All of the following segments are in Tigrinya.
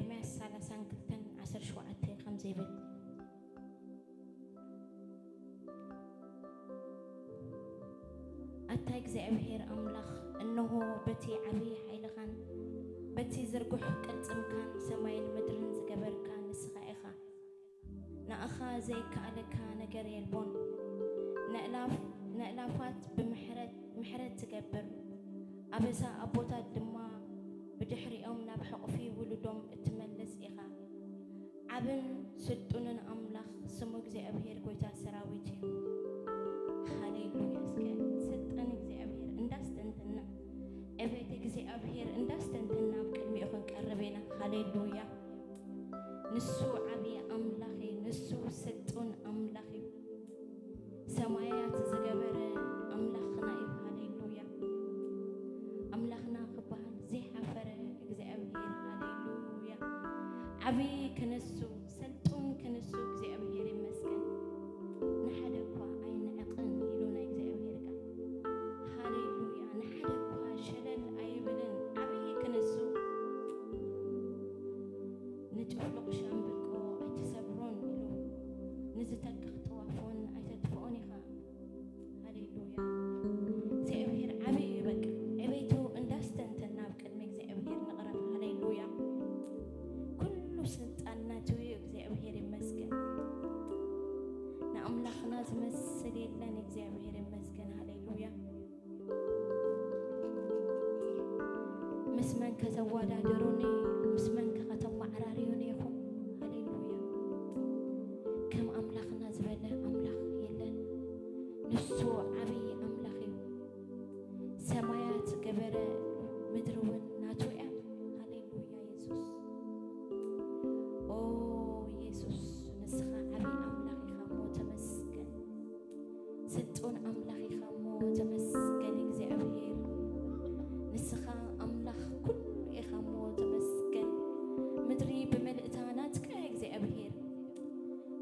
ኤርምያስ ሰላሳን ክልተን ዓሰርተ ሸውዓተ ከምዚ ይብል፣ ኣታ እግዚኣብሔር ኣምላኽ፣ እንሆ በቲ ዓብዪ ሓይልኻን በቲ ዝርጉሕ ቅልጽምካን ሰማይን ምድርን ዝገበርካ ንስኻ ኢኻ። ንኣኻ ዘይከኣለካ ነገር የልቦን። ነእላፍ-፣ ነእላፋት ብምሕረት፣ ምሕረት ትገብር፣ ኣበሳ ኣቦታት ድማ ብድሕሪኦም ናብ ሕቑፊ ውሉዶም እትመልስ ኢኻ። ዓብን ስልጡንን ኣምላኽ ስሙ እግዚኣብሔር ጐይታ ሰራዊት እዩ። ሃሌሉያ። እስከ ስልጣን እግዚኣብሔር እንዳስተንተና፣ ዕቤት እግዚኣብሔር እንዳስተንተና ኣብ ቅድሚኡ ክንቀርብ ኢና። ሃሌሉያ። ንሱ ዓብዪ ኣምላኽ እዩ። ንሱ ስልጡን ኣምላኽ እዩ። ሰማያት ዝገበረ ኣምላኽና እዩ። ሃሌሉያ። ኣምላኽና ክበሃል ዘይሓፈረ እግዚኣብሔር። ሃሌሉያ። ዓብዪ ክንሱ፣ ስልጡን ክንሱ እግዚኣብሔር ይመስገን። ንሓደ እኳ ኣይንዕቕን ኢሉና እግዚኣብሔር ቃል። ሃሌሉያ። ንሓደ እኳ ሸለል ኣይብልን። ዓብዪ ክንሱ፣ ንጭፍሉቕ ሻምብቆ ኣይትሰብሮን ኢሉ፣ ንዝተክኽ ጥዋፎን ኣይተጥፍኦን ኢኻ። ሃሌሉያ። እግዚኣብሔር ዓብዪ እዩ። በቃ ዕቤቱ እንዳስተንተና ኣብ ቅድሚ እግዚኣብሔር ንቕረብ። ሃሌሉያ። ኩሉ ስልጣን ናቱ እዩ። እግዚኣብሔር ይመስገን። ንኣምላኽና ዝመስል የለን። እግዚኣብሔር ይመስገን። ሃሌሉያ። ምስ መን ከተወዳድሩኒ፣ ምስ መን ከ ከተመዓራርዩኒ ኢኹም? ሃሌሉያ። ከም ኣምላኽና ዝበለ ኣምላኽ የለን። ንሱ ዓብዪ ኣምላኽ እዩ። ሰማያት ገበረ፣ ምድሪ እውን ናቱ እያ። ሃሌሉያ የሱስ። ኦ የሱስ፣ ንስኻ ዓብዪ ኣምላኽ ኢኻ እሞ ተመስገን። ስልጡን ኣምላኽ ኢኻ እሞ ተመስገን እግዚኣብሔር። ንስኻ ኣምላኽ ኩሉ ኢኻ እሞ ተመስገን። ምድሪ ብምልእታ ናትካ እያ እግዚኣብሔር።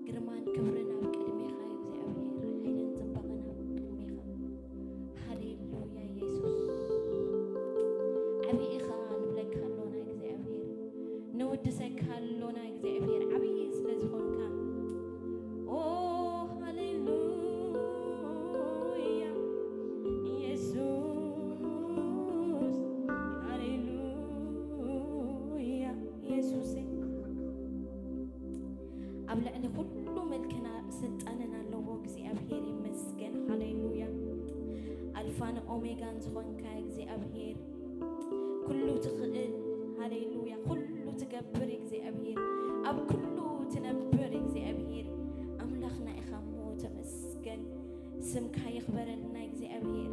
ግርማን ክብርን ኣብ ቅድሜኻ እዩ እግዚኣብሔር። ሓይልን ጽባቐን ኣብ ቅድሜኻ። ሃሌሉያ የሱስ። ዓብዪ ኢኻ ንብለካ ኣሎና እግዚኣብሔር። ንውድሰካ ኣሎና እግዚኣብሔር፣ ዓብዪ ስለ ዝኾንካ። ኦ ሃሌሉያ የሱስ፣ ሃሌሉያ የሱሰይ። ኣብ ልዕሊ ኩሉ ምልክና ስልጣንን ኣለዎ እግዚኣብሔር ይመስገን። ሃሌሉያ። ኣልፋን ኦሜጋን ዝኾንካ እግዚኣብሔር፣ ኩሉ ትኽእል፣ ሃሌሉያ፣ ኩሉ ትገብር እግዚኣብሔር፣ ኣብ ኩሉ ትነብር እግዚኣብሔር ኣምላኽና ኢኻ እሞ ተመስገን። ስምካ ይኽበረልና እግዚኣብሔር።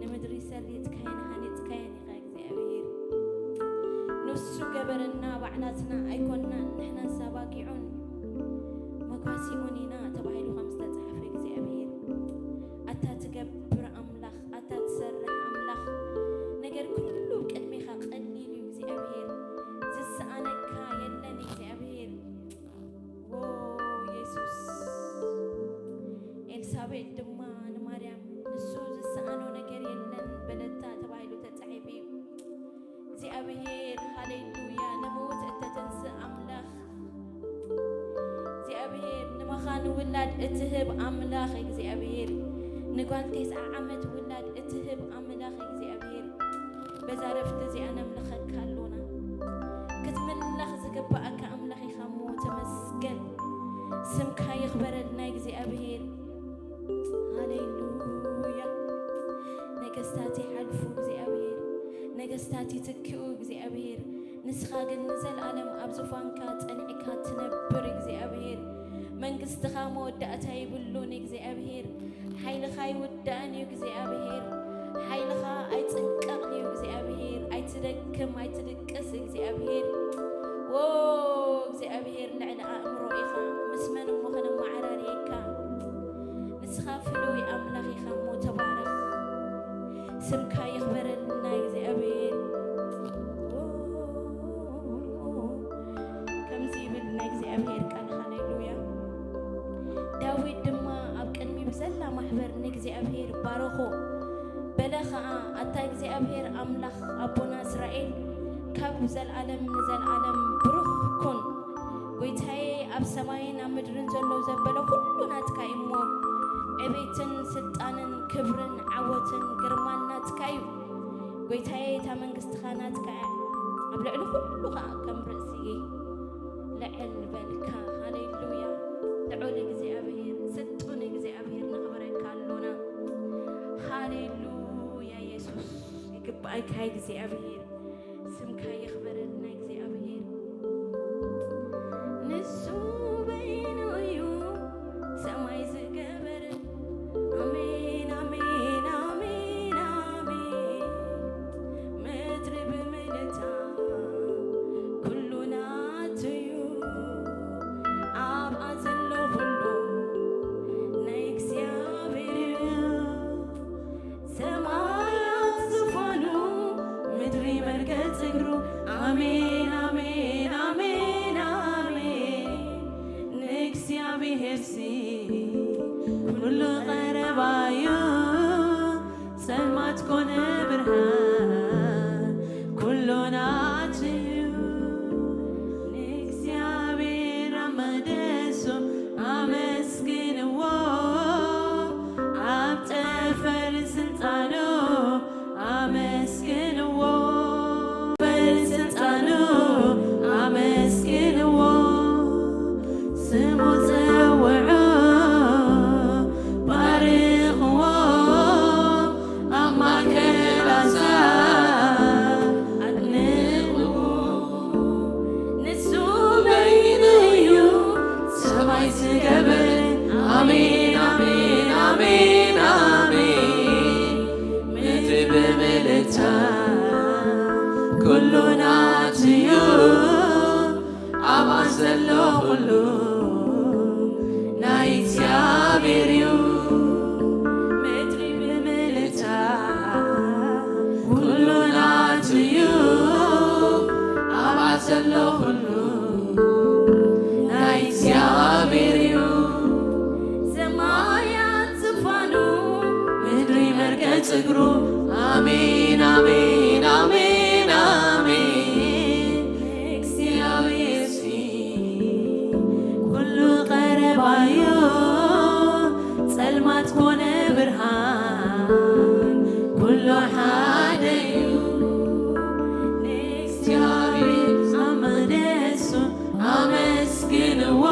ንምድሪ ሰሪትካያን ሃኒጽካያን ኢኻ እግዚኣብሔር። ንሱ ገበረና፣ ባዕላትና ኣይኮንናን፣ ንሕናስ ኣባጊዑን መኳሲኡን ኢና ተባሂሉ ከም ዝተጻሕፈ እግዚኣብሔር። ኣታ ትገብር ኣምላኽ፣ ኣታ ትሰርሕ ኣምላኽ፣ ነገር ኩሉ ቅድሜኻ ቀሊል እዩ እግዚኣብሔር። ዝሰኣነካ የለን እግዚኣብሔር። ዎ የሱስ። ኤልሳቤጥ ድማ ንማርያም፣ ንሱ ዝሰኣኖ ነገር የለን በለታ ተባሂሉ ተጻሒፉ እዩ። እግዚኣብሔር፣ ሃሌሉያ፣ ንምዉት እተተንስእ ኣምላኽ፣ እግዚኣብሔር፣ ንመኻን ውላድ እትህብ ኣምላኽ እግዚኣብሔር፣ ንጓል ተስዓ ዓመት ውላድ እትህብ ኣምላኽ እግዚኣብሔር፣ በዛ ረፍቲ እዚኣ ነምልኸካ ኣሎና። ክትምለኽ ዝግብኣካ ኣምላኽ ኢኻ እሞ ተመስገን። ስምካ ይኽበረልና እግዚኣብሔር። ሃሌሉያ። ነገስታት ይሓልፉ እግዚኣብሔር፣ ነገስታት ይትክኡ እግዚኣብሔር፣ ንስኻ ግን ንዘለኣለም ኣብ ዙፋንካ ጸኒዕካ ትነብር እግዚኣብሔር። መንግስትኻ መወዳእታ ይብሉን እግዚኣብሔር። ሓይልኻ ኣይውዳእን እዩ እግዚኣብሔር። ሓይልኻ ኣይጽንቀቕን እዩ እግዚኣብሔር። ኣይትደክም፣ ኣይትድቅስ እግዚኣብሔር። ዎ እግዚኣብሔር ልዕሊ ኣእምሮ ኢኻ። ምስ መን እሞ ከነመዓራርየካ? ንስኻ ፍሉይ ኣምላኽ ኢኻ እሞ ተባረኽ። ስምካ ይኽበረልና እግዚኣብሔር። ከምዚ ይብል ናይ እግዚኣብሔር ቃል፣ ሃሌሉያ። ዳዊት ድማ ኣብ ቅድሚ ብዘላ ማሕበር ንእግዚኣብሔር ባረኾ። በለ ኸኣ፣ ኣታ እግዚኣብሔር ኣምላኽ ኣቦና እስራኤል፣ ካብ ዘለኣለም ንዘለኣለም ብሩኽ ኩን። ጎይታዬ፣ ኣብ ሰማይን ኣብ ምድርን ዘሎ ዘበለ ኩሉ ናትካ እዩ እሞ፣ ዕቤትን ስልጣንን ክብርን ዓወትን ግርማን ናትካ እዩ። ጎይታዬ፣ እታ መንግስትኻ ናትካ እያ፣ ኣብ ልዕሊ ኩሉ ኸኣ ከም ርእሲ ልዕል በልካ። ሃሌሉያ። ልዑል እግዚኣብሔር፣ ስልጡን እግዚኣብሔር፣ ነኽብረካ ኣሎና። ሃሌሉያ የሱስ፣ ይግባእካ እግዚኣብሔር፣ ስምካ ይኽበረልና እግዚኣብሔር። ንሱ በይኑ እዩ ሰማይ ዝገበረ። ኣሜን፣ ኣሜን፣ ኣሜን፣ ኣሜን። ምድሪ ብምልእታ ኩሉ ናቱ እዩ። ኣብኣ ዘሎ ኩሉ ናይ እግዚኣብሔር እዩ። ሰማያት ዙፋኑ፣ ምድሪ መርገጽ እግሩ። ኣሜን፣ ኣሜን፣ ኣሜን፣ ኣሜን። ንእግዚኣብሔርሲ ኩሉ ቀረባዩ፣ ጸልማት ኮነ ብርሃን ኩሉ ናትዩ። ንእግዚኣብሔር ኣብ መቕደሱ ኣመስግንዎ፣ ኣብ ጠፈር ስልጣኑ ኣመስግንዎ፣ ጠፈር ስልጣኑ ኣመስግንዎ። ስሙ ጸውዑ፣ ባርኽዎ፣ ኣብ ማእከል ኣሕዛብ ኣድንቕዎ። ንሱ በይኑ እዩ ሰማይ ዝገበረ። ኣሜን፣ ኣሜን፣ ኣሜን፣ ኣሜን። ምድሪ ብምልእታ ኩሉ ናቱ እዩ። ኣብኣ ዘሎ ኩሉ ናይ እግዚኣብሔር እዩ። ምድሪ ብምልእታ ኩሉ ናቱ እዩ። ኣብኣ ዘሎ ኩሉ ናይ እግዚኣብሔር እዩ። ሰማያት ዝፋኑ፣ ምድሪ መርገጽ እግሩ። ኣሜን፣ ኣሜን፣ ኣሜን፣ ኣሜን። እግዚኣብሔር ሲ ኩሉ ቀረባዩ፣ ጸልማት ኮነ ብርሃን፣ ኩሉ ሓደ እዩ። ንእግዚኣብሔር ኣብ መቕደሱ ኣመስግንዎ፣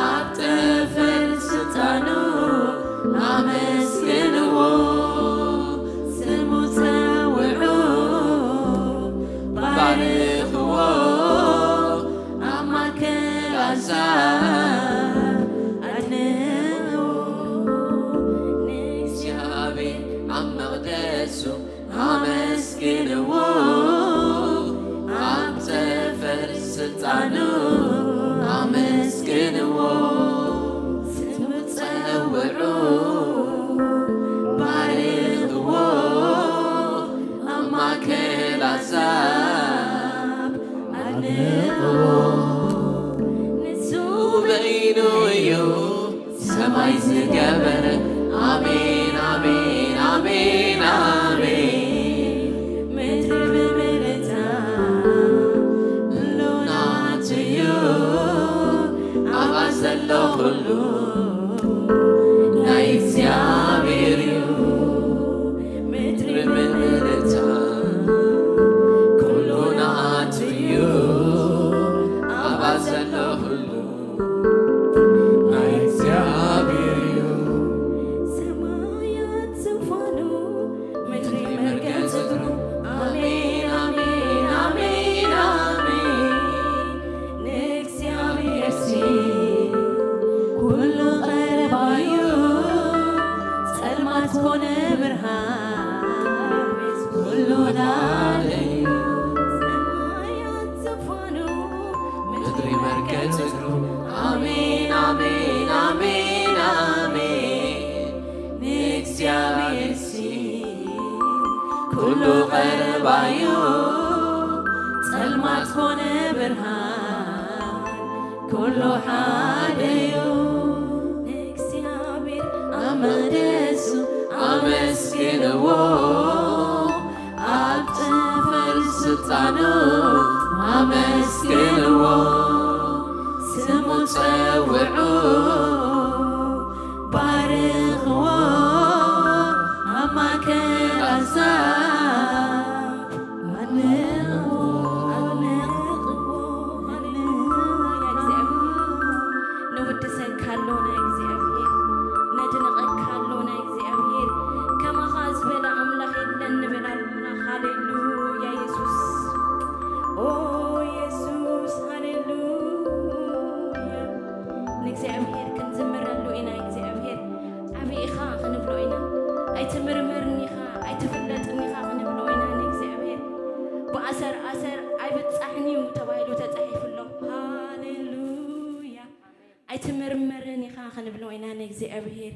ኣብ ጠፈር ስልጣኑ ኣመስግንዎ፣ ስሙ ጸውዑ፣ ባርኽዎ፣ ኣብ ማእከል ኣሕዛብ ኣድንቕዎ። ንእግዚኣብሔር ኣብ መቕደሱ ኣመስግንዎ፣ ኣብ ጠፈር ስልጣኑ ኣመስግንዎ፣ ስሙ ጸውዑ፣ ባርኽዎ፣ ኣብ ማእከል ኣሕዛብ ኣድንቕዎ። ንሱ በይኑ እዩ ሰማይ ዝገበረ። ኣሜን፣ ኣሜን፣ ኣሜን፣ ኣሜን። ምድሪ ብምልእታ ኩሉ ናቱ እዩ። ኣብኣ ዘሎ ኩሉ ናይ እግዚኣብሔር እዩ። ምድሪ ብምልእታ ኩሉ ናቱ እዩ። ኣብኣ ዘሎ ኩሉ ናይ እግዚኣብሔር እዩ። ሰማያት ዝፋኑ፣ ምድሪ መርገጽ እግሩ። ኣሜን፣ ኣሜን፣ ኣሜን፣ ኣሜን። ንእግዚኣብሔር ሲ ኩሉ ቀረባዩ፣ ጸልማት ኮነ ብርሃን፣ ኩሉ ናደዩ። ሰማያት ዝፋኑ፣ ምድሪ መርገጽ እግሩ። ኣሜን፣ ኣሜን፣ ኣሜን፣ ኣሜን። ንእግዚኣብሔር ሲ ኩሉ ቀረባዩ፣ ጸልማት ኮነ ብርሃን፣ ኩሉ ሓደዩ። ንእግዚኣብሔር ኣብ መቕደሱ ኣመስግንዎ፣ ኣብ ጠፈር ጻኑ ኣመስግንዎ፣ ስሙ ጸውዑ፣ ባርኽዎ፣ ኣብ ማእከል ኣህዛብ ኣድንቕዎ፣ ኣድንቕዎ። ሃሌሉያ እግዚኣብሔር። ነውድሰካ ኣሎና እግዚኣብሔር፣ ነድንቐካ ኣሎና እግዚኣብሔር። ከማኻ ዝበለ ኣምላኽ የለን ንብል ኣሎና። ሃሌሉያ የሱስ። ኦ የሱስ፣ ሃሌሉያ። ንእግዚኣብሔር ክንዝምረሉ ኢና። እግዚኣብሔር ዓቢ ኢኻ ክንብሎ ኢና። ኣይትምርመርን ኢኻ፣ ኣይትፍለጥን ኢኻ ክንብሎ ኢና ንእግዚኣብሔር። ብኣሰር ኣሰር ኣይብጻሕን እዩ ተባሂሉ ተጻሒፉ ኣሎ። ሃሌሉያ። ኣይትምርመርን ኢኻ ክንብሎ ኢና ንእግዚኣብሔር።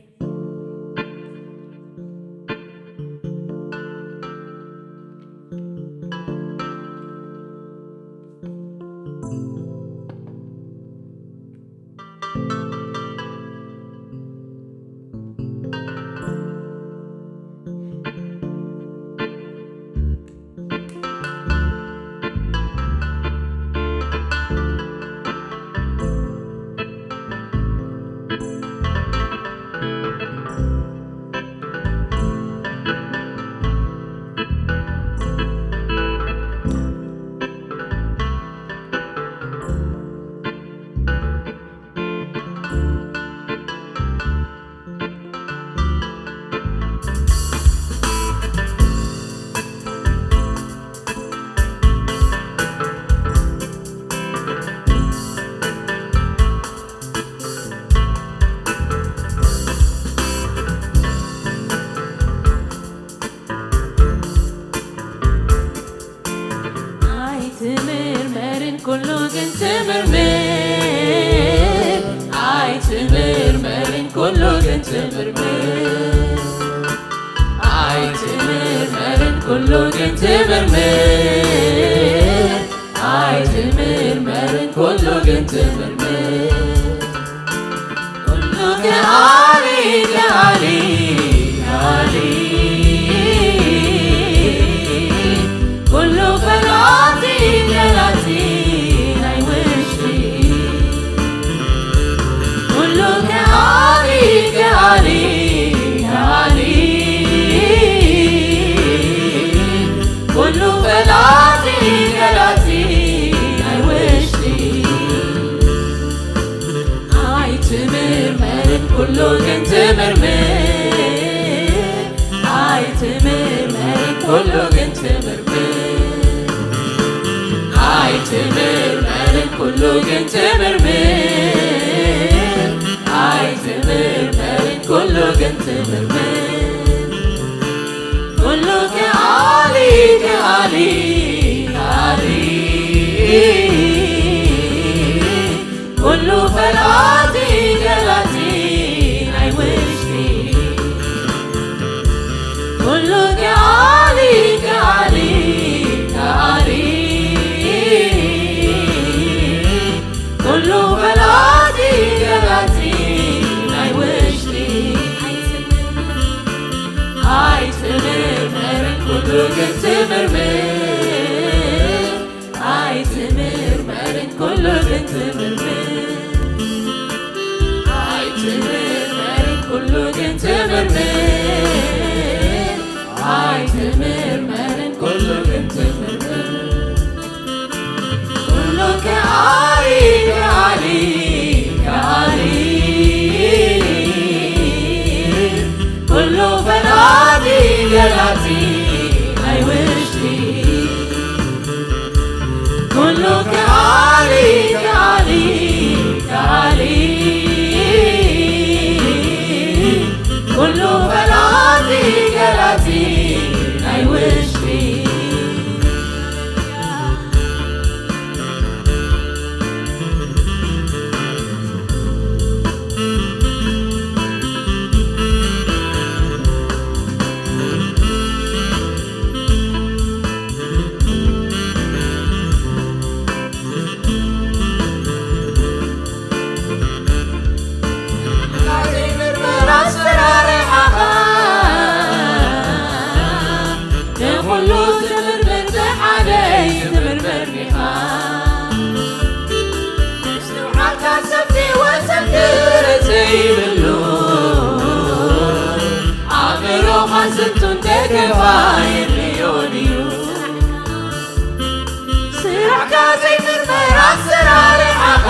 ኣይትምርመርን ኩሉ ግን ትምርምር። ኣይትምርመርን ኩሉ ግን ትምርምር። ኣይትምርመርን ኩሉ ግን ትምርምር። ኣይትምርመርን ኩሉ ግን ትምርምር። ኩሉ ከኣሊ፣ ከኣሊ፣ ከኣሊ። ኩሉ ፈላጢ፣ ፈላጢ ናይ ውሽጢ። ኩሉ ከኣሊ፣ ከኣሊ፣ ከኣሊ። ኩሉ ፈላጢ፣ ፈላጢ ናይ ውሽጢ። ኣይትምርመርን ኩሉ ግን ትምርምር። ኣይትምርመርን ኩሉ ግን ትምርምር። ኣይትምርመርን ኩሉ ግን ትምርምር። ኣይትምርመርን ኩሉ ግን ትምርምር። ኩሉ ከኣሊ፣ ከኣሊ፣ ከኣሊ። ኩሉ ፈላጢ፣ ገላጺ ናይ ውሽጢ። ኩሉ ከኣሊ፣ ከኣሊ፣ ከኣሊ። ኩሉ ፈላጢ፣ ገላጺ ናይ ውሽጢ። ኣይትምርመርን ኩሉ ግን ትምርምር። ኣይትምር ከፋ የድልዮን እዩ። ስራሕካ ዘይምርመር ኣሰራርሓኻ፣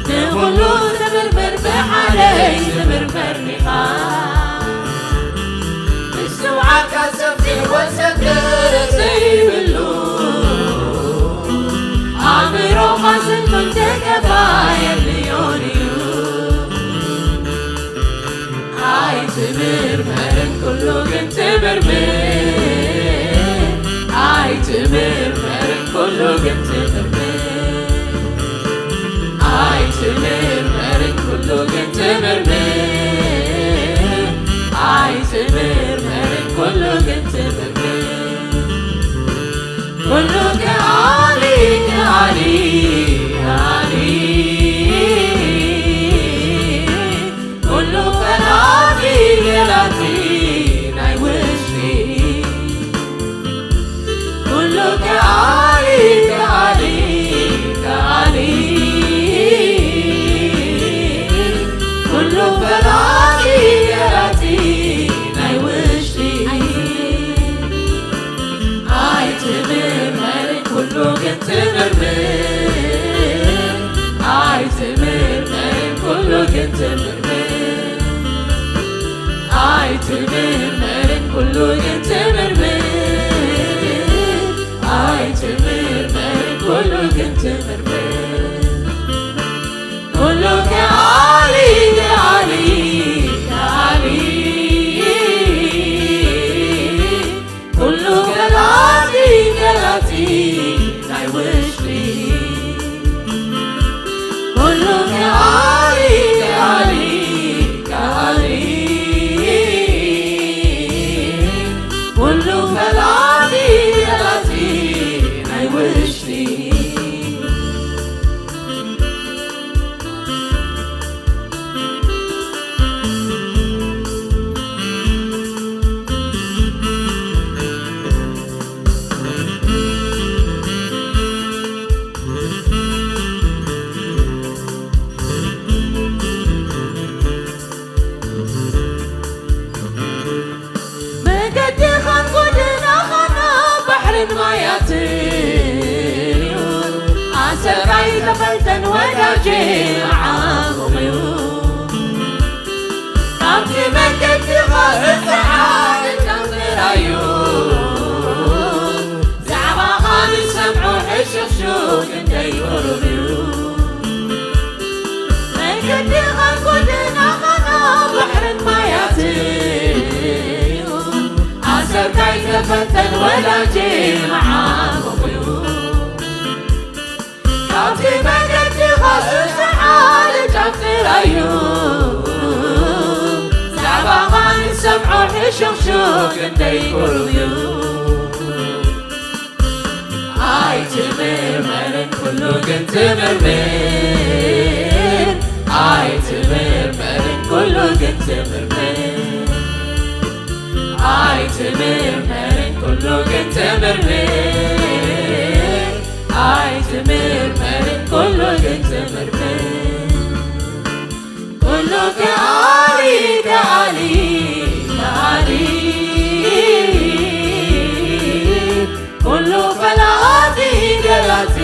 ንኹሉ ትምርምር ብሓደይ ትምርመር ዲኻ? ምስትውዓልካ ሰፊሕ ወሰን ገለ ዘይብሉ፣ ኣእምሮኻ ስንቱን ተከፋ የድልዮን እዩ። ኣይትምርመርን ኩሉ ግን ትምርምር፣ ኣይትምርመርን ኩሉ ግን ትምርምር፣ ኣይትምርመርን ኩሉ ግን ትምርምር፣ ኣይትምርመርን ኩሉ ግን ትምርምር። ኩሉ ከኣሊ፣ ከኣሊ፣ ከኣሊ፣ ኩሉ ፈላጢ ገላጺ ናይ ውሽጢ። ኩሉ ከኣሊ፣ ከኣሊ፣ ከኣሊ፣ ኩሉ ፈላጢ ገላጺ ናይ ውሽጢ። ኣይትምርመርን ኩሉ ግን ትምርምር፣ ኣይትምርመርን ኩሉ ግን ትምርምር፣ ኣይትምርመርን ኩሉ ግን ትምርምር፣ ኣይትምርመርን ኩሉ ግን ትምርምር። ኩሉ ከኣሊ፣ ከኣሊ፣ ከኣሊ፣ ኩሉ ገላጺ ገላጺ ናይ ውሽጢ። ኩሉ ከኣሊ፣ ከኣሊ፣ ከኣሊ፣ ኩሉ ፈላጢ ገላጺ ናይ ውሽጢ። መገድኻን ጎደናኻን ኣብ ባሕርን ማያትን እዩ። ኣሰርካይ ተፈልጠን ወዳጄ መዓሙቕ እዩ። ካብቲ መገድኻ ርሕቕ ኢልካ ምርኣዩ፣ ዛዕባኻ ንሰምዖ ሕሹኽሹኽ ክንደይ ቁሩብ እዩ። መገድኻን ጎደናኻን ኣብ ባሕርን ማያትን እዩ። ኣሰርካይ ተፈተን ወዳጄ መዓሙቕ እዩ። ካብቲ መገድኻ ርሕቕ ኢልካ ምርኣዩ፣ ዛዕባኻ ንሰምዖ ሕሹኽሹኽ ክንደይ ቁሩብ እዩ። ኣይትምርመርን ኩሉ ግን ትምርምር፣ ኣይትምርመርን ኩሉ ግን ትምርምር፣ ኣይትምርመርን ኩሉ ግን ትምርምር፣ ኣይትምርመርን ኩሉ ግን ትምርምር። ኩሉ ከኣሊ፣ ከኣሊ፣ ከኣሊ፣ ኩሉ ፈላጢ ገላጺ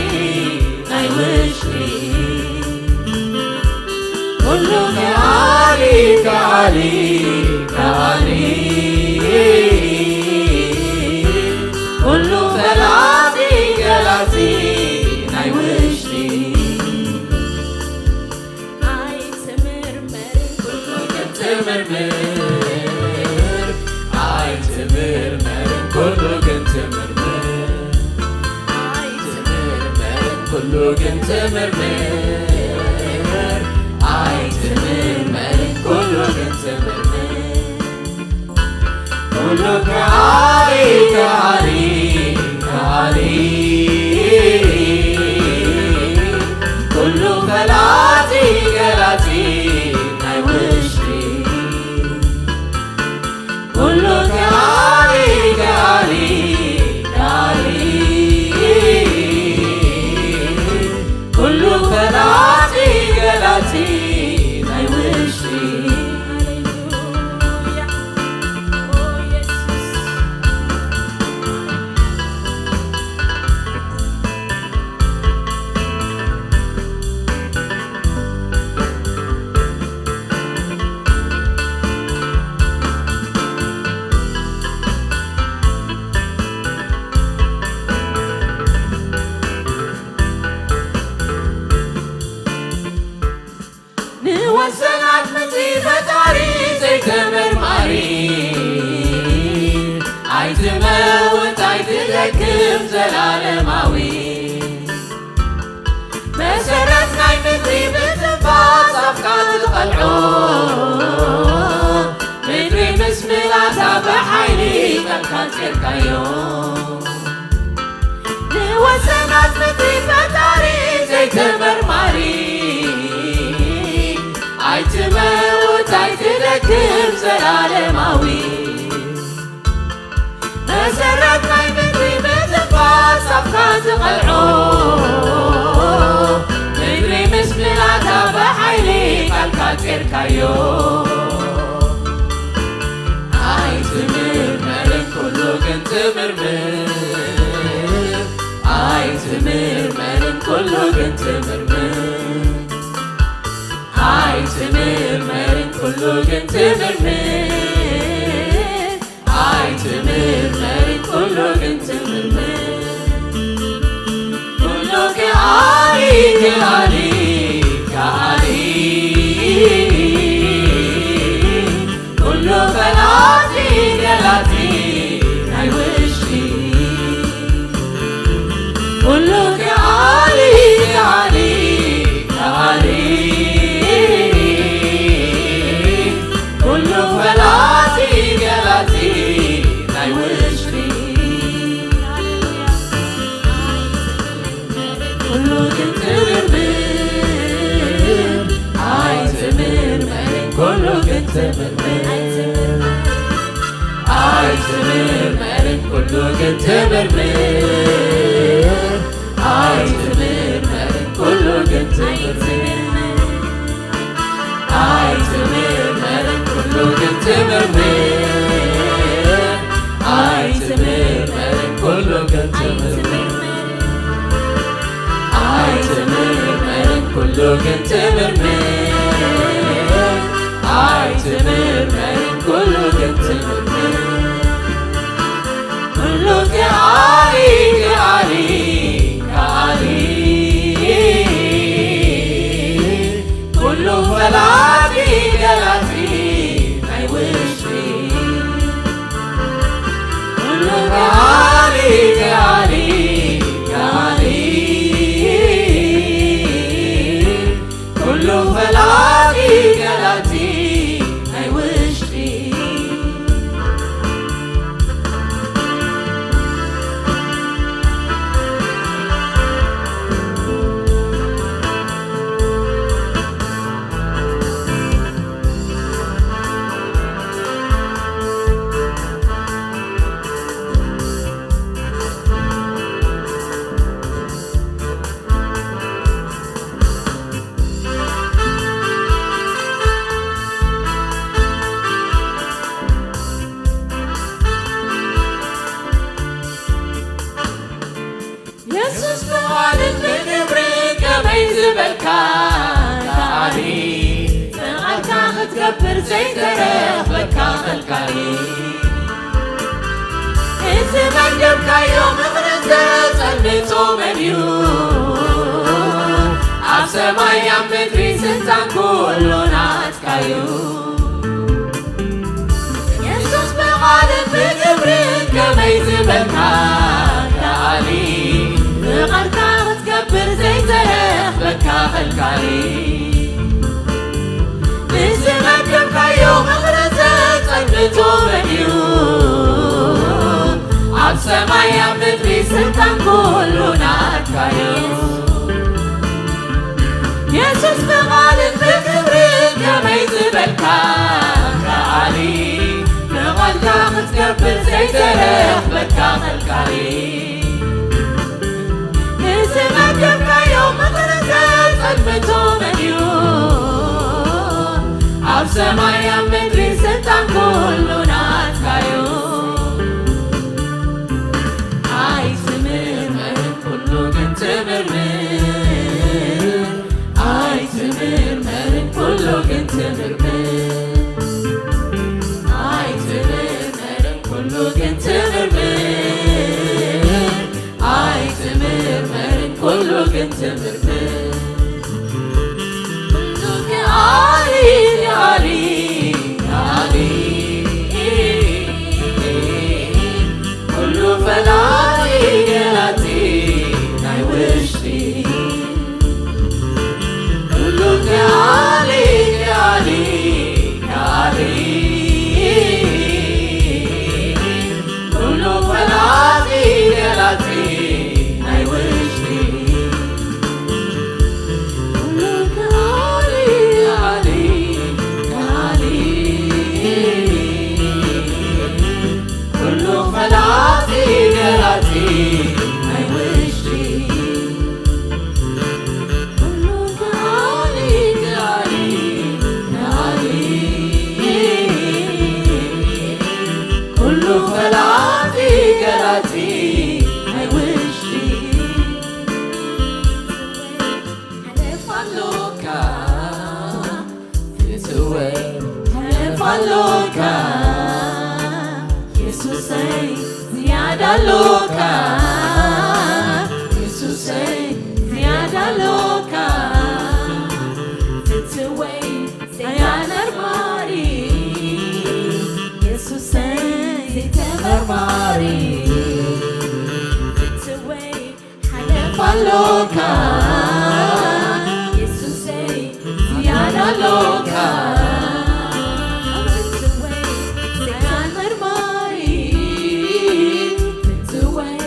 ናይ ውሽጢ። ኩሉ ከኣሊ፣ ከኣሊ፣ ከኣሊ፣ ኩሉ ፈላጢ ገላጺ ናይ ውሽጢ። ኣይትምርመርን ኩሉ ግን ትምርምር፣ ኣይትምርመርን ኩሉ ግን ትምርምር፣ ኣይትምርመርን ኩሉ ግን ትምርምር፣ ኣይትምርመርን ኩሉ ግን ትምርምር። ኩሉ ከኣሊ፣ ከኣሊ፣ ከኣሊ፣ ኩሉ ፈላጢ ገላጺ ናይ ውሽጢ። ኩሉ ከኣሊ፣ ከኣሊ፣ ከኣሊ፣ ኩሉ ፈላጢ ገላጺ ናይ ውሽጢ። ኣይትደክም ዘላለማዊ መሰረት ናይ ምድሪ ብትንፋስ ኣፍካ ትቐልዖ ምድሪ ምስ ምላታ ብሓይሊ ቃልካ ፂርካዮ ንወሰናት ምድሪ ፈጣሪ ዘይተመርማሪ ኣይትመውት ኣይትደክም ዘላለማዊ መሰረት ናይ ምድሪ ብትንፋስ ኣፍካ ዝቐልዖ ምድሪ ምስ ምላታ ብሓይሊ ቃልካ ፂርካዮ ኣይትምርመርን ኩሉ ግን ትምርምር ኣይትምርመርን ኩሉ ግን ትምርምር ኣይትምርመርን ኩሉ ግን ትምርምር ኣይትምርመርን ኩሉ ግን ትምርምር ኩሉ ከኣሊ ከኣሊ ከኣሊ ኩሉ ፈላጢ ገላጺ ናይ ውሽጢ ኩሉ ከኣሊ ከኣሊ ከኣሊ ኩሉ ፈላጢ ገላጺ ናይ ውሽጢ ኩሉ ግን ትምርምር ኣይትምርመርን ኩሉ ግን ትምርምር ኣይትምርመርን ኩሉ ግን ትምርምር ኣይትምርመርን ኩሉ ግን ትምርምር ኣይትምርመርን ኩሉ ግን ትምርምር ኣይትምርመርን ኩሉ ግን ትምርምር ኣይትምርመርን ኩሉ ግን ትምርምር ኣይትምርመርን ኩሉ ግን ትምርምር ኩሉ ከኣሊ ከኣሊ ከኣሊ ኩሉ ፈላጢ ገላጺ ናይ ውሽጢ ኩሉ ከኣሊ ከኣሊ ከኣሊ ኩሉ ፈላጢ ገላጺ ናይ ውሽጢ የሱስ ብቓልን ብግብርን ከመይ ዝበልካ ከኣሊ ፍቓድካ ክትገብር ዘይተረኽበካ ኸልካሊ እዚ መደብካዮ ምኽሪ ዘጸልቶ መን እዩ ኣብ ሰማይ ኣብ ምድሪ ስልጣን ኩሉ ናትካዩ የሱስ ብቓልን ብግብርን ከመይ ዝበልካ ከኣሊ ፍቓድካ ክትገብር ዘይተረኽበካ ኸልካሊ ንዝመገብካዮ ምኽሪ ዘጸልቶ መን እዩ ኣብ ሰማይ ኣብ ምድሪ ስልጣን ኩሉ ናትካዩ የሱስ ብቓልን ብግብርን ከመይ ዝበልካ ከኣሊ ፍቓድካ ክትገብር ዘይተረኽበካ ኸልካሊ ንዝመገብካዮ ምኽሪ ዘጸልምቶ መን እዩ ኣብ ሰማይ ኣብ ምድሪ ስልጣን ኩሉ ናትካዩ ኣይትምርመርን ኩሉ ግን ትምርምር ኣይትምርመርን ኩሉ ግን ትምርምር ኣይትምርመርን ኩሉ ግን ትምርምር ኣይትምርመርን ኩሉ ግን ትምርምር ኩሉ ከኣሊ ከኣሊ ከኣሊ ኩሉ ፈላ ኣሎካ የሱሰይ ዝያዳ ኣሎካ ፍትወይ ሰይጣን መርማሪ የሱሰይ ዘይተመርማሪ ፍትወይ ሓለፍ ኣሎካ የሱሰይ ዝያዳ ኣሎካ ፍትወይ ሰይጣን መርማሪ ፍትወይ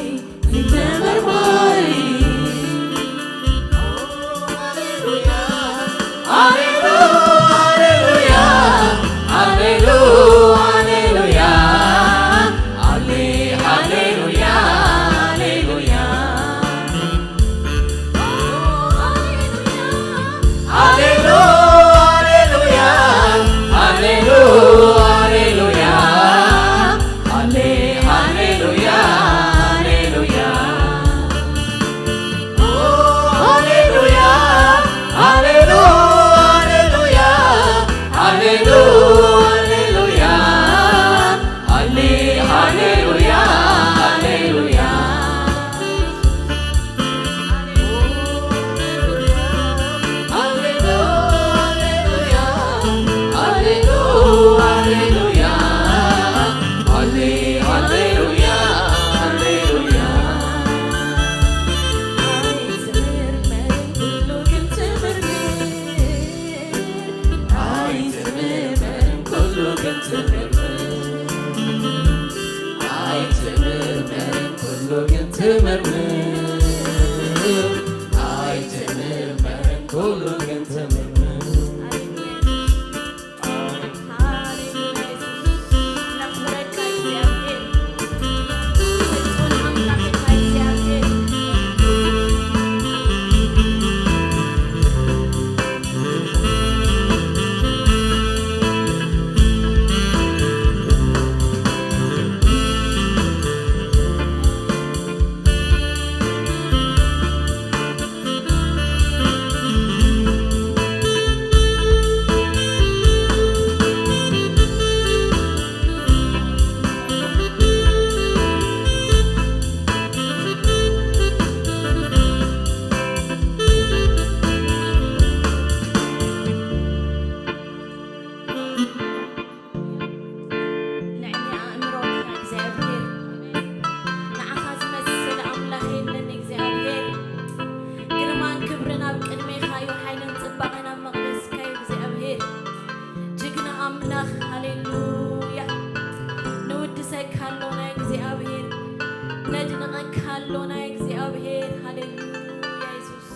ንዓኻ ዝመስል ኣምላኽ የለን እግዚኣብሔር። ግርማን ክብርን ኣብ ቅድሜኻ እዩ ሓይልን ጽባቐን ኣብ መቕደስካ እዩ እግዚኣብሔር። ጅግና ኣምላኽ ሃሌሉያ። ንውድሰካ ኣሎና እግዚኣብሔር። ነድንቐካ ኣሎና እግዚኣብሔር ሃሌሉያ የሱስ።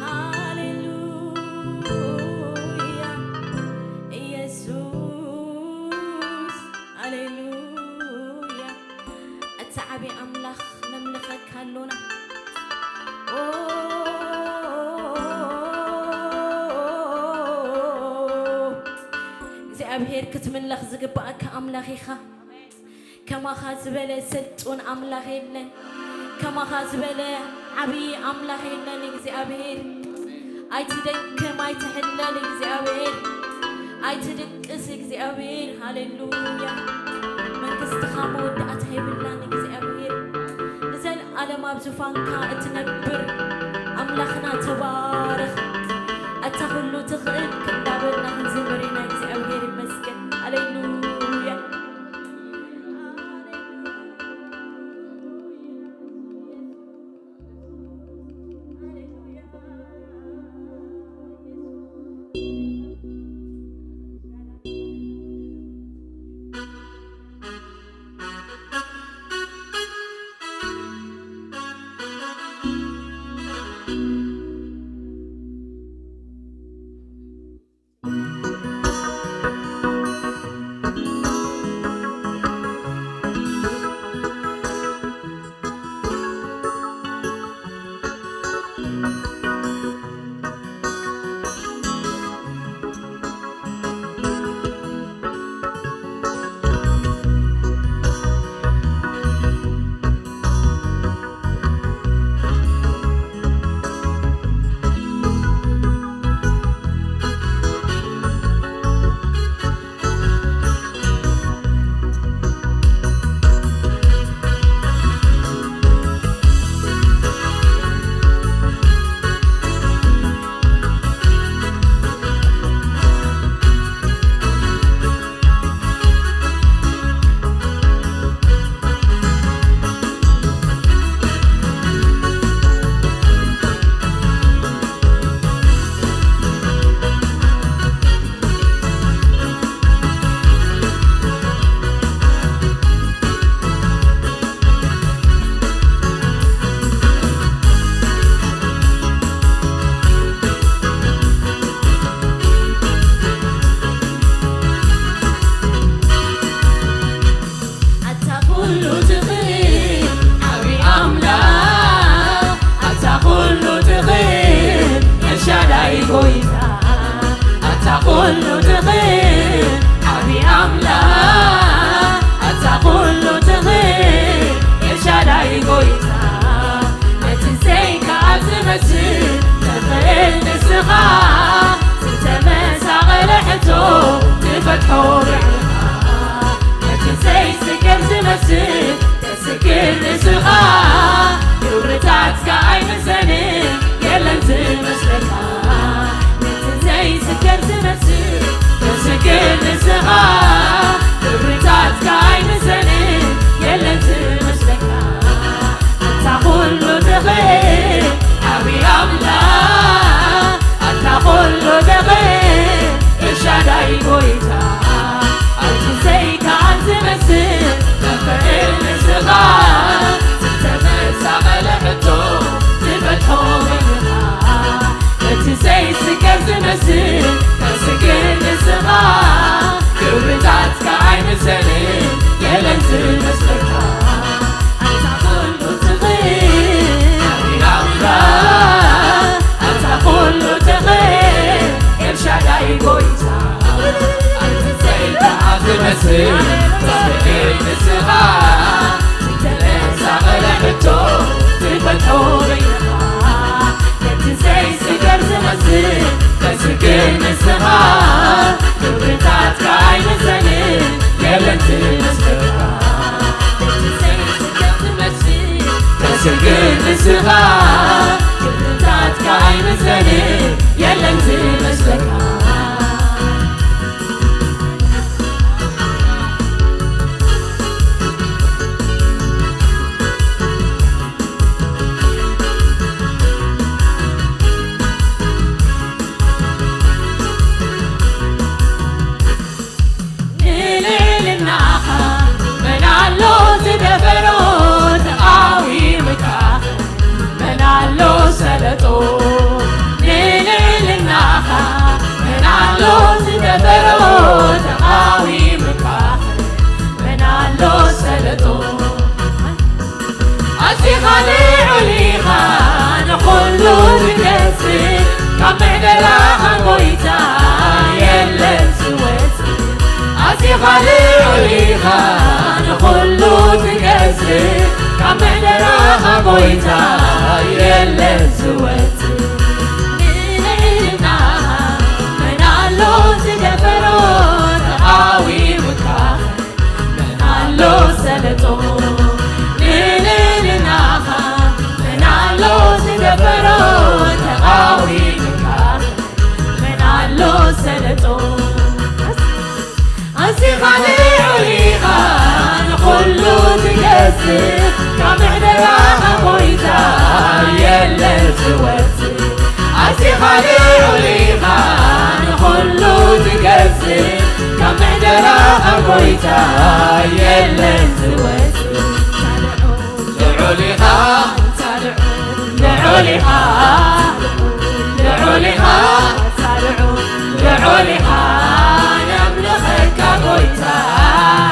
ሃሌሉያ ኢየሱስ ሃሌሉያ። እቲ ዓቢ ኣምላኽ ነምልኸካ ኣሎና። ኦ እግዚኣብሔር ክትምለኽ ዝግባኣካ ኣምላኽ ኢኻ። ከማኻ ዝበለ ስልጡን ኣምላኽ የለን። ከማኻ ዝበለ ዓብዪ ኣምላኽ የለን እግዚኣብሔር። ኣይትደክም ኣይትሕለል እግዚኣብሔር። ኣይትድቅስ እግዚኣብሔር። ሃሌሉያ። መንግስትኻ መወዳእታ የብላን እግዚኣብሔር። ንዘለኣለም ኣብ ዙፋንካ እትነብር ኣምላኽና ተባረኽ። ኣታ ኩሉ ትኽእል እንዳበልና ክንዝምር ኢና። እግዚኣብሔር ይመስገን። ሃሌሉያ። ኩሉ ትኽእል ዓቢ ኣምላኽ፣ ኣታ ኩሉ ትኽእል ኤልሻዳይ ጎይታ፣ ኣታ ኩሉ ትኽእል ዓቢ ኣምላኽ፣ ኣታ ኩሉ ትኽእል ኤልሻዳይ ጎይታ፣ ነቲ ዘይከኣል ዝመስል ትኽእል ንስኻ፣ ዝተመሳቐለ ሕቶ ትፈትሖ ብዕኻ፣ ነቲ ዘይስገር ዝመስል ተስግር ንስኻ፣ ክብርታትካ ኣይምዘንን የለን ዝመስለካ። ነቲ ዘይስገር ዝመስል ተስግር ንስኻ፣ ክብርታትካ ኣይምዘንን የለን ዝመስለካ። ኣታ ኩሉ ትኽእል ዓቢ ኣምላኽ፣ ኣታ ኩሉ ትኽእል ኤልሻዳይ ጎይታ፣ ኣብቲ ዘይከኣል ዝመስል ትኽእል ንስኻ፣ ዝተመሳቐለ ሕቶ ትፈትሖ ኢኻ። እቲ ዘይስገር ዝመስል ተስግር ንስኻ፣ ክብርታትካ ኣይምሰልን የለን ዝመስለካ። ኣታ ኩሉ ትኽእል ኣምላኽ፣ ኣታ ኩሉ ትኽእል ኤልሻዳይ ጎይታ፣ ኣቲ ዘይከኣል ዝመስል ትኽእል ንስኻ፣ ዝተመሳቐለ ሕቶ ትፈትሖ በይንኻ። ነቲ ዘይስገር ዝመስል ተስግር ንስኻ፣ ክብርታትካ ኣይምሰልን የለን ዝመስለካ። ነቲ ዘይስገር ዝመስል ተስግር ንስኻ፣ ክብርታትካ ኣይምሰልን የለን ዝመስለካ። ንልዕልናኻ መን ኣሎ ዝደፈሮ ተቓዊምካ? መን ኣሎ ሰለጦ ንልዕልናኻ? መን ኣሎ ዝደፈሮ ተቓዊምካ? መን ኣሎ ሰለጦ? ኣዚኻ ልዑል ኢኻ ንኹሉ ትገዝእ፣ ካብ ምሕደራኻ ጎይታ የለን ዝወጽእ። ኣዚኻ ልዑል ኢኻ ንኹሉ ትገዝእ፣ ካብ ምሕደራኻ ጎይታ የለን ዝወጽእ። ንልዕልናኻ መን ኣሎ ዝደፈሮ ተቓዊምካ? መን ኣሎ ሰለጦ ንልዕልናኻ? መን ኣሎ ዝደፈሮ ተቓዊምካ? መን ኣሎ ሰለጦ? ኣዚኻ ልዑል ኢኻ ንኹሉ ትገዝእ፣ ካብ ምሕደራኻ ጎይታ የለን ዝወጽእ። ኣዚኻ ልዑል ኢኻ ንኹሉ ትገዝእ፣ ካብ ምሕደራኻ ጎይታ የለን ዝወጽእ። ልዑል ኢኻ፣ ልዑል ኢኻ፣ ልዑል ኢኻ፣ ልዑል ኢኻ፣ ነምልኸካ ጎይታ፣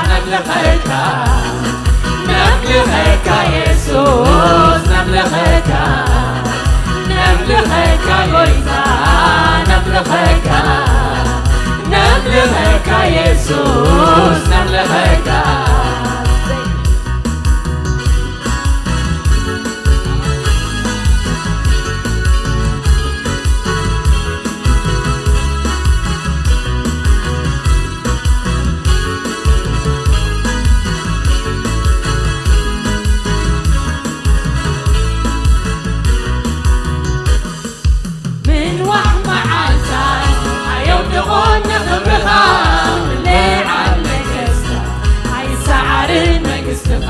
ነምልኸካ፣ ነምልኸካ የሱስ፣ ነምልኸካ፣ ነምልኸካ ጎይታ፣ ነምልኸካ፣ ነምልኸካ የሱስ፣ ነምልኸካ። ምንዋሕ መዓልታት ኣየውድቖን ንኽብርኻ፣ ምልዓል ነገስታት ኣይሰዓርን መንግስትኻ።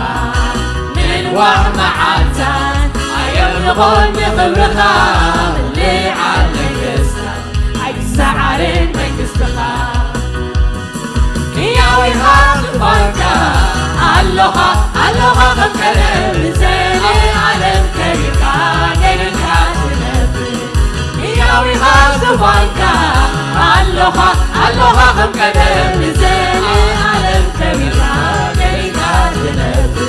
ምንዋሕ መዓልታት ኣየውድቖን ንኽብርኻ፣ ምልዓል ነገስታት ኣይሰዓርን መንግስትኻ። ህያው ኢኻ፣ ዝፋንካ ኣሎኻ፣ ኣሎኻ ከም ቀደም፣ ንዘለኣለም ከቢርካ፣ ከቢርካ ትነብር። ህያው ኢኻ፣ ዝፋንካ ኣሎኻ፣ ኣሎኻ ከም ቀደም፣ ንዘለኣለም ከቢርካ፣ ከቢርካ ትነብር።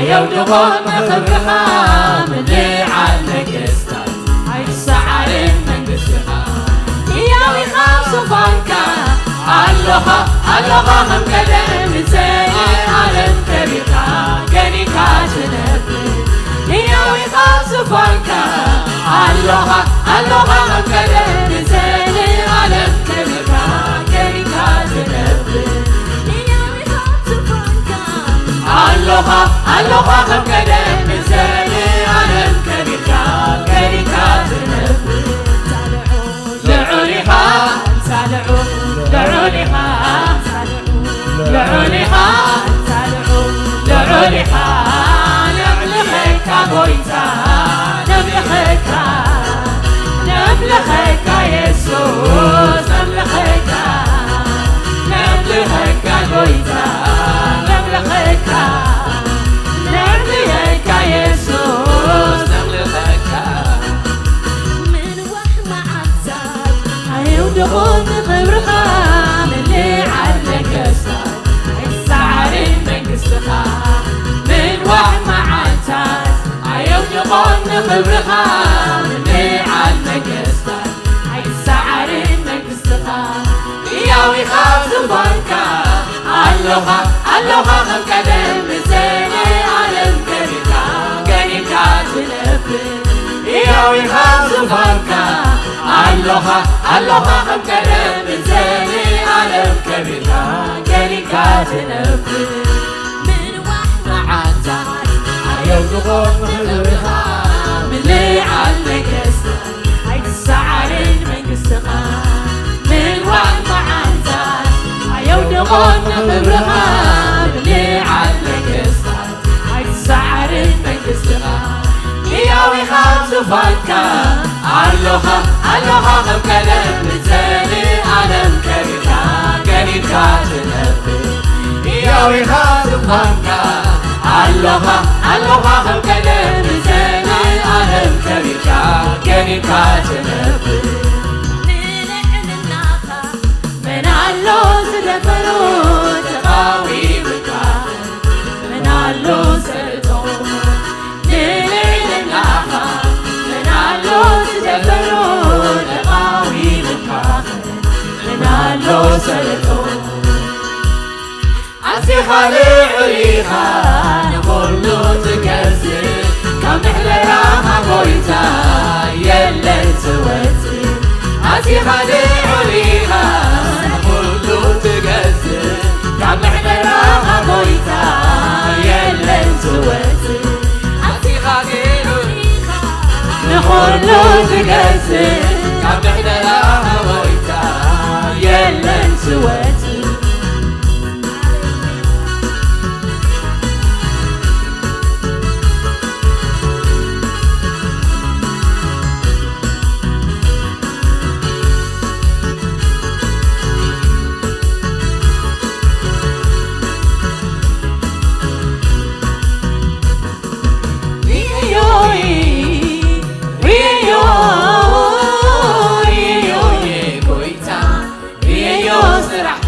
የውድቖ ንኽብርኻ ምልዓል ነገስታት ኣይሰዓርን መንግስትኻ። ህያው ኢኻ ዙፋንካ ኣሎኻ ኣሎኻ ከም ቀደም ንዘለኣለም ከቢርካ ገኒካ ትነብር። ህያው ኢኻ ዙፋንካ ኣሎኻ ኣሎኻ ከም ቀደም ንዘለኣለም ከቢርካ ገኒካ ትነብር። ህያው ኢኻ ዙፋንካ ኣሎኻ ኣሎኻ ከም ቀደም ንዘለኣለም ከቢርካ ገኒካ ትነብር። ልዑል ኢኻ፣ ልዑል ኢኻ፣ ልዑል ኢኻ፣ ልዑል ኢኻ፣ ነምልኸካ ጎይታ፣ ነምልኸካ፣ ነምልኸካ የሱስ፣ ነምልኸካ፣ ነምልኸካ ጎይታ፣ ነምልኸካ፣ ነምልኸካ የሱስ፣ ነምልኸካ። ምንዋሕ መዓልታት ኣየውድቖ ንኽብርኻ ምልዓል ነገስታት ኣይሰዓርን መንግስትኻ። ምንዋሕ መዓልታት ኣየውድቖ ንኽብርኻ ምልዓል ነገስታት ኣይሰዓርን መንግስትኻ። ህያው ኢኻ ዙፋንካ ኣሎኻ ኣሎኻ ከም ቀደም ንዘለኣለም ከቢርካ ገኒካ ትነብር። ህያው ኢኻ ዙፋንካ ኣሎኻ ኣሎኻ ከም ቀደም ንዘለኣለም ከቢርካ ገኒካ ትነብር። ምንዋሕ መዓልታት ኣየውድቖ ንኽብርኻ ምልዓል ነገስታት ኣይትሰዓርን መንግስትኻ። ምንዋሕ መዓልታት ኣየውድቖ ንኽብርኻ ምልዓል ነገስታት ኣይትሰዓርን መንግስትኻ። ህያው ኢኻ ዙፋንካ ኣሎኻ ኣሎኻ ከም ቀደም ንዘለኣለም ከቢርካ ገኒንካ ትነብር። ህያው ኢኻ ዙፋንካ ኣሎኻ ኣሎኻ ከም ቀደም ንዘለኣለም ከቢርካ ገኒንካ ትነብር። ንልዕልናኻ መን ኣሎ ዝደፈሮ ተቓዊምካ? መን ኣሎ ዘርቶ ንልዕልናኻ? መን ኣሎ ዝደፈሮ ተቓዊምካ? መን ኣሎ ዘርቶ ኣዚኻ ልዑል ኢኻ ንኹሉ ትገዝእ፣ ካብ ምሕደራኻ ጎይታ የለን ትወጽእ። ኣዚኻ ልዑል ኢኻ ንኹሉ ትገዝእ፣ ካብ ምሕደራኻ ጎይታ የለን ትወጽእ። ኣዚኻ ልዑል ኢኻ ንኹሉ ትገዝእ፣ ካብ ምሕደራኻ ጎይታ የለን ትወጽእ። ሪዮ፣ ሪዮ፣ ሪዮ፣ ጎይታ ሪዮ ስራሕ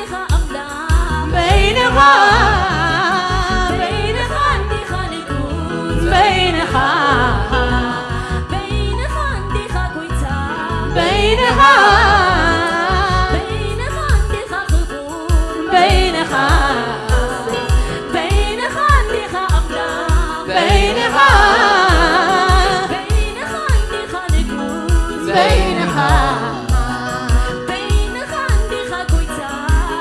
እንዲኻ ኣምላኽ፣ በይንኻ፣ በይንኻ እንዲኻ ንጉስ፣ በይንኻ፣ በይንኻ እንዲኻ ጎይታ፣ በይንኻ፣ በይንኻ እንዲኻ ክቡር፣ በይንኻ፣ በይንኻ እንዲኻ ኣምላኽ፣ በይንኻ፣ በይንኻ እንዲኻ ንጉስ፣ በይንኻ፣ በይንኻ እንዲኻ ጎይታ፣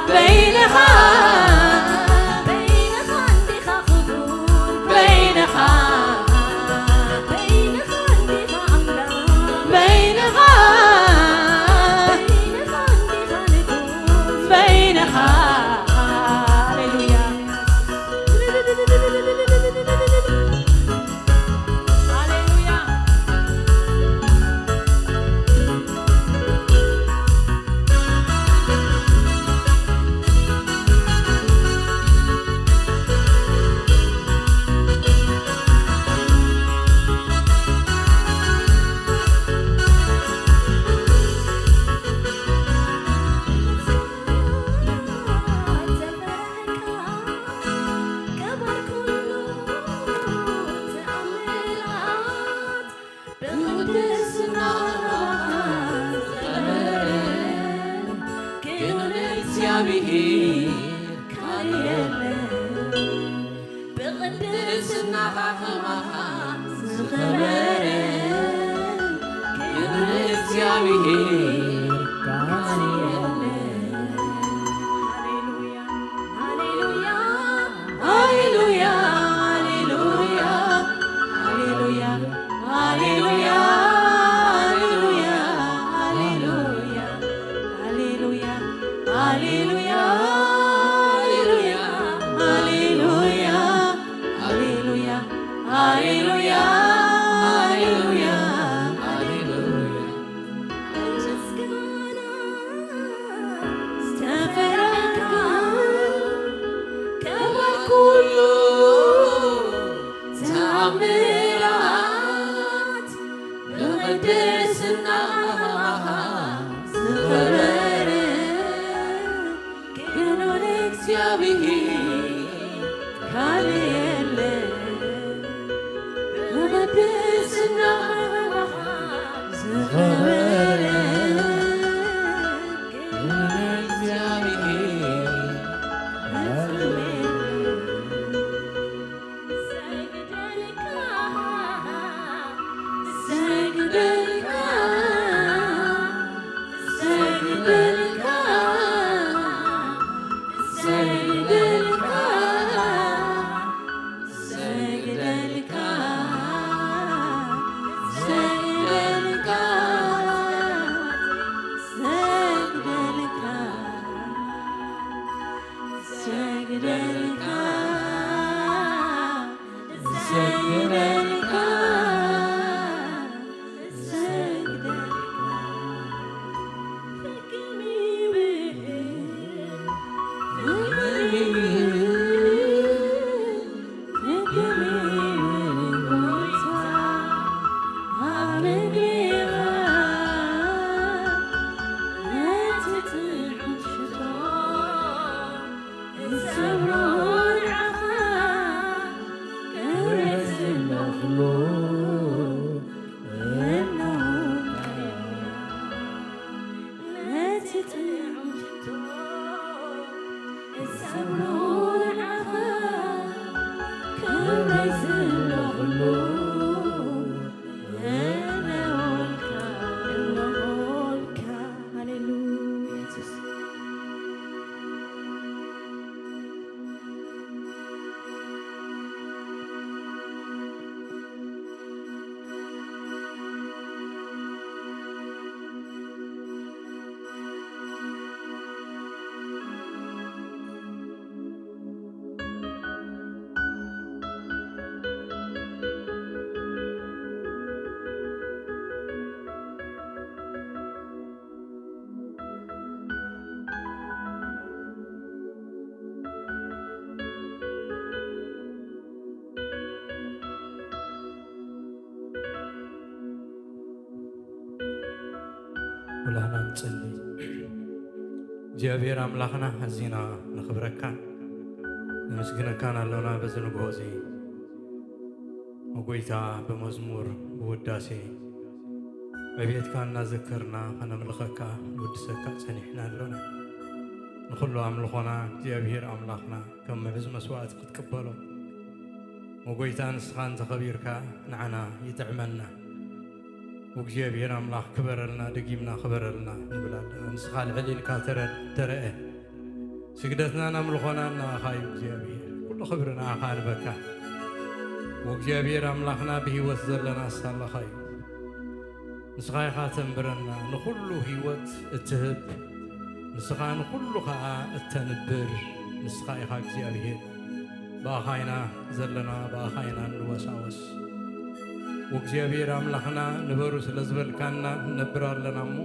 በይንኻ፣ በይንኻ እንዲኻ ክቡር፣ በይንኻ፣ በይንኻ እንዲኻ ኣምላኽ፣ በይንኻ፣ በይንኻ እንዲኻ ንጉስ፣ በይንኻ። ሃሌሉያ። ሃሌሉያ። ብቅድስና ዝኸበረ ግን እግዚኣብሔር ካልእ የለን። ብቅድስናኻ ከማኻ ዝኸበረ ግን እግዚኣብሔር ካልእ የለን። ሃሌሉያ፣ ሃሌሉያ፣ ሃሌሉያ፣ ሃሌሉያ፣ ሃሌሉያ፣ ሃሌሉያ፣ ሃሌሉያ፣ ሃሌሉያ፣ ሃሌሉያ፣ ሃሌሉያ፣ ሃሌሉያ፣ ሃሌሉያ፣ ሃሌሉያ፣ ሃሌሉያ። ምስጋና ዝተፈረድካ ካብ ኩሉ ተኣምራት ብቅድስና ዝኸበረ ግን እግዚኣብሔር ካልእ የለን። ብቅድስና ዝኸበረ ግን እግዚኣብሔር ካልእ የለን። ሰግደልካ፣ ሰግደልካ፣ ሰግደልካ። ሰብሮ ንዓኻ ክብረይ ዝብሎ ኩሉ እነሆልካ፣ እነሆልካ። ሃሌሉያ ኢየሱስ። ኩላህና ንጸሊ። እግዚኣብሔር ኣምላኽና ኣዚና ነኽብረካን ነመስግነካን ኣሎና። በዚ ንግሆ እዚ ንጎይታ ብመዝሙር ብውዳሴ ዕብየትካ እናዘከርና ከነምልኸካ ንውድሰካ ጸኒሕና ኣሎና። ንኹሉ ኣምልኾና እግዚኣብሔር ኣምላኽና ከም ምዕዝ መስዋዕቲ ክትቅበሎ ንጎይታ ንስኻ እንተኸቢርካ ንዓና ይጥዕመና። እግዚኣብሔር ኣምላኽ ክበረልና፣ ደጊምና ክበረልና ንብል ኣለና። ንስኻ ልዕል ኢልካ ተረ-፣ ተረአ። ስግደትናን ኣምልኾናን ንኣኻ እዩ እግዚኣብሔር። ኩሉ ክብሪ ንኣኻ ንበካ። ወእግዚኣብሔር ኣምላኽና ብህይወት ዘለና ሳለኻ እዩ። ንስኻ ኢኻ ተንብረና፣ ንኹሉ ህይወት እትህብ፣ ንስኻ ንኹሉ ኸኣ እተንብር፣ ንስኻ ኢኻ እግዚኣብሔር። ብኣኻ ኢና ዘለና፣ ብኣኻ ኢና ንወሳወስ። ወእግዚኣብሔር ኣምላኽና ንበሩ ስለ ዝበልካና ንነብር ኣለና እሞ፣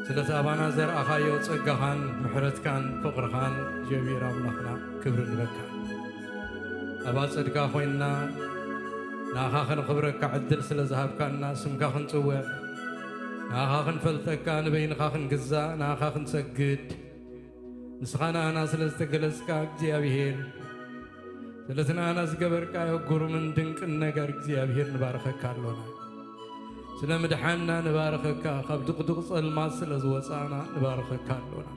ስለቲ ኣባና ዘርኣኻዮ ጸጋኻን ምሕረትካን ፍቕርኻን እግዚኣብሔር ኣምላኽና ክብሪ ንበካ። ኣብ ኣጸድካ ኮይንና ንኣኻ ከነኽብረካ ዕድል ስለ ዝሃብካና ስምካ ክንጽውዕ፣ ንኣኻ ክንፈልጠካ፣ ንበይንኻ ክንግዛእ፣ ንኣኻ ክንሰግድ፣ ንስኻ ንኣና ስለ ዝተገለጽካ እግዚኣብሔር፣ ስለቲ ንኣና ዝገበርካዮ ግሩምን ድንቅን ነገር እግዚኣብሔር ንባርኸካ ኣሎና። ስለ ምድሓንና ንባርኸካ፣ ካብ ድቕድቕ ጸልማት ስለ ዝወጻእና ንባርኸካ ኣሎና።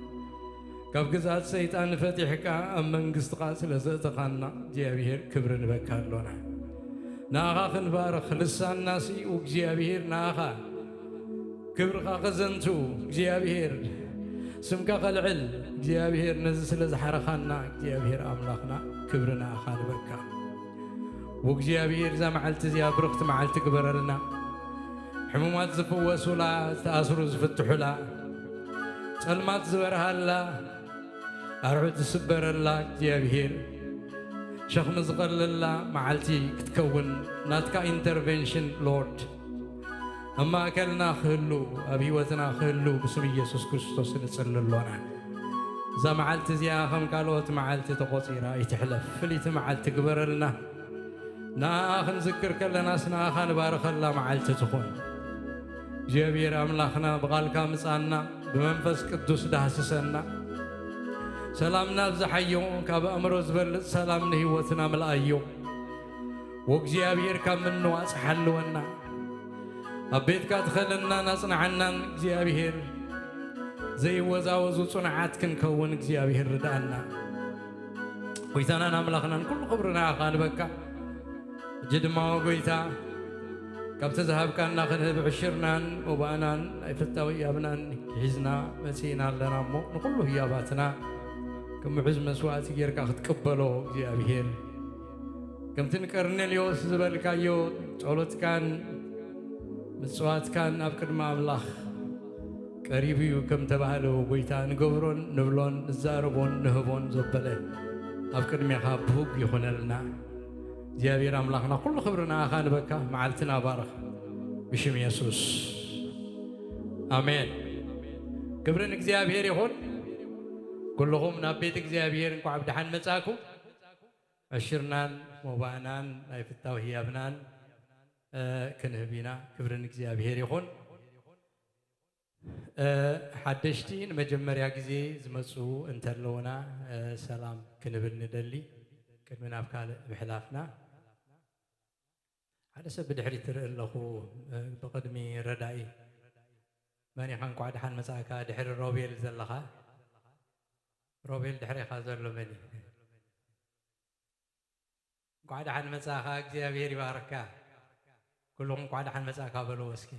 ካብ ግዝኣት ሰይጣን ፈቲሕካ ኣብ መንግስትኻ ስለ ዘእተኻና እግዚኣብሔር ክብሪ ንበካ ኣሎና። ንኣኻ ክንባርኽ ልሳንናሲ እግዚኣብሔር ንኣኻ ክብርኻ ከዘንቱ እግዚኣብሔር ስምካ ከልዕል እግዚኣብሔር ነዚ ስለ ዝሓረኻና እግዚኣብሔር ኣምላኽና ክብሪ ንኣኻ ንበካ። ወእግዚኣብሔር እዛ መዓልቲ እዚኣ ብርኽቲ መዓልቲ ግበረልና። ሕሙማት ዝፍወሱላ፣ ዝተኣስሩ ዝፍትሑላ፣ ጸልማት ዝበርሃላ፣ ኣርዑት ዝስበረላ እግዚኣብሔር ሸኽሚ ዝቐለላ መዓልቲ ክትከውን ናትካ ኢንተርቬንሽን ሎርድ ኣብ ማእከልና ክህሉ ኣብ ህይወትና ክህሉ ብስም ኢየሱስ ክርስቶስ ንጽሊ ኣሎና። እዛ መዓልቲ እዚኣ ከም ካልኦት መዓልቲ ተቖጺራ ኣይትሕለፍ። ፍልይቲ መዓልቲ ግበረልና። ንኣኣ ክንዝክር ከለናስ ንኣኻ ንባርኸላ መዓልቲ ትኹን። እግዚኣብሔር ኣምላኽና ብቓልካ ምጻና፣ ብመንፈስ ቅዱስ ዳህስሰና። ሰላምና ኣብዝሓዮ፣ ካብ ኣእምሮ ዝበልጽ ሰላም ንህይወትና ምልኣዮ። ወእግዚኣብሔር ካብ ምንዋጽ ሓልወና። ኣብ ቤትካ ትኸለናን ኣጽንዓናን እግዚኣብሔር። ዘይወዛወዙ ጽኑዓት ክንከውን እግዚኣብሔር ርድኣና። ጎይታናን ኣምላኽናን ኩሉ ክብሪ ንኣኻ ንበካ። ሕጂ ድማ ጎይታ ካብቲ ዝሃብካና ክንህብ ዕሽርናን መባእናን ናይ ፍታዊ ያብናን ሒዝና መጺእና ኣለና እሞ ንኹሉ ህያባትና ከም ምዑዝ መስዋዕቲ ጌርካ ክትቅበሎ እግዚኣብሔር ከምቲ ንቀርኔልዮስ ዝበልካዮ ጸሎትካን ምጽዋትካን ኣብ ቅድሚ ኣምላኽ ቀሪቡ እዩ ከም ተባህለ ጎይታ ንገብሮን ንብሎን ንዛረቦን ንህቦን ዘበለ ኣብ ቅድሜኻ ብህግ ይኹነልና። እግዚኣብሔር ኣምላኽና ኩሉ ክብሪ ንኣኻ ንበካ። መዓልትና ባርኽ ብሽም የሱስ ኣሜን። ክብሪ ንእግዚኣብሔር ይኹን። ኩልኹም ናብ ቤት እግዚኣብሔር እንኳዕ ብደሓን መጻእኩም። ዕሽርናን ሞባእናን ናይ ፍታው ህያብናን እ፣ ክንህብ ኢና። ክብሪ ንእግዚኣብሔር ይኹን። እ፣ ሓደሽቲ ንመጀመርያ ግዜ ዝመጹ እንተለውና እ፣ ሰላም ክንብል ንደሊ። ቅድሚ ናብ ካልእ ምሕላፍና ሓደ ሰብ ብድሕሪት ትርኢ ኣለኹ። እ፣ ብቕድሚ ረዳኢ መን ኢኻ? እንኳዕ ደሓን መጻእካ። ድሕሪ ሮቤል ዘለኻ ሮቤል ድሕሬኻ ዘሎ መን እዩ? እንኳዕ ደሓን መጻኻ፣ እግዚኣብሔር ይባርካ። ኩልኹም እንኳዕ ደሓን መጻእካ በልዎ እስኪ።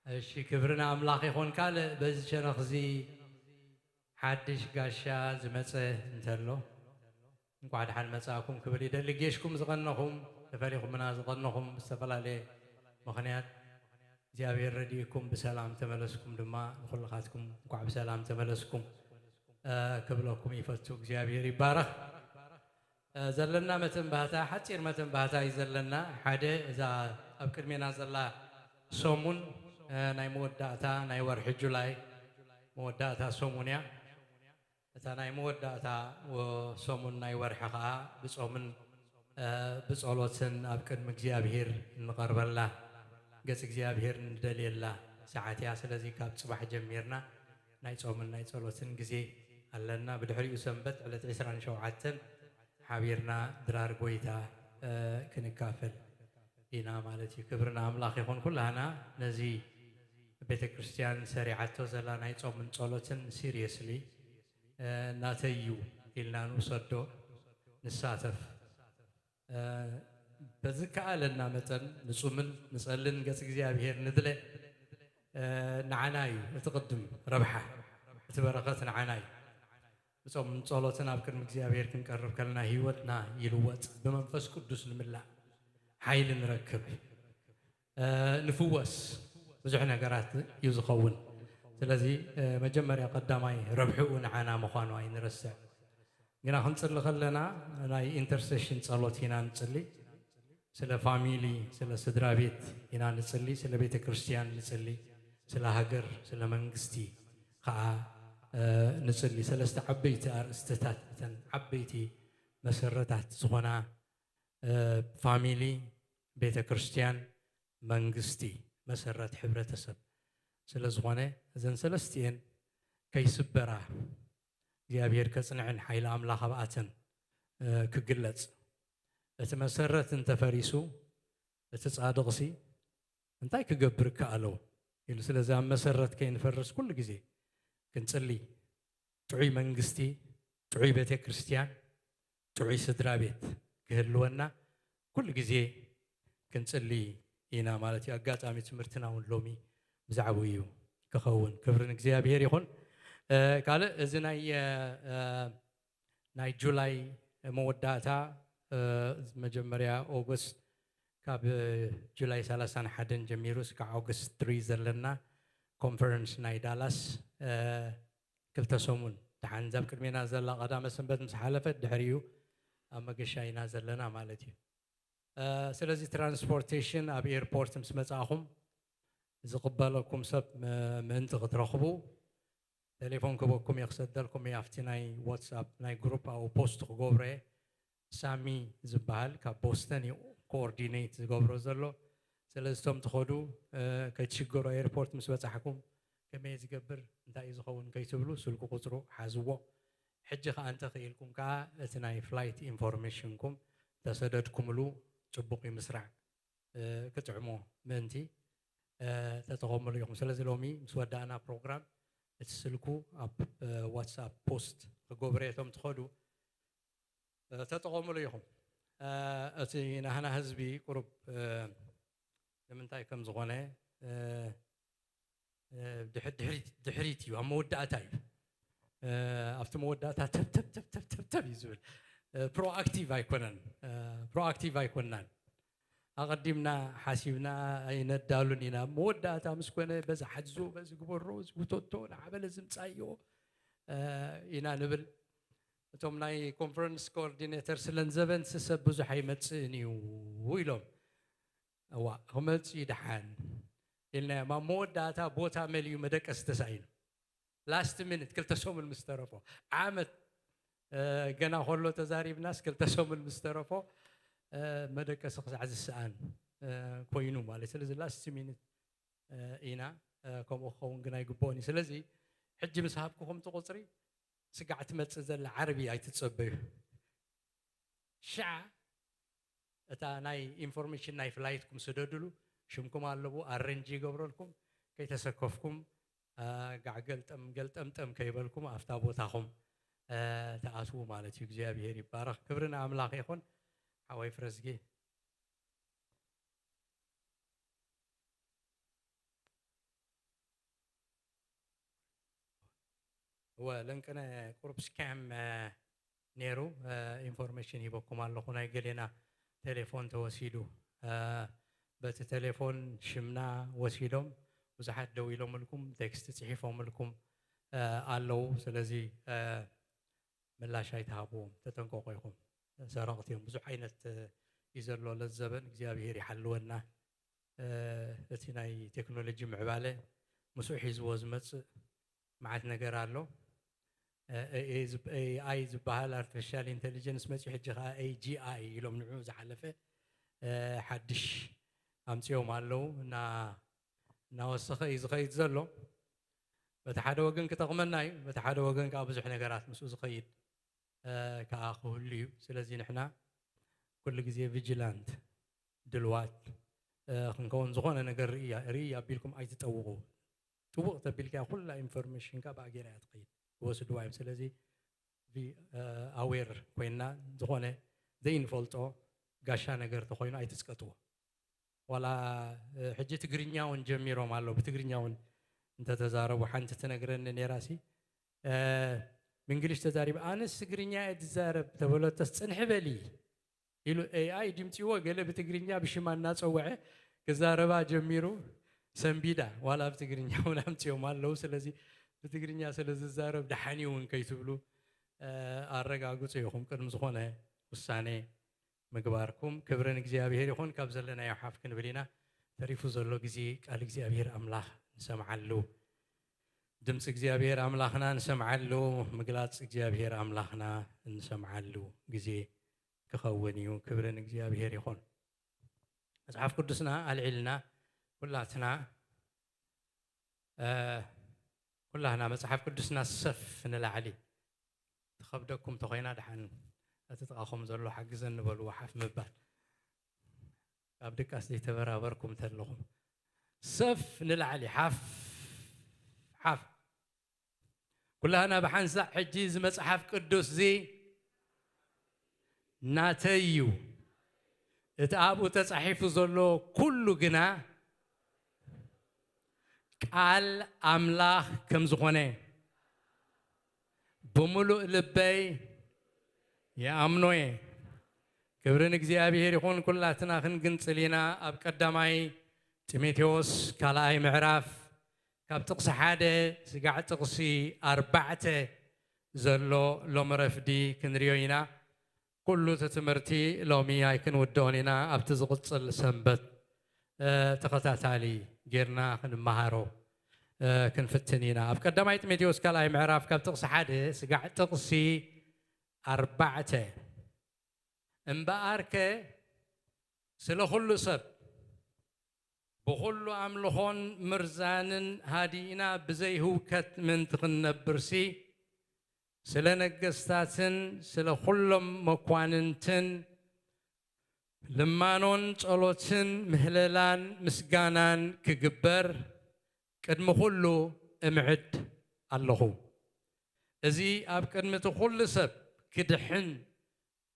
እሺ፣ ክብሪ ንኣምላኽ ይኹን። ካልእ በዚ ሸነኽ እዚ ሓድሽ ጋሻ ዝመጸ እንተሎ እንኳዕ ደሓን መጻእኩም ክብል ይደሊ። ጌሽኩም ዝቐነኹም፣ ተፈሊኹምና ዝቐነኹም ብዝተፈላለየ ምኽንያት እግዚኣብሔር ረዲእኩም ብሰላም ተመለስኩም ድማ ንኹልኻትኩም እንኳዕ ብሰላም ተመለስኩም፣ እ፣ ክብለኩም ይፈቱ። እግዚኣብሔር ይባረኽ። እ፣ ዘለና መተንባህታ፣ ሓጺር መተንባህታ እዩ ዘለና። ሓደ፣ እዛ ኣብ ቅድሜና ዘላ ሰሙን፣ እ፣ ናይ መወዳእታ ናይ ወርሒ ጁላይ መወዳእታ ሰሙን እያ። እታ ናይ መወዳእታ ወ-፣ ሰሙን ናይ ወርሒ ኸኣ ብጾምን፣ እ፣ ብጸሎትን ኣብ ቅድሚ እግዚኣብሔር እንቐርበላ፣ ገጽ እግዚኣብሔር እንደልየላ ሰዓት እያ። ስለዚ ካብ ጽባሕ ጀሚርና ናይ ጾምን ናይ ጸሎትን ግዜ ኣለና። ብድሕሪኡ ሰንበት ዕለት ዕስራን ሸውዓተን ሓቢርና ድራር ጐይታ፣ እ፣ ክንካፈል ኢና ማለት እዩ። ክብሪ ንኣምላኽ ይኹን። ኩላህና ነዚ ቤተ ክርስቲያን ሰሪዓቶ ዘላ ናይ ጾምን ጸሎትን ሲሪየስሊ፣ እ፣ ናተይ እዩ ኢልና ንውሰዶ፣ ንሳተፍ። እ፣ በዝከኣለና መጠን ንጹምን ንጸልን ገጽ እግዚኣብሔር ንድለ። እ፣ ንዓና እዩ እቲ ቅድም ረብሓ፣ እቲ በረኸት ንዓና እዩ። ብጾምን ጸሎትን ኣብ ቅድሚ እግዚኣብሔር ክንቀርብ ከለና ህይወትና ይልወጥ፣ ብመንፈስ ቅዱስ ንምላእ፣ ሓይሊ ንረክብ፣ እ፣ ንፍወስ፣ ብዙሕ ነገራት እዩ ዝኸውን። ስለዚ፣ እ፣ መጀመርያ ቀዳማይ ረብሕኡ ንዓና ምዃኑ ኣይንረስዕ። ግና ክንጽሊ ከለና ናይ ኢንተርሴሽን ጸሎት ኢና ንጽሊ። ስለ ፋሚሊ፣ ስለ ስድራ ቤት ኢና ንጽሊ፣ ስለ ቤተ ክርስቲያን ንጽሊ፣ ስለ ሃገር፣ ስለ መንግስቲ ኸኣ፣ እ፣ ንጽሊ። ሰለስተ ዓበይቲ ኣርእስትታት፣ እተን ዓበይቲ መሰረታት ዝኾና፣ እ፣ ፋሚሊ፣ ቤተ ክርስቲያን፣ መንግስቲ፣ መሰረት ሕብረተሰብ ስለ ዝኾነ፣ እዘን ሰለስቲኤን ከይስበራ እግዚኣብሔር ከጽንዐን፣ ሓይሊ ኣምላኽ ኣብኣተን፣ እ፣ ክግለጽ። እቲ መሰረት እንተፈሪሱ፣ እቲ ጻድቕሲ እንታይ ክገብር እከኣሎ? ኢሉ። ስለዚ ኣብ መሰረት ከይንፈርስ ኩሉ ግዜ ክንጽሊ፣ ጥዑይ መንግስቲ፣ ጥዑይ ቤተ ክርስቲያን፣ ጥዑይ ስድራ ቤት ክህልወና ኩሉ ግዜ ክንጽሊ ኢና ማለት እዩ። ኣጋጣሚ ትምህርትና እውን ሎሚ ብዛዕባኡ እዩ ክኸውን። ክብሪ ንእግዚኣብሔር ይኹን። እ፣ ካልእ እዚ ናይ፣ እ፣ እ፣ ናይ ጁላይ መወዳእታ፣ እ፣ መጀመርያ ኦገስት፣ ካብ ጁላይ ሰላሳን ሓደን ጀሚሩ እስካዕ ኦገስት ትሪ ዘለና ኮንፈረንስ ናይ ዳላስ፣ እ፣ ክልተ ሰሙን ደሓን፣ እዛ ኣብ ቅድሜና ዘላ ቀዳመ ሰንበት ምስ ሓለፈት ድሕሪኡ ኣብ መገሻ ኢና ዘለና ማለት እዩ። እ፣ ስለዚ ትራንስፖርቴሽን ኣብ ኤርፖርት ምስ መጻእኹም ዝቕበለኩም ሰብ ም-፣ ምእንቲ ክትረኽቡ ቴሌፎን ክበኩም እየ፣ ክሰደልኩም እየ። ኣብቲ ናይ ዋትስኣፕ ናይ ግሩፕ ኣብኡ ፖስት ክገብሮ እየ። ሳሚ ዝበሃል ካብ ቦስተን እዩ ኮኦርዲኔት ዝገብሮ ዘሎ። ስለዚ እቶም ትኸዱ፣ እ፣ ከይትሽገሩ፣ ኤርፖርት ምስ በጻሕኩም ከመይ ዝገብር፣ እንታይ እዩ ዝኸውን ከይትብሉ ስልኪ ቁጽሩ ሓዝዎ። ሕጂ ከኣ እንተኽኢልኩም ከኣ እቲ ናይ ፍላይት ኢንፎርሜሽንኩም ተሰደድኩምሉ ጽቡቕ እዩ ምስራዕ፣ እ፣ ክጥዕሞ ምእንቲ፣ እ፣ ተጠቐምሉ ኢኹም። ስለዚ ሎሚ ምስ ወዳእና ፕሮግራም እቲ ስልኩ ኣብ፣ እ፣ ዋትስኣፕ ፖስት ክገብረ እየ። እቶም ትኸዱ፣ እ፣ ተጠቐምሉ ኢኹም። እ፣ እቲ ናህና ህዝቢ ቁሩብ፣ እ፣ ንምንታይ ከም ዝኾነ፣ እ፣ እ፣ ድሕ-፣ ድሕሪት፣ ድሕሪት እዩ፣ ኣብ መወዳእታ እዩ። እ፣ ኣብቲ መወዳእታ ተብ፣ ተብ፣ ተብ፣ ተብ፣ ተብ፣ ተብ እዩ ዝብል። እ፣ ፕሮኣክቲቭ ኣይኮነን፣ እ፣ ፕሮኣክቲቭ ኣይኮንናን። ኣቐዲምና ሓሲብና ኣይነዳሉን ኢና። መወዳእታ ምስ ኮነ በዚ ሓዝዎ፣ በዚ ግበሮ፣ እዚ ውተቶ፣ ንዓበለ ዝምጻዮ፣ እ፣ ኢና ንብል። እቶም ናይ ኮንፈረንስ ኮኦርዲኔተር ስለንዘበን ሰብ ብዙሕ ኣይመጽእን እዩ ኢሎም። እዋ፣ ክመጽእ እዩ ደሓን ኢልናዮም። ኣብ መወዳእታ ቦታ መሊኡ መደቀሲ ተሳኢኑ። ላስት ሚኒት፣ ክልተ ሰሙን ምስ ተረፎ፣ ዓመት፣ እ፣ ገና ከሎ ተዛሪብናስ፣ ክልተ ሰሙን ምስ ተረፎ፣ እ፣ መደቀሲ ክሳዕ ዝሰኣን፣ እ፣ ኮይኑ ማለት። ስለዚ ላስት ሚኒት፣ እ፣ ኢና፣ እ፣ ከምኡ ክኸውን ግን ኣይግብኦን እዩ። ስለዚ ሕጂ ምስ ሃብኩኹም እቲ ቁጽሪ፣ ስጋዕ ትመጽእ ዘላ ዓርቢ ኣይትጸበዩ። ሽዓ እታ ናይ ኢንፎርሜሽን ናይ ፍላይትኩም ስደድሉ፣ ሽምኩም ኣለዎ፣ ኣረንጅ ይገብረልኩም፣ ከይተሰከፍኩም ጋዕ ገልጠም ገልጠምጠም ከይበልኩም ኣብታ ቦታኹም ትኣትዉ ማለት እዩ። እግዚኣብሔር ይባረኽ። ክብሪ ንኣምላኽ ይኹን። ሓወይ ፍረዝጊ። እወ ለንቅነ ቁሩብ ስካም ነይሩ። ኢንፎርሜሽን ሂበኩም ኣለኹ። ናይ ገሌና ቴሌፎን ተወሲዱ። በቲ ቴሌፎን ሽምና ወሲዶም ብዙሓት ደው ኢሎምልኩም፣ ቴክስት ጽሒፎምልኩም ኣለዉ። ስለዚ ምላሽ ኣይትሃብዎም፣ ተጠንቀቑ ኢኹም። ሰረቕቲ እዮም። ብዙሕ ዓይነት እዩ ዘሎ ለዘበን። እግዚኣብሔር ይሓልወና። እቲ ናይ ቴክኖሎጂ ምዕባለ ምስኡ ሒዝዎ ዝመጽእ መዓት ነገር ኣሎ። ኤኣይ ዝበሃል ኣርቲፊሻል ኢንቴሊጀንስ መጺኡ፣ ሕጂ ከዓ ኤጂኣይ ኢሎም ንዑ ዝሓለፈ ሓድሽ ኣምጺኦም ኣለዉ። እናወሰኸ እዩ ዝኸይድ ዘሎ። በቲ ሓደ ወገን ክጠቕመና እዩ፣ በቲ ሓደ ወገን ከዓ ብዙሕ ነገራት ምስኡ ዝኸይድ ከዓ ክህሉ እዩ። ስለዚ ንሕና ኩሉ ግዜ ቪጂላንት፣ ድልዋት ክንከውን፣ ዝኾነ ነገር ርኢ ኣቢልኩም ኣይትጠውቑ። ጥውቕ ተቢልካ ኩላ ኢንፎርሜሽንካ ብኣጌራ እያ ትኸይድ፣ ይወስድዋ እዮም። ስለዚ ኣዌር ኮይና ዝኾነ ዘይንፈልጦ ጋሻ ነገር ተኾይኑ ኣይትስቀጥዎ። ዋላ ሕጂ ትግርኛ እውን ጀሚሮም ኣለዉ። ብትግርኛ እውን እንተተዛረቡ ሓንቲ ትነግረኒ ነይራ ሲ ብእንግሊሽ ተዛሪቡ፣ ኣነስ ትግርኛ እየ ዝዛረብ ተበለቶስ ጽንሒ በሊ ኢሉ ኤኣይ ድምፂዎ ገለ ብትግርኛ ብሽማ እናፀወዐ ክዛረባ ጀሚሩ። ሰንቢዳ ዋላ ብትግርኛ እውን ኣምፅኦም ኣለዉ። ስለዚ ብትግርኛ ስለ ዝዛረብ ደሓን እዩ እውን ከይትብሉ ኣረጋግፁ ኢኹም ቅድሚ ዝኾነ ውሳኔ ምግባርኩም። ክብሪ ንእግዚኣብሔር ይኹን። ካብ ዘለናዮ ሓፍ ክንብል ኢና። ተሪፉ ዘሎ ግዜ ቃል እግዚኣብሔር ኣምላኽ ንሰምዓሉ፣ ድምፂ እግዚኣብሔር ኣምላኽና ንሰምዓሉ፣ ምግላፅ እግዚኣብሔር ኣምላኽና ንሰምዓሉ ግዜ ክኸውን እዩ። ክብሪ ንእግዚኣብሔር ይኹን። መፅሓፍ ቅዱስና ኣልዒልና ኩላትና ኩላህና መፅሓፍ ቅዱስና ሰፍ ንላዕሊ ትኸብደኩም ተኾይና ደሓን እቲ ጥቓኹም ዘሎ ሓግዘኒ በልዎ ሓፍ ምባል። ኣብ ድቃስ ዘይተበራበርኩም ተለኹም ሰፍ ንላዕሊ ሓፍ ሓፍ። ኩላህና ብሓንሳእ ሕጂ እዚ መፅሓፍ ቅዱስ እዚ ናተይ እዩ፣ እቲ ኣብኡ ተፃሒፉ ዘሎ ኩሉ ግና ቃል ኣምላኽ ከም ዝኾነ ብምሉእ ልበይ ይኣምኖ እየ። ክብሪ ንእግዚኣብሔር ይኹን። ኩላትና ክንግንጽል ኢና። ኣብ ቀዳማይ ጢሞቴዎስ ካልኣይ ምዕራፍ ካብ ጥቕሲ ሓደ ስጋዕ ጥቕሲ ኣርባዕተ ዘሎ ሎሚ ረፍዲ ክንሪኦ ኢና። ኩሉ እቲ ትምህርቲ ሎሚ ኣይክንውድኦን ኢና። ኣብቲ ዝቕጽል ሰንበት ተኸታታሊ ጌርና ክንመሃሮ ክንፍትን ኢና። ኣብ ቀዳማይ ጢሞቴዎስ ካልኣይ ምዕራፍ ካብ ጥቕሲ ሓደ ስጋዕ ጥቕሲ ኣርባዕተ፣ እምበኣርከ ስለ ኩሉ ሰብ ብኹሉ ኣምልኾን ምርዛንን ሃዲእና ብዘይህውከት ምእንቲ ክንነብርሲ፣ ስለ ነገስታትን ስለ ኩሎም መኳንንትን ልማኖን ጸሎትን ምህለላን ምስጋናን ክግበር ቅድሚ ኩሉ እምዕድ ኣለኹ። እዚ ኣብ ቅድሚ እቲ ኩሉ ሰብ ክድሕን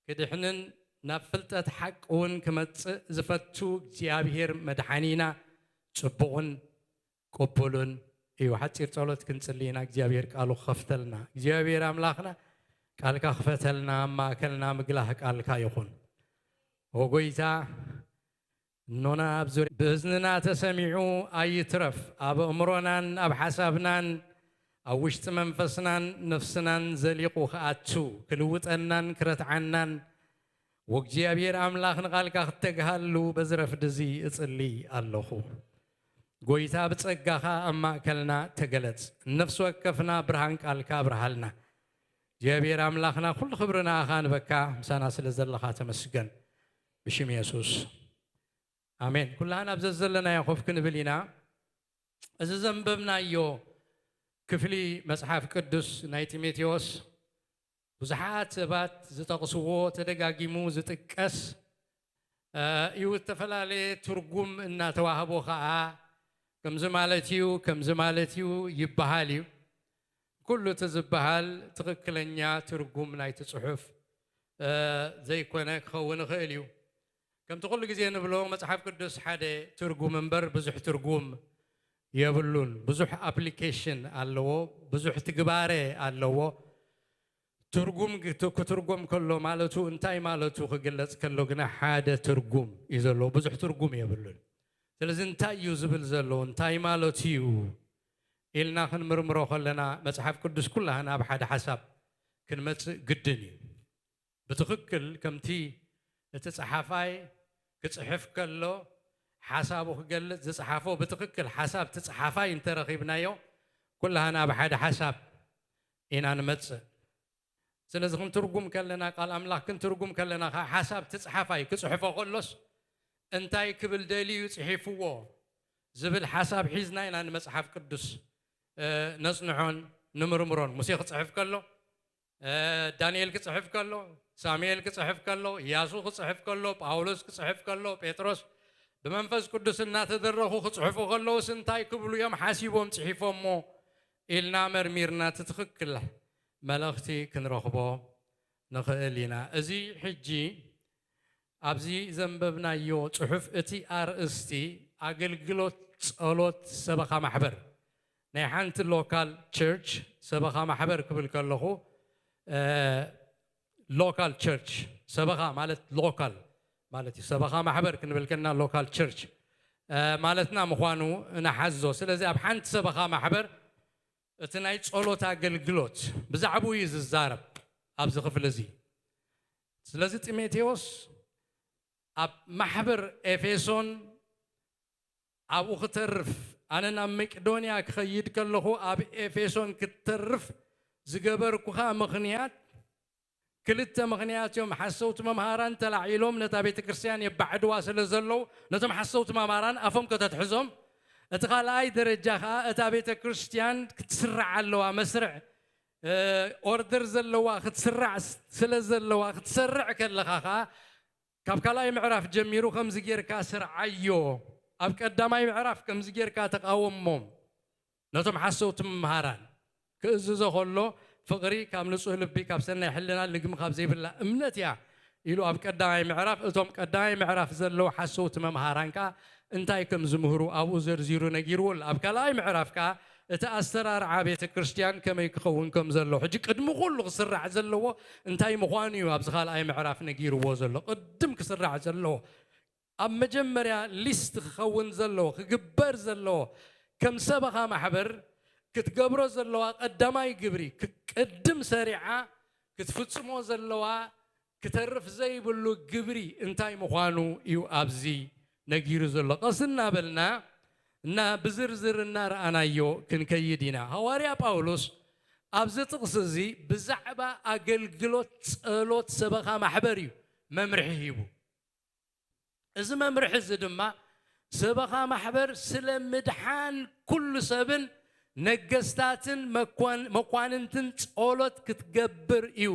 ክድሕንን ናብ ፍልጠት ሓቂ እውን ክመጽእ ዝፈቱ እግዚኣብሔር መድሓኒና ጽቡቕን ቅቡልን እዩ። ሓጺር ጸሎት ክንጽሊ ኢና። እግዚኣብሔር ቃሉ ክኸፍተልና። እግዚኣብሔር ኣምላኽና ቃልካ ክፈተልና፣ ኣብ ማእከልና ምግላህ ቃልካ ይኹን። ኦ ጎይታ፣ እኖና ኣብ ዙርያ ብእዝንና ተሰሚዑ ኣይትረፍ፣ ኣብ ኣእምሮናን ኣብ ሓሳብናን ኣብ ውሽጢ መንፈስናን ነፍስናን ዘሊቑ ክኣቱ ክልውጠናን ክረትዓናን ወእግዚኣብሔር ኣምላኽ ንቓልካ ክተግሃሉ በዚ ረፍዲ እዚ እጽሊ ኣለኹ። ጎይታ ብጸጋኻ ኣብ ማእከልና ተገለጽ። ነፍሲ ወከፍና ብርሃን ቃልካ ኣብርሃልና። እግዚኣብሔር ኣምላኽና ኩሉ ክብሪ ንኣኻ ንበካ ምሳና ስለ ዘለኻ ተመስገን። ብሽም የሱስ ኣሜን። ኩላህና ኣብ ዘዘለናዮ ኮፍ ክንብል ኢና። እዚ ዘንበብናዮ ክፍሊ መጽሓፍ ቅዱስ ናይ ጢሞቴዎስ ብዙሓት ሰባት ዝጠቕስዎ ተደጋጊሙ ዝጥቀስ እዩ። ዝተፈላለየ ትርጉም እናተዋህቦ ኸዓ ከምዚ ማለት እዩ፣ ከምዚ ማለት እዩ ይበሃል እዩ። ኩሉ እቲ ዝበሃል ትኽክለኛ ትርጉም ናይቲ ጽሑፍ፣ እ፣ ዘይኮነ ክኸውን ይኽእል እዩ። ከምቲ ኩሉ ግዜ ንብሎ፣ መጽሓፍ ቅዱስ ሓደ ትርጉም እምበር ብዙሕ ትርጉም የብሉን። ብዙሕ ኣፕሊኬሽን ኣለዎ፣ ብዙሕ ትግባረ ኣለዎ። ትርጉም ግ-፣ ክትርጎም ከሎ ማለቱ እንታይ ማለቱ ክግለጽ ከሎ ግና ሓደ ትርጉም እዩ ዘለዎ፣ ብዙሕ ትርጉም የብሉን። ስለዚ እንታይ እዩ ዝብል ዘሎ፣ እንታይ ማለቱ እዩ ኢልና ክንምርምሮ ከለና፣ መጽሓፍ ቅዱስ ኩላህና ኣብ ሓደ ሓሳብ ክንመጽእ ግድን እዩ። ብትኽክል ከምቲ እቲ ጸሓፋይ ክጽሕፍ ከሎ ሓሳቡ ክገልጽ ዝጸሓፎ ብትኽክል ሓሳብ እቲ ጸሓፋይ እንተረኺብናዮ፣ ኩላህና ኣብ ሓደ ሓሳብ ኢና ንመጽእ። ስለዚ ክንትርጉም ከለና፣ ቃል ኣምላኽ ክንትርጉም ከለና፣ ከኣ ሓሳብ እቲ ጸሓፋይ ክጽሕፎ ከሎስ እንታይ ክብል ደልዩ ጽሒፍዎ ዝብል ሓሳብ ሒዝና ኢና ንመጽሓፍ ቅዱስ፣ እ፣ ነጽንዖን ንምርምሮን። ሙሴ ክጽሕፍ ከሎ፣ እ፣ ዳንኤል ክጽሕፍ ከሎ፣ ሳሙኤል ክጽሕፍ ከሎ፣ ኢያሱ ክጽሕፍ ከሎ፣ ጳውሎስ ክጽሕፍ ከሎ፣ ጴጥሮስ ብመንፈስ ቅዱስ እናተደረኹ ክጽሕፉ ከለውስ እንታይ ክብሉ እዮም ሓሲቦም ጽሒፎሞ ኢልና መርሚርና እቲ ትኽክል መልእኽቲ ክንረኽቦ ንኽእል ኢና። እዚ ሕጂ ኣብዚ ዘንበብናዮ ጽሑፍ እቲ ኣርእስቲ ኣገልግሎት ጸሎት ሰበኻ ማሕበር ናይ ሓንቲ ሎካል ቸርች ሰበኻ ማሕበር ክብል ከለኹ፣ እ፣ ሎካል ቸርች ሰበኻ ማለት ሎካል ማለት እዩ። ሰበኻ ማሕበር ክንብል ከለና ሎካል ቸርች፣ እ፣ ማለትና ምዃኑ ንሓዞ። ስለዚ ኣብ ሓንቲ ሰበኻ ማሕበር እቲ ናይ ጸሎት ኣገልግሎት ብዛዕባኡ እዩ ዝዛረብ ኣብዚ ክፍሊ እዚ። ስለዚ ጢሞቴዎስ ኣብ ማሕበር ኤፌሶን ኣብኡ ክተርፍ፣ ኣነ ናብ መቄዶንያ ክኸይድ ከለኹ ኣብ ኤፌሶን ክትተርፍ ዝገበርኩኻ ምኽንያት ክልተ ምኽንያት እዮም። ሓሰውቲ መምሃራን ተላዒሎም ነታ ቤተ ክርስቲያን የባዕድዋ ስለ ዘለዉ፣ ነቶም ሓሰውቲ መምሃራን ኣፎም ከተትሕዞም፣ እቲ ካልኣይ ደረጃ ኸኣ እታ ቤተ ክርስቲያን ክትስራዕ ኣለዋ፣ መስርዕ፣ እ፣ ኦርደር ዘለዋ ክትስራዕ ስ-፣ ስለ ዘለዋ፣ ክትሰርዕ ከለኻ ኸኣ ካብ ካልኣይ ምዕራፍ ጀሚሩ ከምዚ ጌርካ ስርዓዮ፣ ኣብ ቀዳማይ ምዕራፍ ከምዚ ጌርካ ተቃወሞም። ነቶም ሓሰውቲ መምሃራን ክእዝዞ ከሎ፣ ፍቕሪ ካብ ንጹህ ልቢ፣ ካብ ሰናይ ሕልና፣ ልግሚ ካብ ዘይብላ እምነት እያ ኢሉ ኣብ ቀዳማይ ምዕራፍ፣ እቶም ቀዳማይ ምዕራፍ ዘለዉ ሓሰውቲ መምሃራን ከኣ እንታይ ከም ዝምህሩ ኣብኡ ዘርዚሩ ነጊርዎ ኣሎ። ኣብ ካልኣይ ምዕራፍ ከኣ እቲ ኣሰራርዓ ቤተ ክርስቲያን ከመይ ክኸውን ከም ዘለዎ፣ ሕጂ ቅድሚ ኩሉ ክስራዕ ዘለዎ እንታይ ምዃኑ እዩ ኣብዚ ካልኣይ ምዕራፍ ነጊርዎ ዘሎ። ቅድም ክስራዕ ዘለዎ፣ ኣብ መጀመርያ ሊስት ክኸውን ዘለዎ፣ ክግበር ዘለዎ፣ ከም ሰበኻ ማሕበር ክትገብሮ ዘለዋ ቀዳማይ ግብሪ፣ ክቅድም ሰሪዓ ክትፍጽሞ ዘለዋ፣ ክተርፍ ዘይብሉ ግብሪ እንታይ ምዃኑ እዩ ኣብዚ ነጊሩ ዘሎ። ቀስ እናበልና እና ብዝርዝር እናረኣናዮ ክንከይድ ኢና። ሃዋርያ ጳውሎስ ኣብዚ ጥቕሲ እዚ ብዛዕባ ኣገልግሎት ጸሎት ሰበኻ ማሕበር እዩ መምርሒ ሂቡ። እዚ መምርሒ እዚ ድማ ሰበኻ ማሕበር ስለ ምድሓን ኩሉ ሰብን ነገስታትን መኳን-፣ መኳንንትን ጸሎት ክትገብር እዩ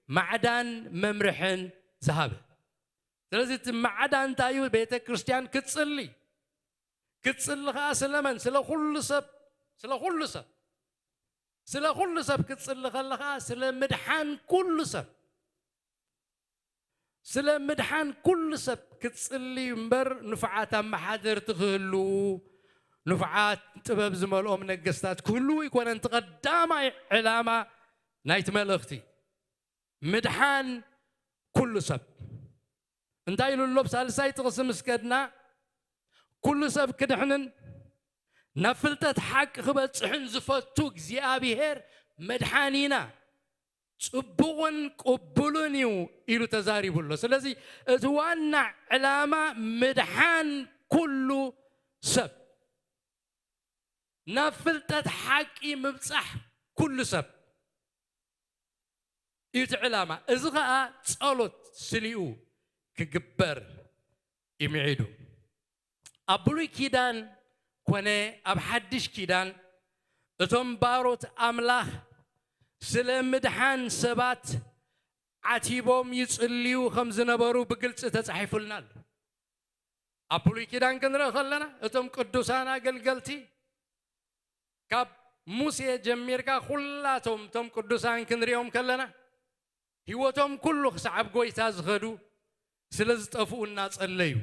ማዕዳን መምርሕን ዝሃበ። ስለዚ እቲ ማዕዳ እንታይ እዩ? ቤተ ክርስቲያን ክትጽሊ። ክትጽሊ ኸኣ ስለመን? ስለ ኩሉ ሰብ። ስለ ኩሉ ሰብ። ስለ ኩሉ ሰብ ክትጽሊ ከለኻ ስለ ምድሓን ኩሉ ሰብ። ስለ ምድሓን ኩሉ ሰብ ክትጽሊ እምበር፣ ንፉዓት ኣመሓደርቲ ክህልዉ፣ ንፉዓት ጥበብ ዝመልኦም ነገስታት ክህልዉ ኣይኮነን። እቲ ቀዳማይ ዕላማ ናይቲ መልእኽቲ ምድሓን ኩሉ ሰብ። እንታይ ኢሉ ኣሎ? ኣብ ሳልሳይ ጥቕሲ ምስ ከድና፣ ኩሉ ሰብ ክድሕንን ናብ ፍልጠት ሓቂ ክበጽሕን ዝፈቱ እግዚኣብሄር መድሓኒና ጽቡቕን ቅቡልን እዩ ኢሉ ተዛሪቡ ኣሎ። ስለዚ እቲ ዋና ዕላማ ምድሓን ኩሉ ሰብ፣ ናብ ፍልጠት ሓቂ ምብጻሕ ኩሉ ሰብ እዩ እቲ ዕላማ። እዚ ኸኣ ጸሎት ስሊኡ ክግበር እዩ ምዒዱ። ኣብ ብሉይ ኪዳን ኮነ ኣብ ሓድሽ ኪዳን እቶም ባሮት ኣምላኽ ስለ ምድሓን ሰባት ዓቲቦም ይጽልዩ ከም ዝነበሩ ብግልጺ ተጻሒፉልና ኣሎ። ኣብ ብሉይ ኪዳን ክንርኢ ከለና እቶም ቅዱሳን ኣገልገልቲ ካብ ሙሴ ጀሚርካ ኩላቶም እቶም ቅዱሳን ክንሪኦም ከለና ህይወቶም ኩሉ ክሳዕ ኣብ ጎይታ ዝኸዱ ስለ ዝጠፍኡ እናጸለዩ፣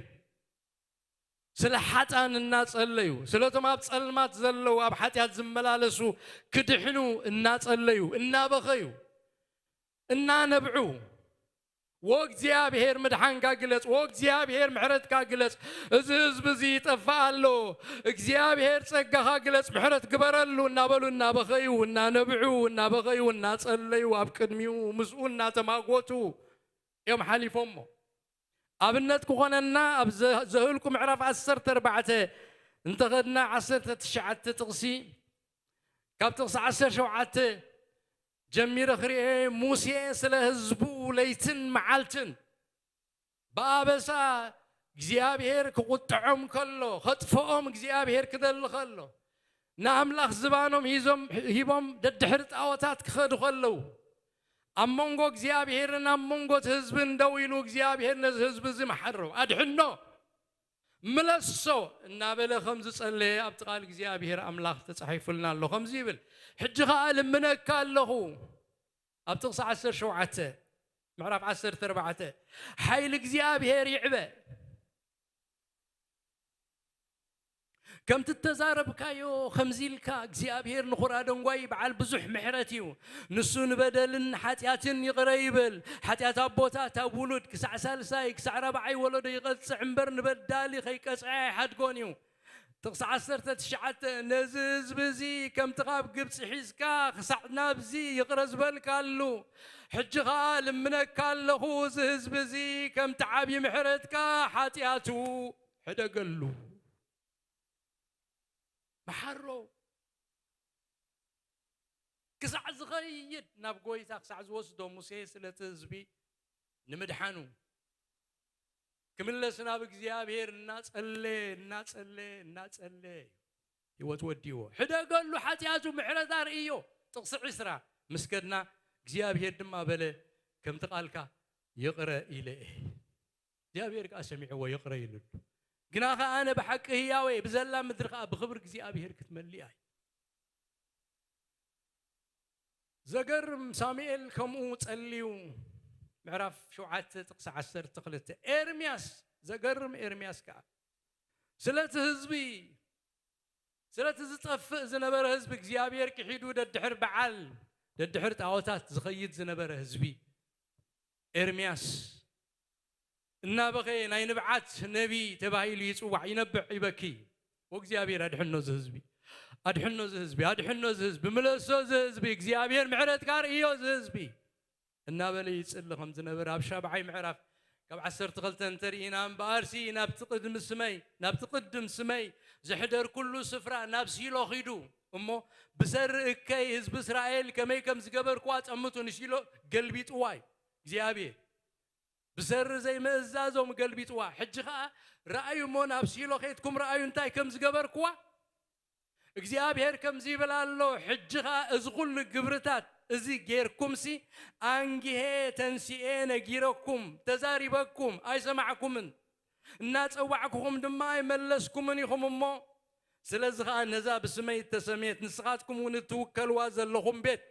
ስለ ሓጣን እናጸለዩ፣ ስለቶም ኣብ ጸልማት ዘለዉ ኣብ ሓጢኣት ዝመላለሱ ክድሕኑ እናጸለዩ፣ እናበኸዩ፣ እናነብዑ፣ "ወእግዚኣብሔር ምድሓንካ ግለጽ፣ ወእግዚኣብሔር ምሕረትካ ግለጽ፣ እዚ ህዝቢ እዚ ይጠፍእ ኣሎ፣ እግዚኣብሔር ጸጋኻ ግለጽ፣ ምሕረት ግበረሉ" እናበሉ እናበኸዩ፣ እናነብዑ፣ እናበኸዩ፣ እናጸለዩ፣ ኣብ ቅድሚኡ ምስኡ እናተማጎቱ እዮም ሓሊፎሞ። ኣብነት ክኾነና ኣብ ዘ-፣ ዘህልቁ ምዕራፍ ዓሰርተ ኣርባዕተ እንተኸድና ዓሰርተ ትሽዓተ ጥቕሲ ካብ ጥቕሲ ዓሰርተ ሸውዓተ ጀሚረ ክርኤ፣ ሙሴ ስለ ህዝቡ ለይትን መዓልትን ብኣበሳ እግዚኣብሔር ክቁጥዖም ከሎ፣ ከጥፍኦም እግዚኣብሔር ክደሊ ከሎ፣ ንኣምላኽ ዝባኖም ሂዞም፣ ሂቦም ደድሕሪ ጣዖታት ክኸዱ ከለዉ፣ ኣብ መንጎ እግዚኣብሔርን ኣብ መንጎ እቲ ህዝብን ደው ኢሉ፣ እግዚኣብሔር ነዚ ህዝቢ እዚ መሓሮ፣ ኣድሕኖ፣ ምለሶ እናበለ ከም ዝጸለየ ኣብቲ ቃል እግዚኣብሔር ኣምላኽ ተጻሒፉልና ኣሎ። ከምዚ ይብል፣ "ሕጂ ኸኣ ልምነካ ኣለኹ"፣ ኣብ ጥቕሲ ዓሰርተ ሸውዓተ፣ ምዕራፍ ዓሰርተ ኣርባዕተ፣ "ሓይሊ እግዚኣብሔር ይዕበ። ከምቲ እተዛረብካዮ ከምዚ ኢልካ፣ እግዚኣብሔር ንኹራ ደንጓይ በዓል ብዙሕ ምሕረት እዩ። ንሱ ንበደልን ሓጢኣትን ይቕረ ይብል። ሓጢኣት ኣቦታት ኣብ ውሉድ ክሳዕ ሳልሳይ፣ ክሳዕ ራብዓይ ወለዶ ይቐጽዕ እምበር፣ ንበዳሊ ከይቀጽዐ ኣይሓድጎን እዩ።" ጥቕሲ ዓሰርተ ትሽዓተ፣ "ነዚ ህዝቢ እዚ ከምቲ ካብ ግብጺ ሒዝካ ክሳዕ ናብዚ ይቕረ ዝበልካሉ፣ ሕጂ ኸኣ ልምነካ ኣለኹ፣ እዚ ህዝቢ እዚ ከምቲ ዓብዪ ምሕረትካ ሓጢኣቱ ሕደገሉ፣ መሓሮ፣ ክሳዕ ዝኸይድ ናብ ጎይታ ክሳዕ ዝወስዶ ሙሴ ስለቲ ህዝቢ ንምድሓኑ ክምለስ ናብ እግዚኣብሔር እናጸለየ፣ እናጸለየ፣ እናጸለየ እዩ ህይወት ወዲዎ። ሕደገሉ ሓጢኣቱ ምሕረት ኣርእዮ። ጥቕሲ ዕስራ ምስ ከድና እግዚኣብሔር ድማ በለ፣ "ከምቲ ቃልካ ይቕረ ኢለ እየ።" እግዚኣብሔር ከኣ ሰሚዕዎ ይቕረ ኢሉሉ። ግና ከኣ ኣነ ብሓቂ ህያወ እየ፣ ብዘላ ምድሪ ከኣ ብኽብሪ እግዚኣብሔር ክትመልእ እያ። ዘገርም፣ ሳሙኤል ከምኡ ጸልዩ። ምዕራፍ ሸውዓተ ጥቕሲ ዓሰርተ ክልተ። ኤርምያስ፣ ዘገርም ኤርምያስ ከኣ ስለቲ ህዝቢ፣ ስለቲ ዝጠፍእ ዝነበረ ህዝቢ እግዚኣብሔር ክሒዱ ደድሕር በዓል፣ ደድሕር ጣዖታት ዝኸይድ ዝነበረ ህዝቢ ኤርምያስ እናበኸየ ናይ ንብዓት ነቢ ተባሂሉ ይጽዋዕ፣ ይነብዕ፣ ይበኪ። "ወእግዚኣብሔር ኣድሕኖ እዚ ህዝቢ፣ ኣድሕኖ እዚ ህዝቢ፣ ኣድሕኖ እዚ ህዝቢ፣ ምለሶ እዚ ህዝቢ፣ እግዚኣብሔር ምሕረትካ ርእዮ እዚ ህዝቢ" እናበለ ይጽሊ ከም ዝነበረ ኣብ ሻብዓይ ምዕራፍ ካብ ዓሰርተ ክልተ እንተርኢና፣ እምበኣርሲ ናብቲ ቅድሚ ስመይ፣ ናብቲ ቅድም ስመይ ዘሕደርኩሉ ስፍራ ናብ ሲሎ ኺዱ እሞ ብሰሪ እከይ ህዝቢ እስራኤል ከመይ ከም ዝገበርክዋ ጠምቱ። ንሲሎ ገልቢጥዋ እዩ እግዚኣብሔር። ብሰሪ ዘይምእዛዞም ገልቢጥዋ። ሕጂ ኸኣ ረኣዩ እሞ ናብ ሲሎ ኸይድኩም ረኣዩ እንታይ ከም ዝገበርክዋ። እግዚኣብሔር ከምዚ ይብል ኣሎ፣ ሕጂ ኸኣ እዚ ኹሉ ግብርታት እዚ ጌርኩምሲ፣ ኣንጊሄ ተንሲኤ ነጊረኩም፣ ተዛሪበኩም፣ ኣይሰማዕኩምን፣ እናጸዋዕኩኹም ድማ ኣይመለስኩምን ኢኹም እሞ፣ ስለዚ ኸኣ ነዛ ብስመይ እተሰምየት ንስኻትኩም እውን እትውከልዋ ዘለኹም ቤት፣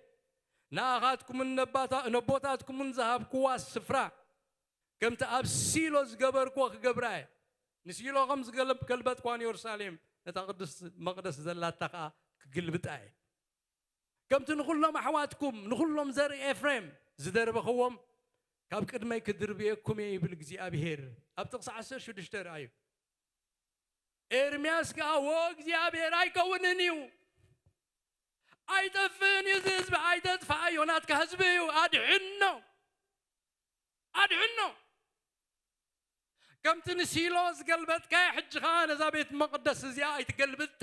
ንኣኻትኩምን ነባታ-፣ ነቦታትኩምን ዝሃብክዋ ስፍራ፣ ከምቲ ኣብ ሲሎ ዝገበርክዎ ክገብራ እየ። ንሲሎ ከም ዝገለብ-፣ ገልበጥኳ ንየሩሳሌም፣ ነታ ቅድስቲ መቕደስ ዘላታ ኸኣ ክግልብጣ እየ። ከምቲ ንኹሎም ኣሕዋትኩም፣ ንኹሎም ዘርኢ ኤፍሬም ዝደርበኽዎም፣ ካብ ቅድመይ ክድርብየኩም እየ ይብል እግዚኣብሄር። ኣብ ጥቕሲ ዓሰርተ ሽዱሽተ ረኣዩ። ኤርምያስ ከኣ፣ "ወ እግዚኣብሔር ኣይከውንን እዩ፣ ኣይጠፍእን እዩ፣ እዚ ህዝቢ ኣይተጥፍኣዮ፣ ናትካ ህዝቢ እዩ፣ ኣድሕኖ፣ ኣድሕኖ። ከምቲ ንሲሎ ዝገልበጥካዮ፣ ሕጂ ኸኣ ነዛ ቤት መቕደስ እዚኣ ኣይትገልብጣ።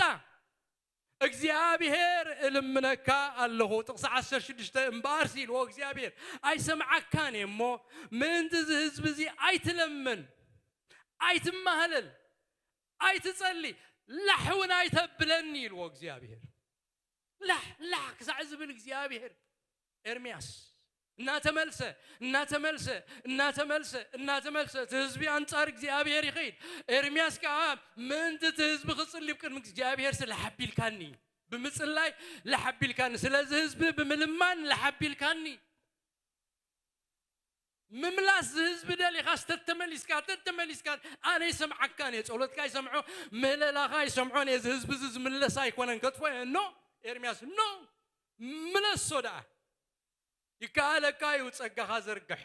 እግዚኣብሔር እልምነካ ኣለኹ." ጥቕሲ ዓሰርተ ሽዱሽተ፣ "እምበኣርሲ" ኢልዎ እግዚኣብሔር፣ "ኣይሰምዓካን እየ እሞ፣ ምእንቲ እዚ ህዝቢ እዚ ኣይትለምን፣ ኣይትማህለል፣ ኣይትጸሊ፣ ላሕ እውን ኣይተብለኒ" ኢልዎ እግዚኣብሔር። ላሕ ላሕ ክሳዕ ዝብል እግዚኣብሔር ኤርምያስ እናተመልሰ እናተመልሰ እናተመልሰ እናተመልሰ እቲ ህዝቢ ኣንጻር እግዚኣብሔር ይኸይድ። ኤርምያስ ከዓ ምእንቲ እቲ ህዝቢ ክጽሊ ኣብ ቅድሚ እግዚኣብሔር ስለ ሓቢልካኒ፣ ብምጽላይ ለሓቢልካኒ፣ ስለዚ ህዝቢ ብምልማን ለሓቢልካኒ። ምምላስ ዝህዝቢ ደሊኻስ ተተመሊስካ ተተመሊስካ ኣነ ይሰምዓካን እየ። ጸሎትካ ይሰምዖ፣ ምህለላኻ ይሰምዖን እየ። እዚ ህዝቢ እዚ ዝምለስ ኣይኮነን። ከጥፎ እየ። ኖ ኤርምያስ፣ ኖ ምለሶ ደኣ። ይከኣለካ እዩ፣ ጸጋኻ ዘርግሕ።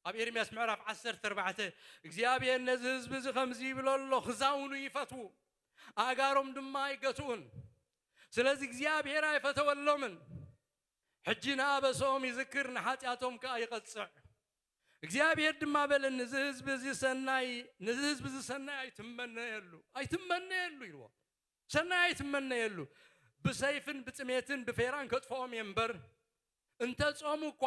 ኣብ ኤርምያስ ምዕራፍ ዓሰርተ ኣርባዕተ እግዚኣብሔር ነዚ ህዝቢ እዚ ከምዚ ይብሎ ኣሎ፣ ክዛውኑ ይፈትዉ፣ ኣእጋሮም ድማ ኣይገትኡን። ስለዚ እግዚኣብሔር ኣይፈተወሎምን። ሕጂ ንኣበሰኦም ይዝክር፣ ንሓጢኣቶም ከኣ ይቐጽዕ። እግዚኣብሔር ድማ በለኒ፣ እዚ ህዝቢ እዚ ሰናይ፣ ነዚ ህዝቢ እዚ ሰናይ ኣይትመነየሉ፣ ኣይትመነየሉ ኢልዎ። ሰናይ ኣይትመነየሉ። ብሰይፍን ብጥሜትን ብፌራን ከጥፍኦም እየ እምበር፣ እንተ ጾሙ እኳ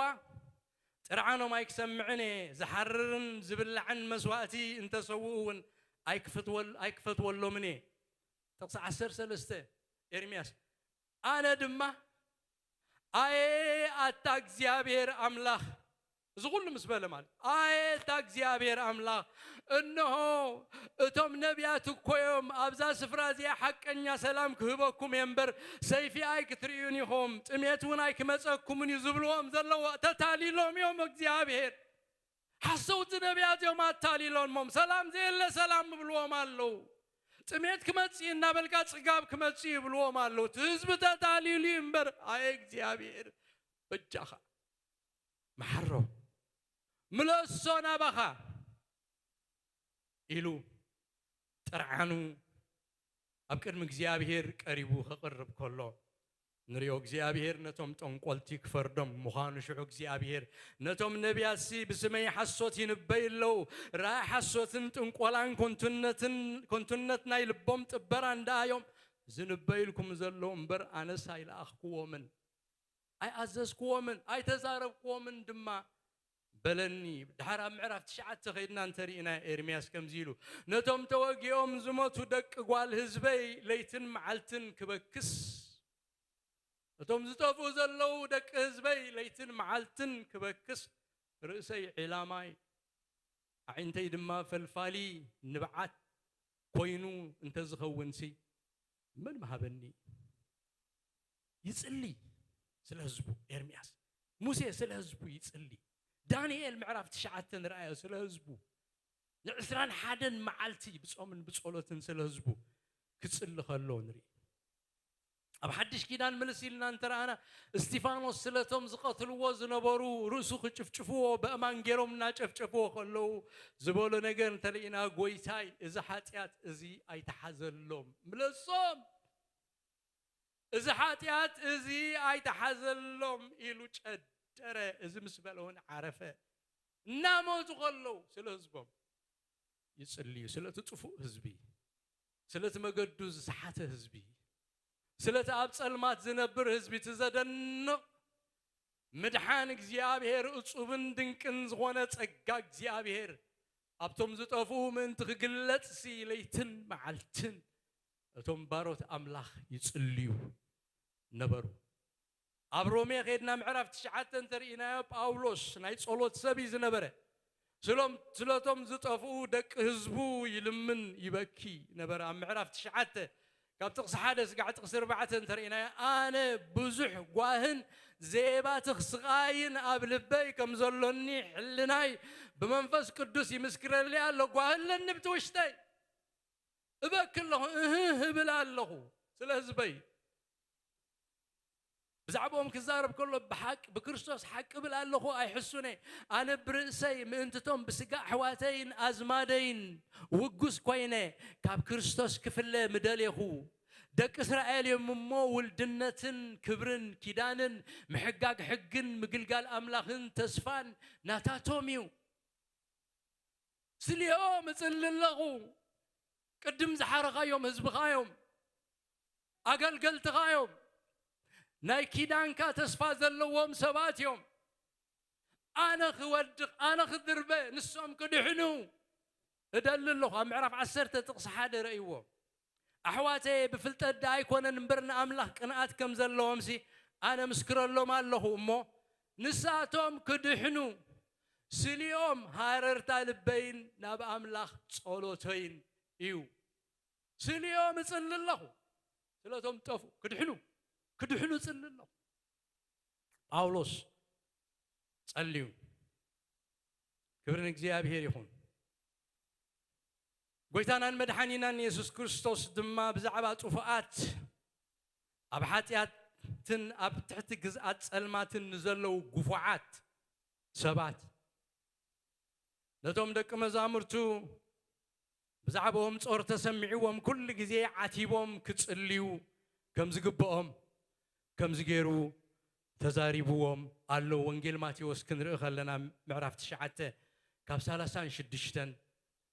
ጥርዓኖም ኣይክሰምዕን እየ። ዝሓርርን ዝብላዕን መስዋእቲ እንተ ሰውኡ እውን ኣይክፈትወል-፣ ኣይክፈትወሎምን እየ። ጥቕሲ ዓሰርተ ሰለስተ ኤርምያስ። ኣነ ድማ ኣየ ኣታ እግዚኣብሔር ኣምላኽ፣ እዚ ኩሉ ምስ በለ ማለት፣ ኣየ ኣታ እግዚኣብሔር ኣምላኽ፣ እንሆ እቶም ነቢያት እኮ እዮም ኣብዛ ስፍራ እዚኣ ሓቀኛ ሰላም ክህበኩም እየ እምበር ሰይፊ ኣይክትርእዩን ኢኹም፣ ጥሜት እውን ኣይክመጸኩምን እዩ ዝብልዎም ዘለዉ ተታሊሎም እዮም። እግዚኣብሔር ሓሰውቲ ነቢያት እዮም ኣታሊሎሞም። ሰላም ዘየለ ሰላም ይብልዎም ኣለዉ። ጥሜት ክመጽእ እናበልካ ጽጋብ ክመጽእ ይብልዎም ኣለዉ። እቲ ህዝቢ ተታሊሉ እዩ እምበር፣ ኣየ እግዚኣብሔር በጃኻ መሓሮም፣ ምለሶ ናባኻ ኢሉ ጥርዓኑ ኣብ ቅድሚ እግዚኣብሔር ቀሪቡ ከቕርብ ከሎ ንሪኦ። እግዚኣብሔር ነቶም ጠንቆልቲ ክፈርዶም ምዃኑ ሽዑ እግዚኣብሔር ነቶም ነቢያትሲ ብስመይ ሓሶት ይንበዩ ኣለዉ፣ ራእይ ሓሶትን ጥንቆላን ከንቱነትን፣ ከንቱነት ናይ ልቦም ጥበራን ደኣ እዮም ዝንበዩልኩም ዘለዉ እምበር ኣነስ ኣይለኣኽክዎምን ኣይኣዘዝክዎምን ኣይተዛረብክዎምን ድማ በለኒ። ድሓር ኣብ ምዕራፍ ትሽዓተ ኸይድና እንተርኢና ኤርምያስ ከምዚ ኢሉ፣ ነቶም ተወጊኦም ዝሞቱ ደቂ ጓል ህዝበይ ለይትን መዓልትን ክበክስ፣ እቶም ዝጠፍኡ ዘለዉ ደቂ ህዝበይ ለይትን መዓልትን ክበክስ፣ ርእሰይ ዒላማይ ኣዒንተይ ድማ ፈልፋሊ ንብዓት ኮይኑ እንተዝኸውንሲ መን ምሃበኒ? ይጽሊ ስለ ህዝቡ ኤርምያስ። ሙሴ ስለ ህዝቡ ይጽሊ። ዳንኤል ምዕራፍ ትሽዓተ ንርኣዮ ስለ ህዝቡ። ንዕስራን ሓደን መዓልቲ ብጾምን ብጸሎትን ስለ ህዝቡ ክጽሊ ከሎ ንርኢ። ኣብ ሓድሽ ኪዳን ምልስ ኢልና እንተረኣና፣ እስቲፋኖስ ስለቶም ዝቐትልዎ ዝነበሩ ርእሱ ክጭፍጭፍዎ ብእማን ገይሮም እናጨፍጨፍዎ ከለዉ ዝበሎ ነገር እንተርኢና፣ ጎይታይ እዚ ሓጢኣት እዚ ኣይተሓዘሎም። ምለሶም፣ እዚ ሓጢኣት እዚ ኣይተሓዘሎም ኢሉ ጨደረ። እዚ ምስ በለ እውን ዓረፈ። እናሞቱ ከለዉ ስለ ህዝቦም ይጽልዩ፣ ስለቲ ጥፉእ ህዝቢ፣ ስለቲ መገዱ ዝሰሓተ ህዝቢ፣ ስለቲ ኣብ ጸልማት ዝነብር ህዝቢ፣ እቲ ዘደንቕ ምድሓን እግዚኣብሔር፣ እጹብን ድንቅን ዝኾነ ጸጋ እግዚኣብሔር ኣብቶም ዝጠፍኡ ምእንቲ ክግለጽሲ ለይትን መዓልትን እቶም ባሮት ኣምላኽ ይጽልዩ ነበሩ። ኣብ ሮሜ ኸይድና ምዕራፍ ትሽዓተ እንተርኢናዮ፣ ጳውሎስ ናይ ጸሎት ሰብ እዩ ዝነበረ። ስሎም-፣ ስለቶም ዝጠፍኡ ደቂ ህዝቡ ይልምን ይበኪ ነበረ። ኣብ ምዕራፍ ትሽዓተ ካብ ጥቕሲ ሓደ ስጋዕ ጥቕሲ ኣርባዕተ እንተርኢናዮ፣ ኣነ ብዙሕ ጓህን ዘየባትኽ ስቓይን ኣብ ልበይ ከም ዘሎኒ ሕልናይ ብመንፈስ ቅዱስ ይምስክረለይ ኣሎ። ጓህ ኣለኒ ብቲ ውሽጠይ። እበኪ ኣለኹ፣ እህህ እብል ኣለኹ ስለ ህዝበይ። ብዛዕባኦም ክዛረብ ከሎ፣ ብሓቂ ብክርስቶስ ሓቂ እብል ኣለኹ፣ ኣይሕሱነ። ኣነ ብርእሰይ ምእንትቶም ብስጋ ኣሕዋተይን ኣዝማደይን ውጉስ ኮይነ፣ ካብ ክርስቶስ ክፍለ ምደሌኹ። ደቂ እስራኤል እዮም እሞ፣ ውልድነትን ክብርን ኪዳንን ምሕጋግ ሕግን ምግልጋል ኣምላኽን ተስፋን ናታቶም እዩ። ስሊኦም እጽሊ ኣለኹ። ቅድም ዝሓረኻዮም ህዝብኻ እዮም፣ ኣገልገልትኻ እዮም፣ ናይ ኪዳንካ ተስፋ ዘለዎም ሰባት እዮም። ኣነ ክወድቕ፣ ኣነ ክድርበ፣ ንሶም ክድሕኑ እደሊ ኣለኹ። ኣብ ምዕራፍ ዓሰርተ ጥቕሲ ሓደ ረእይዎ። ኣሕዋተየ፣ ብፍልጠት ደኣ ኣይኮነን እምበር ንኣምላኽ ቅንኣት ከም ዘለዎምሲ ኣነ ምስክረሎም ኣለኹ እሞ፣ ንሳቶም ክድሕኑ ስሊኦም ሃረርታ ልበይን ናብ ኣምላኽ ጸሎተይን እዩ። ስሊኦም እጽሊ ኣለኹ፣ ስለቶም ጠፉ ክድሕኑ፣ ክድሕኑ እጽሊ ኣለኹ። ጳውሎስ ጸልዩ። ክብሪ ንእግዚኣብሔር ይኹን። ጎይታናን መድሓኒናን የሱስ ክርስቶስ ድማ ብዛዕባ ጥፉኣት፣ ኣብ ሓጢኣትን ኣብ ትሕቲ ግዝኣት ጸልማትን ንዘለዉ ግፉዓት ሰባት፣ ነቶም ደቂ መዛሙርቱ ብዛዕባኦም ጾር ተሰሚዕዎም ኩሉ ግዜ ዓቲቦም ክጽልዩ ከም ዝግብኦም፣ ከምዚ ገይሩ ተዛሪብዎም ኣሎ። ወንጌል ማቴዎስ ክንርኢ ከለና ምዕራፍ ትሽዓተ ካብ ሰላሳን ሽዱሽተን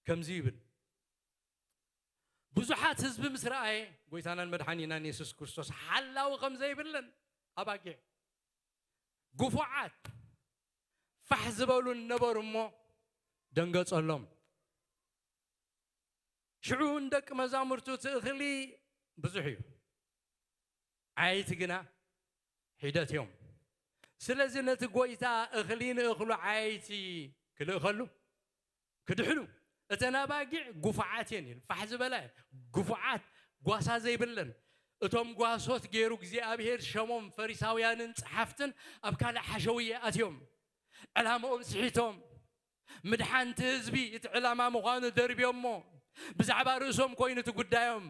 ከምዚ ይብል። ብዙሓት ህዝቢ ምስ ረኣየ፣ ጎይታናን መድሓኒናን የሱስ ክርስቶስ ሓላዊ ከም ዘይብለን፣ ኣባጊዕ ግፉዓት ፋሕ ዝበሉ ነበሩ እሞ ደንገጸሎም። ሽዑ ንደቂ መዛሙርቱ፣ እቲ እኽሊ ብዙሕ እዩ፣ ዓየይቲ ግና ሒደት እዮም። ስለዚ ነቲ ጎይታ እኽሊ ንእኽሉ ዓየይቲ ክልእኸሉ ክድሕኑ፣ እተን ኣባጊዕ ግፉዓት እየን ኢሉ። ፋሕ ዝበላ እየን፣ ግፉዓት፣ ጓሳ ዘይብለን። እቶም ጓሶት ገይሩ እግዚኣብሔር ሸሞም ፈሪሳውያንን ጸሓፍትን ኣብ ካልእ ሓሸውየ ኣትዮም። ዕላምኦም ስሒቶም፣ ምድሓንቲ ህዝቢ እቲ ዕላማ ምዃኑ ደርብዮሞ፣ ብዛዕባ ርእሶም ኮይኑ እቲ ጉዳዮም፣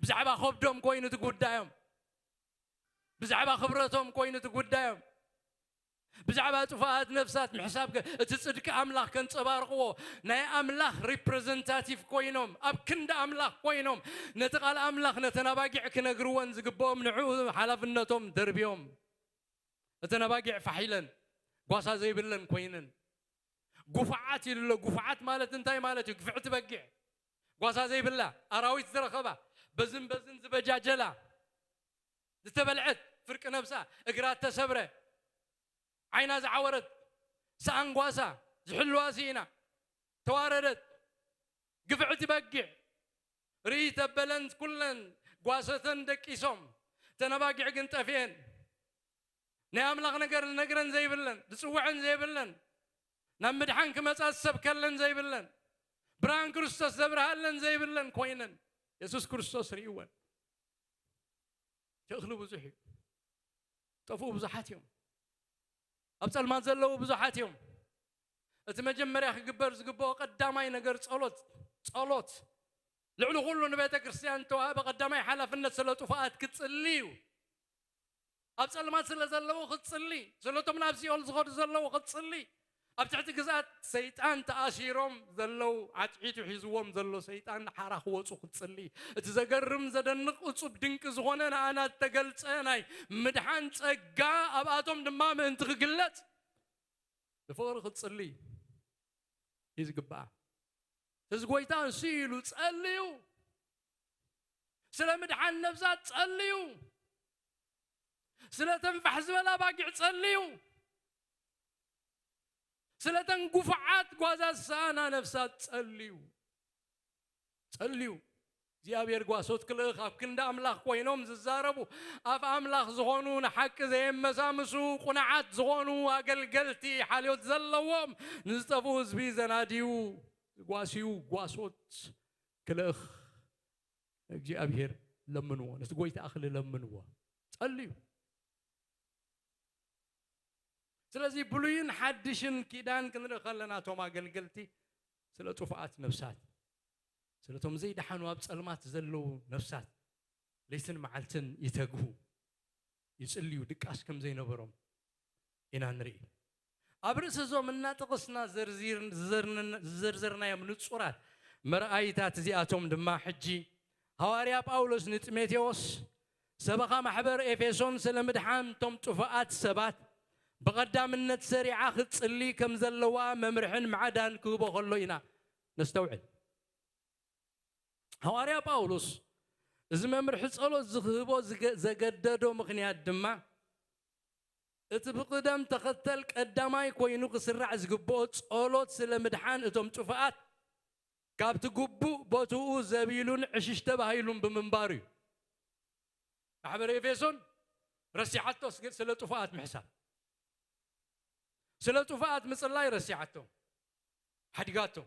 ብዛዕባ ከብዶም ኮይኑ እቲ ጉዳዮም፣ ብዛዕባ ክብረቶም ኮይኑ እቲ ጉዳዮም፣ ብዛዕባ ጥፉኣት ነፍሳት ምሕሳብ ከ-፣ እቲ ጽድቂ ኣምላኽ ከንጸባርቕዎ፣ ናይ ኣምላኽ ሪፕረዘንታቲቭ ኮይኖም፣ ኣብ ክንዲ ኣምላኽ ኮይኖም፣ ነቲ ቃል ኣምላኽ ነተን ኣባጊዕ ክነግርወን ዝግብኦም ንዕኡ ሓላፍነቶም ደርብዮም። እተን ኣባጊዕ ፋሕ ኢለን፣ ጓሳ ዘይብለን ኮይነን። ግፉዓት ኢሉ ኣሎ። ግፉዓት ማለት እንታይ ማለት እዩ? ግፍዕቲ በጊዕ፣ ጓሳ ዘይብላ፣ ኣራዊት ዝረኸባ፣ በዝን በዝን ዝበጃጀላ፣ ዝተበልዐት፣ ፍርቂ ነብሳ፣ እግራ እተሰብረ፣ ዓይና ዝዓወረት፣ ሰኣን ጓሳ፣ ዝሕልዋ ስኢና፣ ተዋረደት፣ ግፍዕቲ በጊዕ፣ ርእይ ተበለን ኩለን ጓሰተን ደቂሶም፣ እተን ኣባጊዕ ግን ጠፊኤን። ናይ ኣምላኽ ነገር ዝነግረን ዘይብለን፣ ዝጽውዐን ዘይብለን፣ ናብ ምድሓን ክመጻ ዝሰብከለን ዘይብለን፣ ብርሃን ክርስቶስ ዘብርሃለን ዘይብለን ኮይነን፣ የሱስ ክርስቶስ ርእይወን። እቲ እኽሊ ብዙሕ እዩ። ጠፍኡ ብዙሓት እዮም። ኣብ ጸልማት ዘለዉ ብዙሓት እዮም። እቲ መጀመርያ ክግበር ዝግብኦ ቀዳማይ ነገር ጸሎት፣ ጸሎት። ልዕሊ ኩሉ ንቤተ ክርስቲያን እተዋህበ ቀዳማይ ሓላፍነት ስለ ጥፉኣት ክትጽሊ እዩ። ኣብ ጸልማት ስለ ዘለዉ ክትጽሊ፣ ስለቶም ናብ ሲኦል ዝኸዱ ዘለዉ ክትጽሊ፣ ኣብ ትሕቲ ግዝኣት ሰይጣን ተኣሲሮም ዘለዉ፣ ዓትዒቱ ሒዝዎም ዘሎ ሰይጣን ሓራ ክወጹ ክትጽሊ፣ እቲ ዘገርም፣ ዘደንቕ፣ እጹብ፣ ድንቂ ዝኾነ ንኣና እተገልጸ ናይ ምድሓን ጸጋ ኣብኣቶም ድማ ምእንቲ ክግለጽ ብፍቕሪ ክትጽሊ እዩ ዝግብኣ። እዚ ጎይታ እንሱ ኢሉ ጸልዩ፣ ስለ ምድሓን ነብሳት ጸልዩ፣ ስለ ተንፋሕ ዝበላ ባጊዕ ጸልዩ፣ ስለ ተን ጉፉዓት ጓዛት ዝሰኣና ነፍሳት ጸልዩ። ጸልዩ። እግዚኣብሔር ጓሶት ክልእኽ ኣብ ክንዲ ኣምላኽ ኮይኖም ዝዛረቡ፣ ኣፍ ኣምላኽ ዝኾኑ፣ ንሓቂ ዘየመሳምሱ፣ ቁናዓት ዝኾኑ ኣገልገልቲ፣ ሓልዮት ዘለዎም፣ ንዝጠፍኡ ህዝቢ ዘናድዩ፣ ዝጓስዩ ጓሶት ክልእኽ ንእግዚኣብሔር ለምንዎ፣ ነቲ ጎይታ እኽሊ ለምንዎ። ጸልዩ። ስለዚ ብሉይን ሓድሽን ኪዳን ክንርኢ ከለና፣ እቶም ኣገልገልቲ ስለ ጥፉኣት ነፍሳት፣ ስለቶም ዘይደሓኑ ኣብ ጸልማት ዘለዉ ነፍሳት ለይትን መዓልትን ይተግሁ፣ ይጽልዩ፣ ድቃስ ከም ዘይነበሮም ኢና ንርኢ። ኣብ ርእሲ እዞም እናጠቐስና ዘርዚር-፣ ዝዘርንና-፣ ዝዘርዘርናዮም ንጹራት መርኣይታት እዚኣቶም ድማ፣ ሕጂ ሃዋርያ ጳውሎስ ንጢሞቴዎስ፣ ሰበኻ ማሕበር ኤፌሶን ስለ ምድሓን እቶም ጥፉኣት ሰባት ብቐዳምነት ሰሪዓ ክትጽሊ ከም ዘለዋ መምርሕን ማዕዳን ክህቦ ከሎ ኢና ነስተውዕል። ሃዋርያ ጳውሎስ እዚ መምርሒ ጸሎት ዝህቦ ዝገ-፣ ዘገደዶ ምኽንያት ድማ፣ እቲ ብቕደም ተኸተል ቀዳማይ ኮይኑ ክስራዕ ዝግብኦ ጸሎት ስለ ምድሓን እቶም ጥፉኣት ካብቲ ግቡእ ቦትኡ ዘቢሉን ዕሽሽ ተባሂሉን ብምንባሩ እዩ። ማሕበር ኤፌሶን ረሲዓቶስ ግን ስለ ጥፉኣት ምሕሳብ። ስለ ጥፉኣት ምጽላይ ረሲዓቶ፣ ሓዲጋቶ።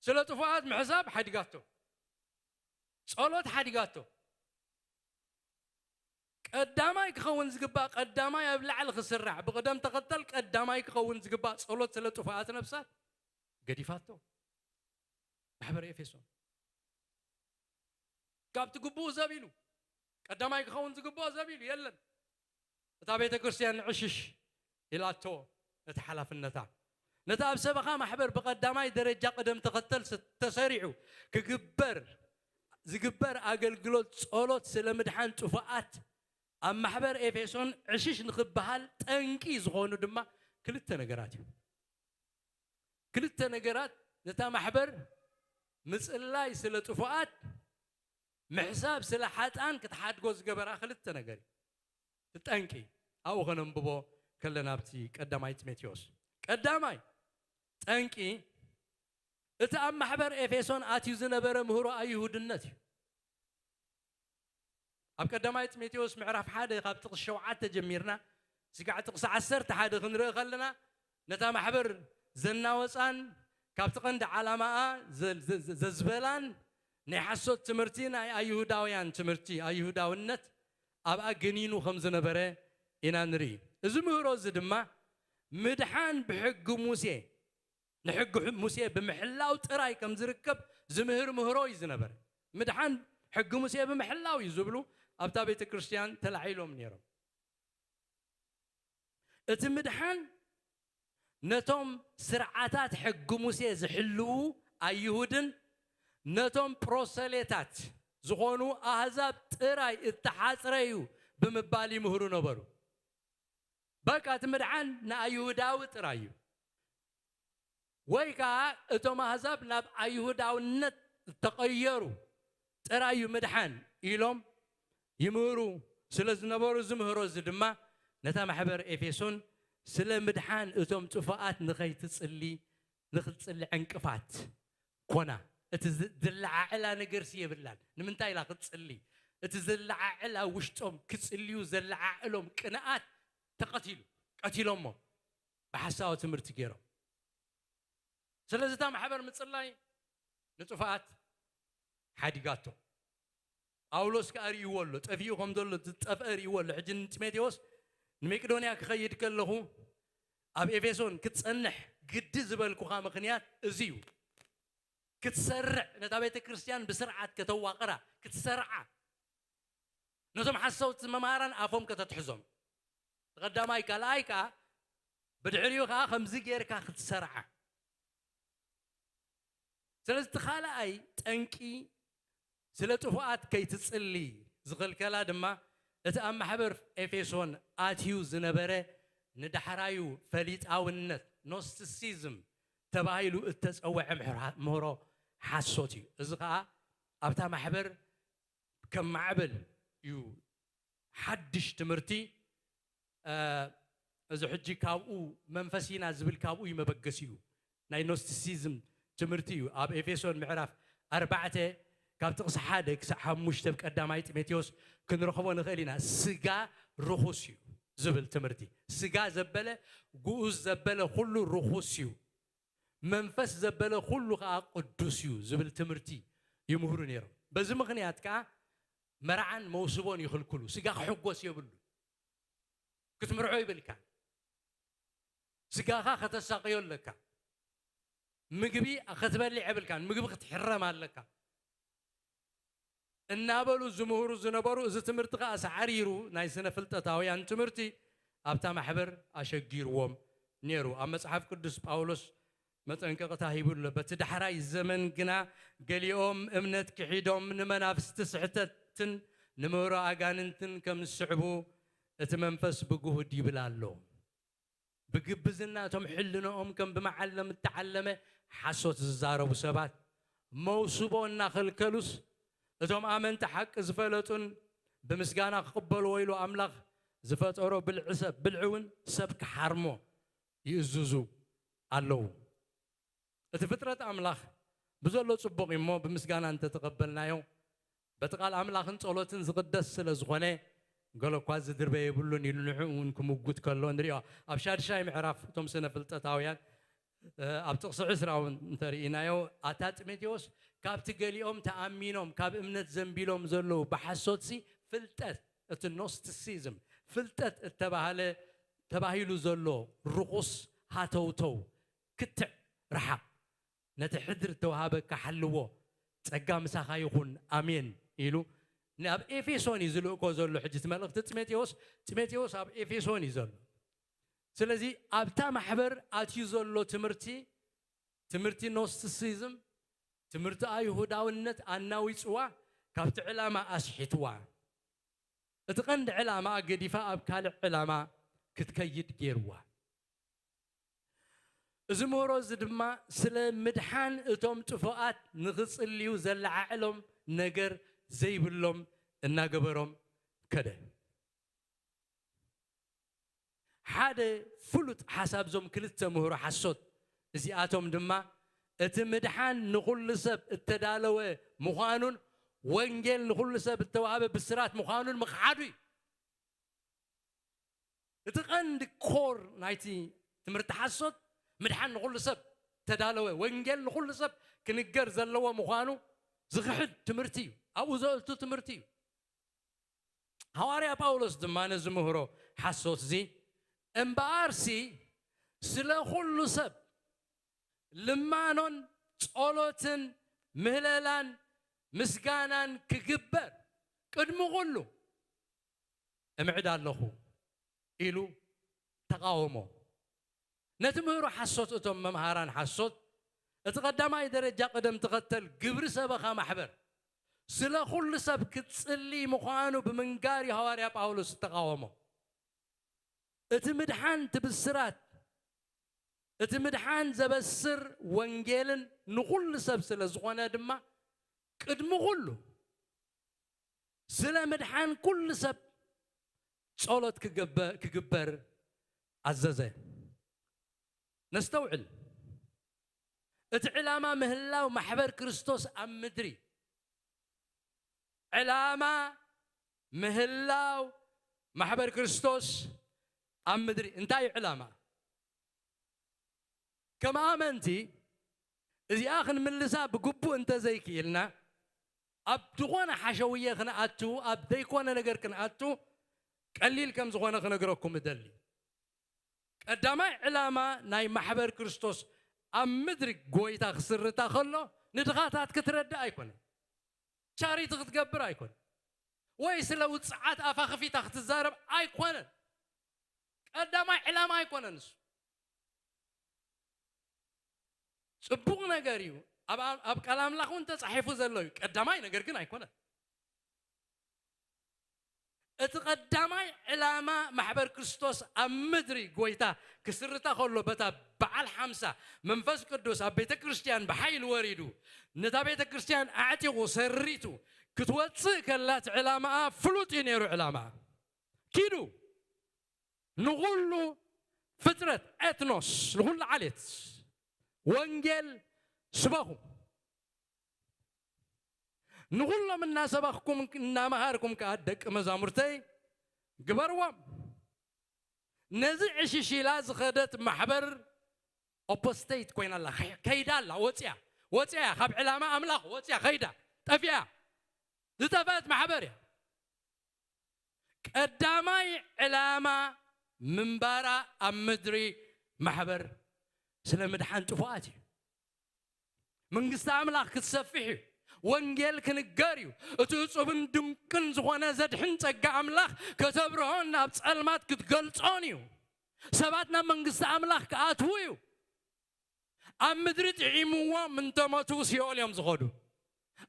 ስለ ጥፉኣት ምሕሳብ ሓዲጋቶ። ጸሎት ሓዲጋቶ። ቀዳማይ ክኸውን ዝግባእ፣ ቀዳማይ ኣብ ላዕሊ ክስራዕ፣ ብቕደም ተኸተል ቀዳማይ ክኸውን ዝግባእ ጸሎት ስለ ጥፉኣት ነፍሳት ገዲፋቶ። ማሕበር ኤፌሶን ካብቲ ግቡኡ ዘቢሉ፣ ቀዳማይ ክኸውን ዝግብኦ ዘቢሉ የለን። እታ ቤተ ክርስቲያን ዕሽሽ ኢላቶ ነቲ ሓላፍነታ። ነቲ ኣብ ሰበኻ ማሕበር ብቐዳማይ ደረጃ ቅደም ተኸተል ስ-፣ ተሰሪዑ ክግበር ዝግበር ኣገልግሎት ጸሎት ስለ ምድሓን ጥፉኣት ኣብ ማሕበር ኤፌሶን ዕሽሽ ንኽበሃል ጠንቂ ዝኾኑ ድማ ክልተ ነገራት እዩ። ክልተ ነገራት ነታ ማሕበር ምጽላይ ስለ ጥፉኣት፣ ምሕሳብ ስለ ሓጥኣን ክትሓድጎ ዝገበራ ክልተ ነገር እዩ። እቲ ጠንቂ ኣብኡ ከነንብቦ ከለና ኣብቲ ቀዳማይ ጢሞቴዎስ። ቀዳማይ ጠንቂ እቲ ኣብ ማሕበር ኤፌሶን ኣትዩ ዝነበረ ምህሮ ኣይሁድነት እዩ። ኣብ ቀዳማይ ጢሞቴዎስ ምዕራፍ ሓደ ካብ ጥቕሲ ሸውዓተ ጀሚርና ስጋዕ ጥቕሲ ዓሰርተ ሓደ ክንርኢ ከለና፣ ነታ ማሕበር ዘናወጻን ካብቲ ቀንዲ ዓላማኣ ዘ-፣ ዘ-፣ ዘ-፣ ዘዝበላን ናይ ሓሶት ትምህርቲ፣ ናይ ኣይሁዳውያን ትምህርቲ፣ ኣይሁዳውነት ኣብኣ ገኒኑ ከም ዝነበረ ኢና ንርኢ። እዚ ምህሮ እዚ ድማ ምድሓን ብሕጊ ሙሴ፣ ንሕጊ ሙሴ ብምሕላው ጥራይ ከም ዝርከብ ዝምህር ምህሮ እዩ ዝነበረ። ምድሓን ሕጊ ሙሴ ብምሕላው እዩ ዝብሉ ኣብታ ቤተ ክርስቲያን ተላዒሎም ነይሮም። እቲ ምድሓን ነቶም ስርዓታት ሕጊ ሙሴ ዝሕልዉ ኣይሁድን ነቶም ፕሮሰሌታት ዝኾኑ ኣህዛብ ጥራይ እተሓጽረ እዩ ብምባል ይምህሩ ነበሩ። በቃ እቲ ምድሓን ንኣይሁዳዊ ጥራይ እዩ። ወይ ከኣ እቶም ኣህዛብ ናብ ኣይሁዳውነት እተቐየሩ ጥራይ እዩ ምድሓን ኢሎም ይምህሩ ስለ ዝነበሩ፣ ዝምህሮ እዚ ድማ ነታ ማሕበር ኤፌሶን ስለ ምድሓን እቶም ጥፉኣት ንኸይትጽሊ፣ ንኽትጽሊ ዕንቅፋት ኮና። እቲ ዝ-፣ ዝለዓዕላ ነገርሲ የብላን። ንምንታይ ኢላ ክትጽሊ? እቲ ዘለዓዕላ ውሽጦም ክጽልዩ ዘለዓዕሎም ቅንኣት ተቐቲሉ፣ ቀቲሎሞ። ብሓሳዊ ትምህርቲ ገይሮም። ስለዚ እታ ማሕበር ምጽላይ ንጥፉኣት ሓዲጋቶ። ጳውሎስ ከኣ ርእይዎ ኣሎ፣ ጠፊኡ ከም ዘሎ ዝጠፍአ ርእይዎ ኣሎ። ሕጂ ንጢሞቴዎስ ንመቄዶንያ ክኸይድ ከለኹ ኣብ ኤፌሶን ክትጸንሕ ግዲ ዝበልኩኻ ምኽንያት እዚ እዩ። ክትሰርዕ፣ ነታ ቤተ ክርስቲያን ብስርዓት ከተዋቕራ፣ ክትሰርዓ፣ ነቶም ሓሰውቲ መማህራን ኣፎም ከተትሕዞም። ቀዳማይ፣ ካልኣይ ከኣ ብድሕሪኡ ከኣ ከምዚ ጌርካ ክትሰርዓ። ስለዚ እቲ ካልኣይ ጠንቂ ስለ ጥፉኣት ከይትጽሊ ዝኽልከላ ድማ እቲ ኣብ ማሕበር ኤፌሶን ኣትዩ ዝነበረ ንዳሕራዩ ፈሊጣውነት፣ ኖስቲሲዝም፣ ተባሂሉ እተጸውዐ ምሕራ-፣ ምህሮ ሓሶት እዩ። እዚ ከኣ ኣብታ ማሕበር ከም ማዕበል እዩ። ሓድሽ ትምህርቲ፣ እ፣ እዚ ሕጂ ካብኡ መንፈስ ኢና ዝብል ካብኡ እዩ መበገሲኡ። ናይ ኖስቲሲዝም ትምህርቲ እዩ። ኣብ ኤፌሶን ምዕራፍ ኣርባዕተ ካብ ጥቕሲ ሓደ ክሳዕ ሓሙሽተ ኣብ ቀዳማይ ጢሞቴዎስ ክንረኽቦ ንኽእል ኢና። ስጋ ርኹስ እዩ ዝብል ትምህርቲ። ስጋ ዘበለ፣ ግኡዝ ዘበለ ኩሉ ርኹስ እዩ። መንፈስ ዘበለ ኩሉ ከኣ ቅዱስ እዩ ዝብል ትምህርቲ ይምህሩ ነይሮም። በዚ ምኽንያት ከኣ መርዓን መውስቦን ይኽልክሉ። ስጋ ክሕጎስ የብሉ። ክትምርዖ ይብልካ። ስጋኻ ከተሳቕዮ ኣለካ። ምግቢ ክትበልዕ የብልካን። ምግቢ ክትሕረም ኣለካ። እናበሉ ዝምህሩ ዝነበሩ፣ እዚ ትምህርቲ ከኣ ሳዕሪሩ ናይ ስነ ፍልጠታውያን ትምህርቲ ኣብታ ማሕበር ኣሸጊርዎም ነይሩ። ኣብ መጽሓፍ ቅዱስ ጳውሎስ መጠንቀቕታ ሂቡ ኣሎ። በቲ ዳሕራይ ዘመን ግና ገሊኦም እምነት ክሒዶም ንመናፍስቲ ስሕተትን ንምህሮ ኣጋንንትን ከም ዝስዕቡ እቲ መንፈስ ብግሁድ ይብል ኣሎ። ብግብዝና እቶም ሕልንኦም ከም ብመዓለም እተዓለመ ሓሶት ዝዛረቡ ሰባት መውስቦ እናኸልከሉስ፣ እቶም ኣመንቲ ሓቂ ዝፈለጡን ብምስጋና ክቕበልዎ ኢሉ ኣምላኽ ዝፈጠሮ ብልዒ ሰብ፣ ብልዒ እውን ሰብ ክሓርሞ ይእዝዙ ኣለዉ። እቲ ፍጥረት ኣምላኽ ብዘሎ ጽቡቕ እዩ እሞ፣ ብምስጋና እንተተቐበልናዮ፣ በቲ ቃል ኣምላኽን ጸሎትን ዝቕደስ ስለ ዝኾነ፣ ገለ እኳ ዝድርበ የብሉን ኢሉ ንዕኡ እውን ክምጉት ከሎ ንሪኦ። ኣብ ሻድሻይ ምዕራፍ እቶም ስነ ፍልጠታውያን፣ እ፣ ኣብ ጥቕሲ ዕስራ እውን እንተርኢናዮ፣ ኣታ ጢሞቴዎስ፣ ካብቲ ገሊኦም ተኣሚኖም ካብ እምነት ዘንቢሎም ዘለዉ ብሓሶትሲ ፍልጠት፣ እቲ ኖስቲሲዝም፣ ፍልጠት እተባህለ፣ ተባሂሉ ዘሎ ርኹስ ሃተውተው ክትዕ ርሓቕ። ነቲ ሕድሪ እተዋሃበካ ሓልዎ፣ ጸጋ ምሳኻ ይኹን፣ ኣሜን ኢሉ ናብ ኤፌሶን እዩ ዝልእኮ ዘሎ። ሕጂ እቲ መልእኽቲ ጢሞቴዎስ፣ ጢሞቴዎስ ኣብ ኤፌሶን እዩ ዘሎ። ስለዚ ኣብታ ማሕበር ኣትዩ ዘሎ ትምህርቲ፣ ትምህርቲ ኖስቲሲዝም፣ ትምህርቲ ኣይሁዳውነት ኣናዊጽዋ፣ ካብቲ ዕላማ ኣስሒትዋ። እቲ ቀንዲ ዕላማ ገዲፋ ኣብ ካልእ ዕላማ ክትከይድ ገይርዋ። እዚ ምህሮ እዚ ድማ ስለ ምድሓን እቶም ጥፉኣት ንኽጽልዩ ዘለዓዕሎም ነገር ዘይብሎም እናገበሮም ከደ። ሓደ ፍሉጥ ሓሳብ እዞም ክልተ ምህሮ ሓሶት እዚኣቶም ድማ እቲ ምድሓን ንኹሉ ሰብ እተዳለወ ምዃኑን ወንጌል ንኹሉ ሰብ እተዋህበ ብስራት ምዃኑን ምኽሓዱ እዩ። እቲ ቀንዲ ኮር ናይቲ ትምህርቲ ሓሶት ምድሓን ንኹሉ ሰብ ተዳለወ፣ ወንጌል ንኹሉ ሰብ ክንገር ዘለዎ ምዃኑ ዝኽሕድ ትምህርቲ እዩ። ኣብኡ ዘእቱ ትምህርቲ እዩ። ሃዋርያ ጳውሎስ ድማ ነዚ ምህሮ ሓሶት እዚ፣ እምበኣርሲ ስለ ኩሉ ሰብ ልማኖን ጸሎትን ምህለላን ምስጋናን ክግበር ቅድሚ ኩሉ እምዕድ ኣለኹ ኢሉ ተቓወሞ። ነቲ ምህሮ ሓሶት እቶም መምሃራን ሓሶት፣ እቲ ቀዳማይ ደረጃ ቅደም ተኸተል ግብሪ ሰበኻ ማሕበር ስለ ኩሉ ሰብ ክትጽሊ ምዃኑ ብምንጋር እዩ ሃዋርያ ጳውሎስ ዝተቓወሞ። እቲ ምድሓን፣ እቲ ብስራት፣ እቲ ምድሓን ዘበስር ወንጌልን ንኹሉ ሰብ ስለ ዝኾነ ድማ፣ ቅድሚ ኩሉ ስለ ምድሓን ኩሉ ሰብ ጸሎት ክገበ-፣ ክግበር ኣዘዘ። ነስተውዕል። እቲ ዕላማ ምህላው ማሕበር ክርስቶስ ኣብ ምድሪ፣ ዕላማ ምህላው ማሕበር ክርስቶስ ኣብ ምድሪ እንታይ እዩ ዕላማ? ከም ኣመንቲ እዚኣ ክንምልሳ ብግቡእ እንተዘይክኢልና፣ ኣብ ዝኾነ ሓሸውየ ክንኣቱ፣ ኣብ ዘይኮነ ነገር ክንኣቱ ቀሊል ከም ዝኾነ ክነግረኩም እደሊ። ቀዳማይ ዕላማ ናይ ማሕበር ክርስቶስ ኣብ ምድሪ ጎይታ ክስርታ ከሎ ንድኻታት ክትረድእ ኣይኮነን። ቻሪቲ ክትገብር ኣይኮነን። ወይ ስለ ውጽዓት ኣፋ ከፊታ ክትዛረብ ኣይኮነን። ቀዳማይ ዕላማ ኣይኮነን እሱ። ጽቡቕ ነገር እዩ። ኣብ፣ ኣብ ቃል ኣምላኽ እውን ተጻሒፉ ዘሎ እዩ። ቀዳማይ ነገር ግን ኣይኮነን። እቲ ቀዳማይ ዕላማ ማሕበር ክርስቶስ ኣብ ምድሪ ጎይታ ክስርታ ከሎ በታ በዓል ሓምሳ መንፈስ ቅዱስ ኣብ ቤተ ክርስቲያን ብሓይሊ ወሪዱ ነታ ቤተ ክርስቲያን ኣዕጢቑ ሰሪቱ ክትወጽእ ከላ እቲ ዕላማኣ ፍሉጥ እዩ ነይሩ። ዕላማኣ ኪዱ ንኹሉ ፍጥረት ኤትኖስ ንኹሉ ዓሌት ወንጌል ስበኹ። ንኹሎም እናሰበኽኩም እናመሃርኩም ከኣ ደቂ መዛሙርተይ ግበርዎም። ነዚ ዕሽሽ ኢላ ዝኸደት ማሕበር ኦፖስቴት ኮይና ኣላ። ከይ-፣ ከይዳ ኣላ፣ ወጽያ፣ ወጽያ እያ፣ ካብ ዕላማ ኣምላኽ ወጽያ፣ ከይዳ፣ ጠፊኣ፣ ዝጠፍአት ማሕበር እያ። ቀዳማይ ዕላማ ምንባራ ኣብ ምድሪ ማሕበር ስለ ምድሓን ጥፉኣት እዩ። መንግስቲ ኣምላኽ ክትሰፍሕ እዩ። ወንጌል ክንገር እዩ። እቲ እጹብን ድንቅን ዝኾነ ዘድሕን ጸጋ ኣምላኽ ከተብርሆን ናብ ጸልማት ክትገልጾን እዩ። ሰባት ናብ መንግስቲ ኣምላኽ ክኣትዉ እዩ። ኣብ ምድሪ ጥዒምዎም እንተሞቱ ሲኦል እዮም ዝኸዱ።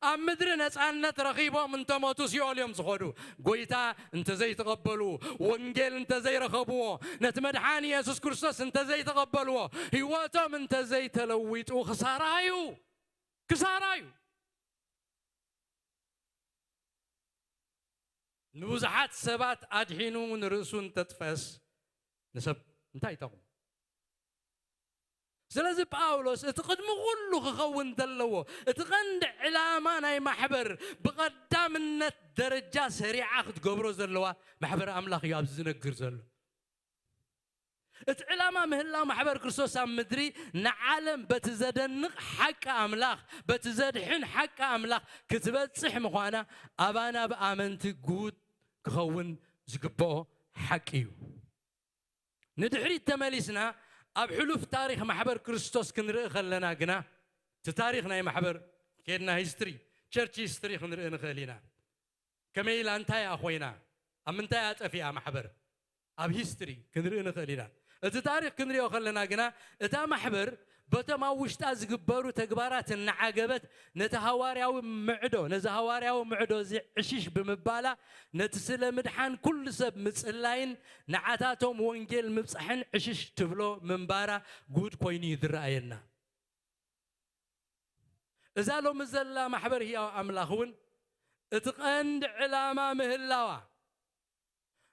ኣብ ምድሪ ነጻነት ረኺቦም እንተሞቱ ሲኦል እዮም ዝኸዱ። ጎይታ እንተዘይተቐበሉ፣ ወንጌል እንተዘይረኸብዎ፣ ነቲ መድሓኒ የሱስ ክርስቶስ እንተዘይተቐበልዎ፣ ህይወቶም እንተዘይተለዊጡ ክሳራ እዩ። ክሳራ እዩ። ንብዙሓት ሰባት ኣድሒኑ ንርእሱ እንተጥፈስ ንሰብ እንታይ ይጠቕሞ? ስለዚ ጳውሎስ እቲ ቅድሚ ኩሉ ክኸውን ዘለዎ፣ እቲ ቀንዲ ዕላማ ናይ ማሕበር ብቐዳምነት ደረጃ ሰሪዓ ክትገብሮ ዘለዋ ማሕበር ኣምላኽ እዩ ኣብዚ ዝነግር ዘሎ። እቲ ዕላማ ምህላው ማሕበር ክርስቶስ ኣብ ምድሪ ንዓለም በቲ ዘደንቕ ሓቂ ኣምላኽ፣ በቲ ዘድሕን ሓቂ ኣምላኽ ክትበጽሕ ምዃና ኣባና ብኣመንቲ ጉድ ክኸውን ዝግብኦ ሓቂ እዩ። ንድሕሪት ተመሊስና ኣብ ሕሉፍ ታሪኽ ማሕበር ክርስቶስ ክንርኢ ከለና ግና፣ እቲ ታሪኽ ናይ ማሕበር ከድና ሂስትሪ፣ ቸርች ሂስትሪ ክንርኢ ንኽእል ኢና። ከመይ ኢላ፣ እንታይ እያ ኮይና፣ ኣብ ምንታይ እያ ጠፊኣ ማሕበር፣ ኣብ ሂስትሪ ክንርኢ ንኽእል ኢና። እቲ ታሪኽ ክንሪኦ ከለና ግና፣ እታ ማሕበር በቶም ኣብ ውሽጣ ዝግበሩ ተግባራት እናዓገበት፣ ነቲ ሃዋርያዊ ምዕዶ፣ ነዚ ሃዋርያዊ ምዕዶ እዚ ዕሽሽ ብምባላ፣ ነቲ ስለ ምድሓን ኩሉ ሰብ ምጽላይን ንዓታቶም ወንጌል ምብጻሕን ዕሽሽ ትብሎ ምንባራ ጉድ ኮይኑ እዩ ዝረኣየና። እዛ ሎሚ ዘላ ማሕበር ህያው ኣምላኽ እውን እቲ ቀንዲ ዕላማ ምህላዋ፣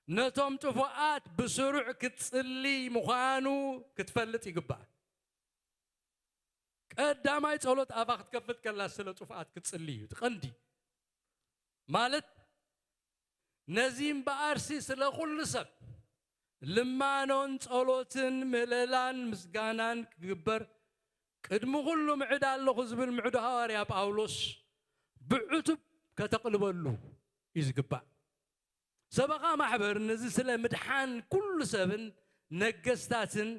ነቶም ጥፉኣት ብስሩዕ ክትጽሊ ምዃኑ ክትፈልጥ ይግባእ። ቀዳማይ ጸሎት ኣፋ ክትከፍት ከላ ስለ ጥፉኣት ክትጽሊ እዩ እቲ ቀንዲ። ማለት ነዚ እምበኣርሲ ስለ ኩሉ ሰብ ልማኖን ጸሎትን ምህለላን ምስጋናን ክግበር ቅድሚ ኩሉ ምዕድ ኣለኹ ዝብል ምዕዶ ሃዋርያ ጳውሎስ ብዕቱብ ከተቕልበሉ እዩ ዝግባእ። ሰበኻ ማሕበር ነዚ ስለ ምድሓን ኩሉ ሰብን ነገስታትን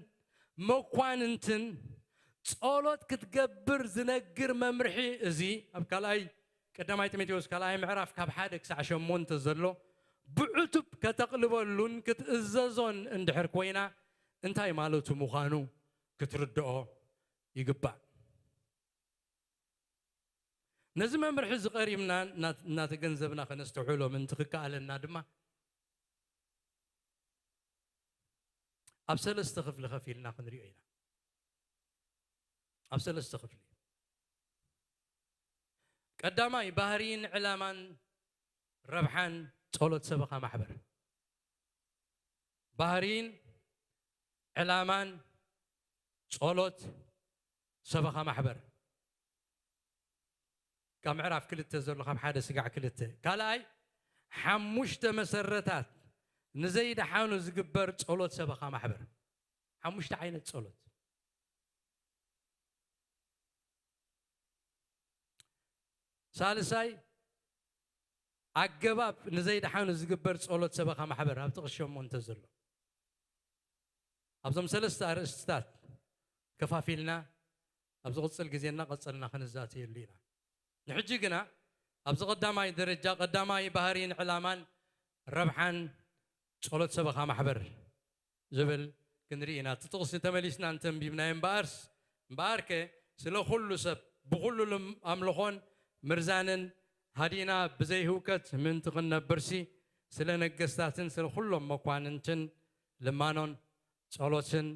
መኳንንትን ጸሎት ክትገብር ዝነግር መምርሒ እዚ ኣብ ካልኣይ ቀዳማይ ጢሞቴዎስ ካልኣይ ምዕራፍ ካብ ሓደ ክሳዕ ሸሞንተ ዘሎ ብዕቱብ ከተቕልበሉን ክትእዘዞን እንድሕር ኮይና እንታይ ማለቱ ምዃኑ ክትርድኦ ይግባእ። ነዚ መምርሒ እዚ ቀሪብና እና- እናተገንዘብና ከነስተውዕሎ ምእንቲ ክከኣለና ድማ ኣብ ሰለስተ ክፍሊ ከፊልና ክንሪኦ ኢና። ኣብ ሰለስተ ክፍሊ። ቀዳማይ ባህርይን ዕላማን ረብሓን ጸሎት ሰበኻ ማሕበር። ባህርይን ዕላማን ጸሎት ሰበኻ ማሕበር ካብ ምዕራፍ ክልተ ዘሎ ካብ ሓደ ስጋዕ ክልተ። ካልኣይ ሓሙሽተ መሰረታት ንዘይደሓኑ ዝግበር ጸሎት ሰበኻ ማሕበር። ሓሙሽተ ዓይነት ጸሎት። ሳልሳይ ኣገባብ ንዘይደሓኑ ዝግበር ጸሎት ሰበኻ ማሕበር ኣብ ጥቕሲ ሸሞንተ ዘሎ። ኣብዞም ሰለስተ ኣርእስትታት ከፋፊልና ኣብ ዝቕጽል ግዜ እናቐጸልና ክንዛተየሉ ኢና። ንሕጂ ግና ኣብዚ ቀዳማይ ደረጃ ቀዳማይ ባህርይን ዕላማን ረብሓን ጸሎት ሰበኻ ማሕበር ዝብል ክንርኢ ኢና። እቲ ጥቕሲ ተመሊስና እንተንቢብናዮ እምበኣርስ፣ እምበኣርከ ስለ ኩሉ ሰብ ብኹሉ ልም- ኣምልኾን ምርዛንን ሃዲና ብዘይ ህውከት ምእንቲ ክንነብርሲ፣ ስለ ነገስታትን ስለ ኩሎም መኳንንትን ልማኖን ጸሎትን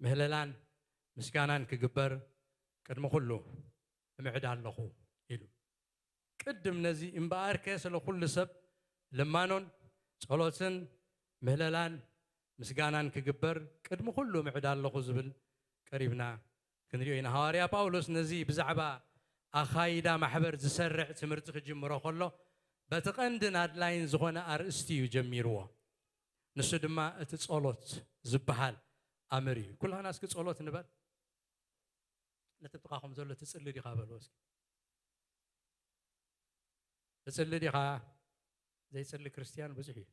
ምህለላን ምስጋናን ክግበር ቅድሚ ኩሉ እምዕድ ኣለኹ ኢሉ። ቅድም ነዚ እምበኣርከ ስለ ኩሉ ሰብ ልማኖን ጸሎትን ምህለላን ምስጋናን ክግበር ቅድሚ ኩሉ እምዕድ ኣለኹ ዝብል ቀሪብና ክንሪኦ ኢና። ሃዋርያ ጳውሎስ ነዚ ብዛዕባ ኣኻይዳ ማሕበር ዝሰርዕ ትምህርቲ ክጅምሮ ከሎ በቲ ቀንድን ኣድላይን ዝኾነ ኣርእስቲ እዩ ጀሚርዎ። ንሱ ድማ እቲ ጸሎት ዝበሃል ኣምር እዩ። ኩላና እስኪ ጸሎት ንበል። ነቲ ጥቓኹም ዘሎ ትጽሊ ዲኻ በልዎ እስኪ። ትጽሊ ዲኻ? ዘይጽሊ ክርስትያን ብዙሕ እዩ።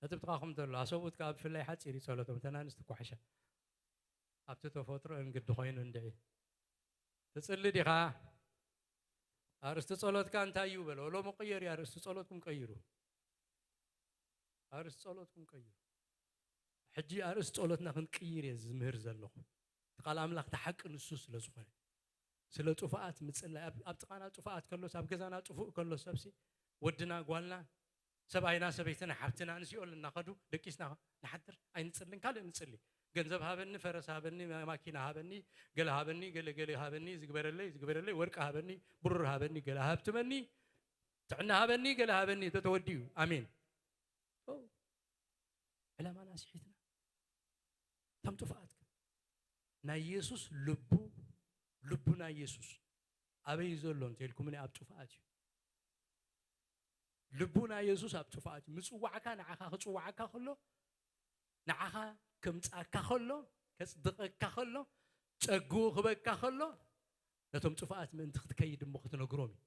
ነቲ ጥቓኹም ዘሎ ኣሰብኡት ከኣ ብፍላይ ሓጺር እዩ ጸሎቶም፣ እተን ኣንስቲ ኳሕሻ ኣብቲ ተፈጥሮ እንግዲ ኮይኑ እንድዒ። ትጽሊ ዲኻ? ኣርእስቲ ጸሎትካ እንታይ እዩ በሎ። ሎሚ ቅየር እዩ፣ ኣርእስቲ ጸሎትኩም ቀይሩ። ኣርእስቲ ጸሎትኩም ቀይሩ። ሕጂ ኣርእስቲ ጸሎትና ክንቅይር እየ ዝምህር ዘለኹ። እቲ ቃል ኣምላኽ እቲ ሓቂ ንሱ ስለ ዝኾነ። ስለ ጥፉኣት ምጽላይ። ኣብ ኣብ ጥቓና ጥፉኣት ከሎስ፣ ኣብ ገዛና ጥፉእ ከሎስ፣ ሰብሲ ወድና ጓልና፣ ሰብኣይና ሰበይትና ሓብትና ንሲኦል እናኸዱ ደቂስና ንሓድር ኣይንጽልን፣ ካልእ ንጽሊ። ገንዘብ ሃበኒ፣ ፈረስ ሃበኒ፣ ማኪና ሃበኒ፣ ገለ ሃበኒ፣ ገለ ገለ ሃበኒ፣ ዝግበረለይ ዝግበረለይ፣ ወርቂ ሃበኒ፣ ብሩር ሃበኒ፣ ገለ ሃብትመኒ፣ ጥዕና ሃበኒ፣ ገለ ሃበኒ፣ ተተወዲኡ። ኣሜን። ኦ፣ ዕላማና ስሒትና። ከም ጥፉኣት ናይ ኢየሱስ ልቡ፣ ልቡ ናይ ኢየሱስ ኣበይ እዩ ዘሎ እንተልኩምኒ፣ ኣብ ጥፍኣት እዩ። ልቡ ናይ ኢየሱስ ኣብ ጥፍኣት እዩ። ምጽዋዕካ ንዓኻ ክጽዋዓካ ከሎ፣ ንዓኻ ከምጻካ ከሎ፣ ከጽድቐካ ከሎ፣ ጸግኡ ክበካ ከሎ፣ ነቶም ጥፍኣት ምእንቲ ክትከይድ እሞ ክትነግሮም እዩ።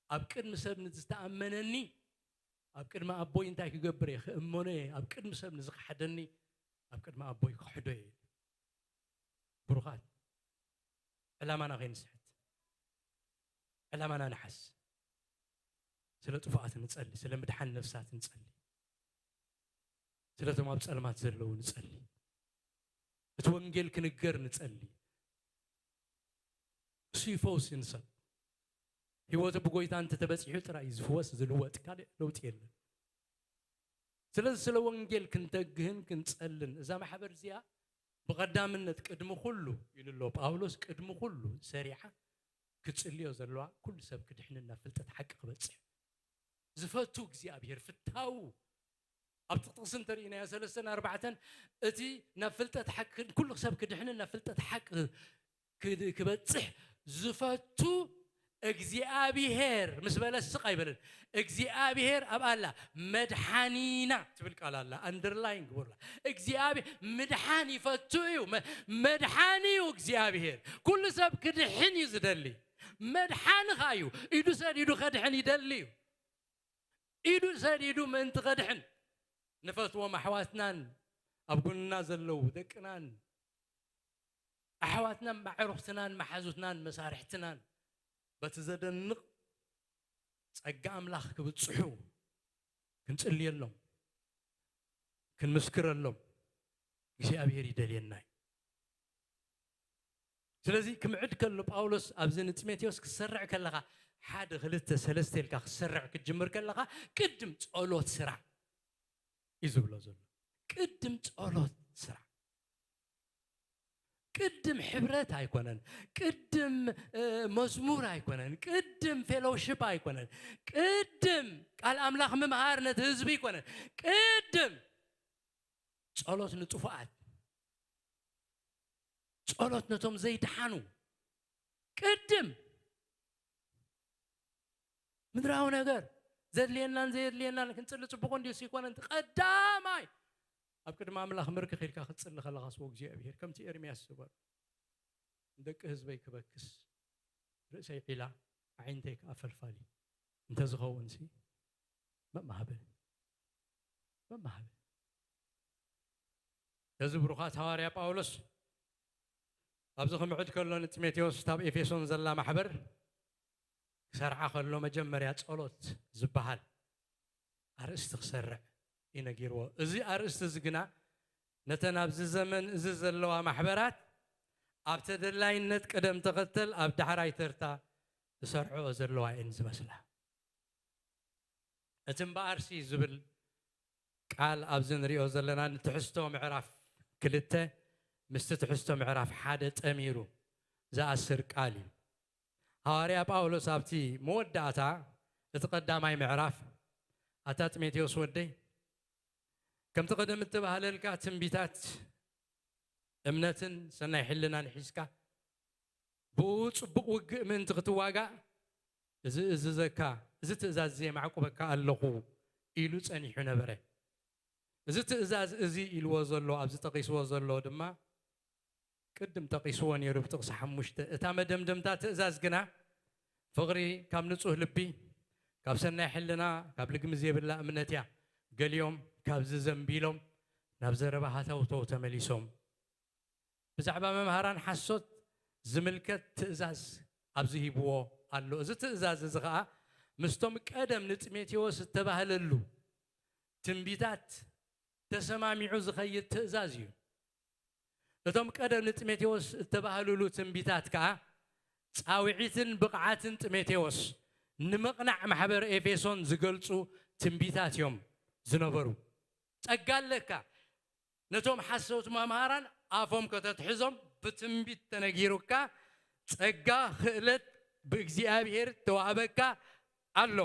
ኣብ ቅድሚ ሰብ ንዝተኣመነኒ፣ ኣብ ቅድሚ ኣቦይ እንታይ ክገብር እየ? ክእመኖ እየ። ኣብ ቅድሚ ሰብ ንዝኸሓደኒ፣ ኣብ ቅድሚ ኣቦይ ክኽሕዶ እየ። ብሩኻት፣ ዕላማና ከይንስሕት፣ ዕላማና ንሓስ። ስለ ጥፉኣት ንጸሊ፣ ስለ ምድሓን ነፍሳት ንጸሊ፣ ስለቶም ኣብ ጸልማት ዘለዉ ንጸሊ፣ እቲ ወንጌል ክንገር ንጸሊ። እሱ ይፈውስ ንሰብ። ህይወቱ ብጎይታ እንተተበጺሑ ጥራይ እዩ ዝፍወስ፣ ዝልወጥ፣ ካልእ ለውጢ የለን። ስለዚ ስለ ወንጌል ክንተግህን ክንጸልን፣ እዛ ማሕበር እዚኣ ብቐዳምነት ቅድሚ ኩሉ ኢሉ ኣሎ ጳውሎስ፣ ቅድሚ ኩሉ ሰሪዓ ክትጽልዮ ዘለዋ፣ ኩሉ ሰብ ክድሕንን ናብ ፍልጠት ሓቂ ክበጽሕ ዝፈቱ እግዚኣብሔር ፍታዉ። ኣብቲ ጥቕሲ እንተርኢናዮ ሰለስተን ኣርባዕተን፣ እቲ ናብ ፍልጠት ሓቂ፣ ኩሉ ሰብ ክድሕንን ናብ ፍልጠት ሓቂ ክድ-፣ ክበጽሕ ዝፈቱ እግዚኣብሔር ምስ በለ ስቕ ኣይበለን። እግዚኣብሔር ኣብ ኣላ መድሓኒና ትብል ቃል ኣላ፣ ኣንደርላይን ግበሩላ። እግዚኣብሔር ምድሓን ይፈቱ እዩ። መ-፣ መድሓኒ እዩ እግዚኣብሔር። ኩሉ ሰብ ክድሕን እዩ ዝደሊ። መድሓኒ ኸኣ እዩ። ኢዱ ሰዲዱ ከድሕን ይደሊ እዩ። ኢዱ ሰዲዱ ምእንቲ ከድሕን፣ ንፈትዎም ኣሕዋትናን ኣብ ጎንና ዘለዉ ደቅናን ኣሕዋትናን ኣዕሩኽትናን መሓዙትናን መሳርሕትናን በቲ ዘደንቕ ጸጋ ኣምላኽ ክብጽሑ ክንጽልየሎም፣ ክንምስክረሎም እግዚኣብሔር ይደልየና እዩ። ስለዚ ክምዕድ ከሎ ጳውሎስ ኣብዚ ንጢሞቴዎስ ክትሰርዕ ከለኻ፣ ሓደ፣ ክልተ፣ ሰለስተ ኢልካ ክትሰርዕ ክትጅምር ከለኻ፣ ቅድም ጸሎት ስራዕ እዩ ዝብሎ ዘሎ። ቅድም ጸሎት ስራዕ። ቅድም ሕብረት ኣይኮነን፣ ቅድም፣ እ፣ መዝሙር ኣይኮነን፣ ቅድም ፌሎውሺፕ ኣይኮነን፣ ቅድም ቃል ኣምላኽ ምምሃር ነቲ ህዝቢ ኣይኮነን፣ ቅድም ጸሎት ንጥፉኣት፣ ጸሎት ነቶም ዘይደሓኑ፣ ቅድም ምድራዊ ነገር ዘድልየናን ዘየድልየናን ክንጽሊ ጽቡቕ እንድዩ ይኮነን፣ ቀዳማይ ኣብ ቅድሚ ኣምላኽ ምርክኽ ኢልካ ክትጽሊ ከለኻ፣ ስዎ እግዚኣብሔር ከምቲ ኤርምያስ ዝበሎ፣ "ንደቂ ህዝበይ ክበክስ ርእሰይ ዒላ፣ ኣዒንተይ ከኣ ፈልፋሊ እንተዝኸውንሲ መማህበ፣ መማህበ." ነዚ ብሩኻት ሃዋርያ ጳውሎስ ኣብዚ ክምዕድ ከሎ ንጢሞቴዎስ፣ እታ ኣብ ኤፌሶን ዘላ ማሕበር ክሰርዓ ከሎ፣ መጀመርያ ጸሎት ዝበሃል ኣርእስቲ ክሰርዕ እዩ ነጊርዎ። እዚ ኣርእስቲ እዚ ግና ነተን ኣብዚ ዘመን እዚ ዘለዋ ማሕበራት ኣብ ተደላይነት ቅደም ተኸተል ኣብ ዳሕራይ ተርታ ዝሰርዕኦ ዘለዋ እየን ዝመስላ። እቲ እምበኣርሲ ዝብል ቃል ኣብዚ ንሪኦ ዘለና ንትሕዝቶ ምዕራፍ ክልተ ምስቲ ትሕዝቶ ምዕራፍ ሓደ ጠሚሩ ዝኣስር ቃል እዩ። ሃዋርያ ጳውሎስ ኣብቲ መወዳእታ እቲ ቀዳማይ ምዕራፍ፣ "ኣታ ጢሞቴዎስ ወደይ፣ ከምቲ ቀደም እተባህለልካ ትንቢታት፣ እምነትን ሰናይ ሕልናን ሒዝካ፣ ብኡ ጽቡቕ ውግእ ምእንቲ ክትዋጋእ፣ እዚ እዝዘካ፣ እዚ ትእዛዝ እዚ የማዕቁበካ ኣለኹ" ኢሉ ጸኒሑ ነበረ። እዚ ትእዛዝ እዚ ኢልዎ ዘሎ፣ ኣብዚ ጠቒስዎ ዘሎ ድማ፣ ቅድም ጠቒስዎ ነይሩ ብጥቕሲ ሓሙሽተ። እታ መደምደምታ ትእዛዝ ግና፣ ፍቕሪ ካብ ንጹህ ልቢ፣ ካብ ሰናይ ሕልና፣ ካብ ልግሚ ዘይብላ እምነት እያ። ገሊኦም ካብዚ ዘንቢሎም ናብ ዘረባ ሃተውተው ተመሊሶም። ብዛዕባ መምሃራን ሓሶት ዝምልከት ትእዛዝ ኣብዚ ሂብዎ ኣሎ። እዚ ትእዛዝ እዚ ኸኣ ምስቶም ቀደም ንጢሞቴዎስ እተባህለሉ ትንቢታት ተሰማሚዑ ዝኸይድ ትእዛዝ እዩ። እቶም ቀደም ንጢሞቴዎስ እተባህሉሉ ትንቢታት ከኣ ጻውዒትን ብቕዓትን ጢሞቴዎስ ንምቕናዕ ማሕበር ኤፌሶን ዝገልጹ ትንቢታት እዮም ዝነበሩ። ጸጋ ኣለካ። ነቶም ሓሰውቲ መምሃራን ኣፎም ከተትሕዞም ብትንቢት ተነጊሩካ፣ ጸጋ ክእለት ብእግዚኣብሔር ተዋህበካ ኣሎ።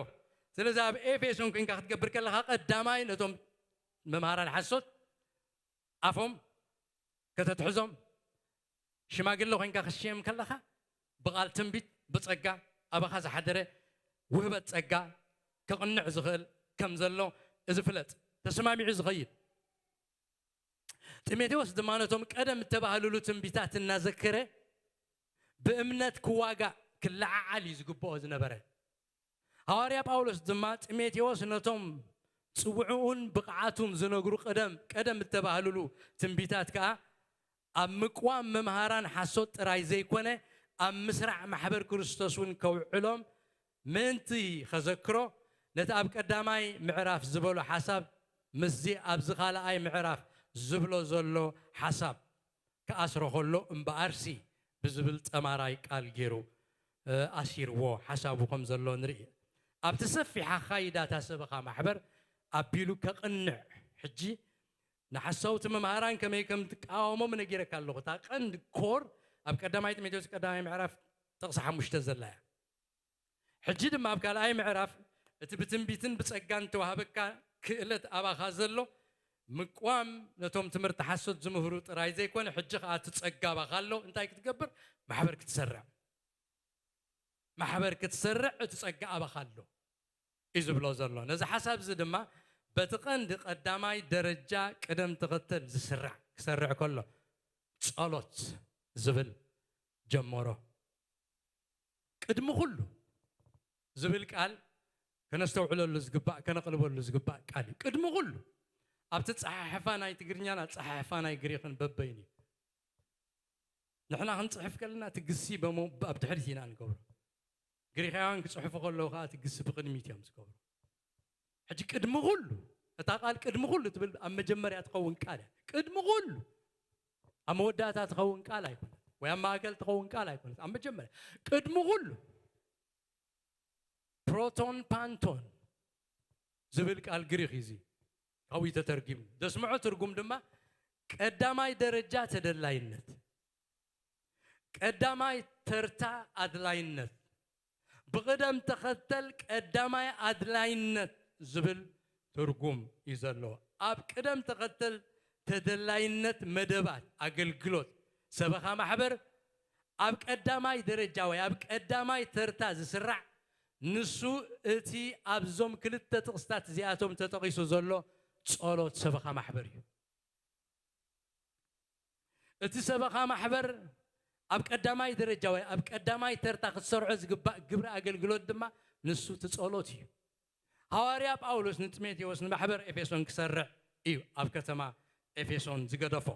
ስለዚ ኣብ ኤፌሶን ኮንካ ክትገብር ከለኻ፣ ቀዳማይ ነቶም መምሃራን ሓሶት ኣፎም ከተትሕዞም፣ ሽማግለ ኮይንካ ክትሽየም ከለኻ ብቓል ትንቢት ብጸጋ ኣባኻ ዝሓደረ ውህበት ጸጋ ከቕንዕ ዝኽእል ከም ዘሎ እዚ ፍለጥ። ተሰማሚዑ ዝኸይድ ጢሞቴዎስ ድማ ነቶም ቀደም እተባህልሉ ትንቢታት እናዘከረ ብእምነት ክዋጋእ ክለዓዓል እዩ ዝግብኦ ዝነበረ። ሃዋርያ ጳውሎስ ድማ ጢሞቴዎስ ነቶም ጽውዕኡን ብቕዓቱን ዝነግሩ ቀደም ቀደም እተባህልሉ ትንቢታት ከኣ ኣብ ምቅዋም መምሃራን ሓሶት ጥራይ ዘይኮነ ኣብ ምስራዕ ማሕበር ክርስቶስ እውን ከውዕሎም ምእንቲ ኸዘክሮ ነቲ ኣብ ቀዳማይ ምዕራፍ ዝበሎ ሓሳብ ምስዚ ኣብዚ ካልኣይ ምዕራፍ ዝብሎ ዘሎ ሓሳብ ክኣስሮ ከሎ እምበኣርሲ ብዝብል ጠማራይ ቃል ገይሩ ኣሲርዎ ሓሳቡ ከም ዘሎ ንርኢ። ኣብቲ ሰፊሕ ኣኻይዳታ ሰበኻ ማሕበር ኣቢሉ ከቕንዕ ሕጂ ንሓሳውቲ መምሃራን ከመይ ከም ትቃወሞም ነጊረካ ኣለኹ። እታ ቀንድ ኮር ኣብ ቀዳማይ ጢሞቴዎስ ቀዳማይ ምዕራፍ ጥቕሲ ሓሙሽተ ዘላ እያ። ሕጂ ድማ ኣብ ካልኣይ ምዕራፍ እቲ ብትንቢትን ብጸጋን ተዋህበካ ክእለት ኣባኻ ዘሎ ምቋም ነቶም ትምህርቲ ሓሶት ዝምህሩ ጥራይ ዘይኮነ ሕጂ ከኣ እቲ ጸጋ ኣባኻ ኣሎ። እንታይ ክትገብር? ማሕበር ክትሰርዕ። ማሕበር ክትሰርዕ እቲ ጸጋ ኣባኻ ኣሎ እዩ ዝብሎ ዘሎ። ነዚ ሓሳብ እዚ ድማ በቲ ቀንዲ ቀዳማይ ደረጃ ቅደም ተኸተል ዝስራዕ ክሰርዕ ከሎ ጸሎት ዝብል ጀመሮ። ቅድሚ ኩሉ ዝብል ቃል ከነስተውዕለሉ ዝግባእ ከነቕልበሉ ዝግባእ ቃል እዩ። ቅድሚ ኩሉ ኣብቲ ጸሓሕፋ ናይ ትግርኛን ኣጸሓሕፋ ናይ ግሪኽን በበይኑ እዩ። ንሕና ክንጽሕፍ ከለና እቲ ግሲ በሞ ኣብ ድሕሪት ኢና ንገብሮ። ግሪኻውያን ክጽሕፉ ከለዉ ከኣ እቲ ግሲ ብቕድሚት እዮም ዝገብሩ። ሕጂ ቅድሚ ኩሉ እታ ቃል ቅድሚ ኩሉ ትብል ኣብ መጀመርያ ትኸውን ቃል እያ። ቅድሚ ኩሉ ኣብ መወዳእታ ትኸውን ቃል ኣይኮነት ወይ ኣብ ማእከል ትኸውን ቃል ኣይኮነት። ኣብ መጀመርያ ቅድሚ ኩሉ ፕሮቶን ፓንቶን ዝብል ቃል ግሪኽ እዩ እዚ ካብኡ ተተርጊሙ። ዘስምዖ ትርጉም ድማ ቀዳማይ ደረጃ ተደላይነት፣ ቀዳማይ ተርታ ኣድላይነት፣ ብቕደም ተኸተል ቀዳማይ ኣድላይነት ዝብል ትርጉም እዩ ዘለዎ። ኣብ ቅደም ተኸተል ተደላይነት መደባት ኣገልግሎት ሰበኻ ማሕበር ኣብ ቀዳማይ ደረጃ ወይ ኣብ ቀዳማይ ተርታ ዝስራዕ ንሱ እቲ ኣብዞም ክልተ ጥቕስታት እዚኣቶም ተጠቒሱ ዘሎ ጸሎት ሰበኻ ማሕበር እዩ። እቲ ሰበኻ ማሕበር ኣብ ቀዳማይ ደረጃ ወይ ኣብ ቀዳማይ ተርታ ክትሰርዖ ዝግባእ ግብሪ ኣገልግሎት ድማ ንሱ እቲ ጸሎት እዩ። ሃዋርያ ጳውሎስ ንጢሞቴዎስ ንማሕበር ኤፌሶን ክሰርዕ እዩ ኣብ ከተማ ኤፌሶን ዝገደፎ።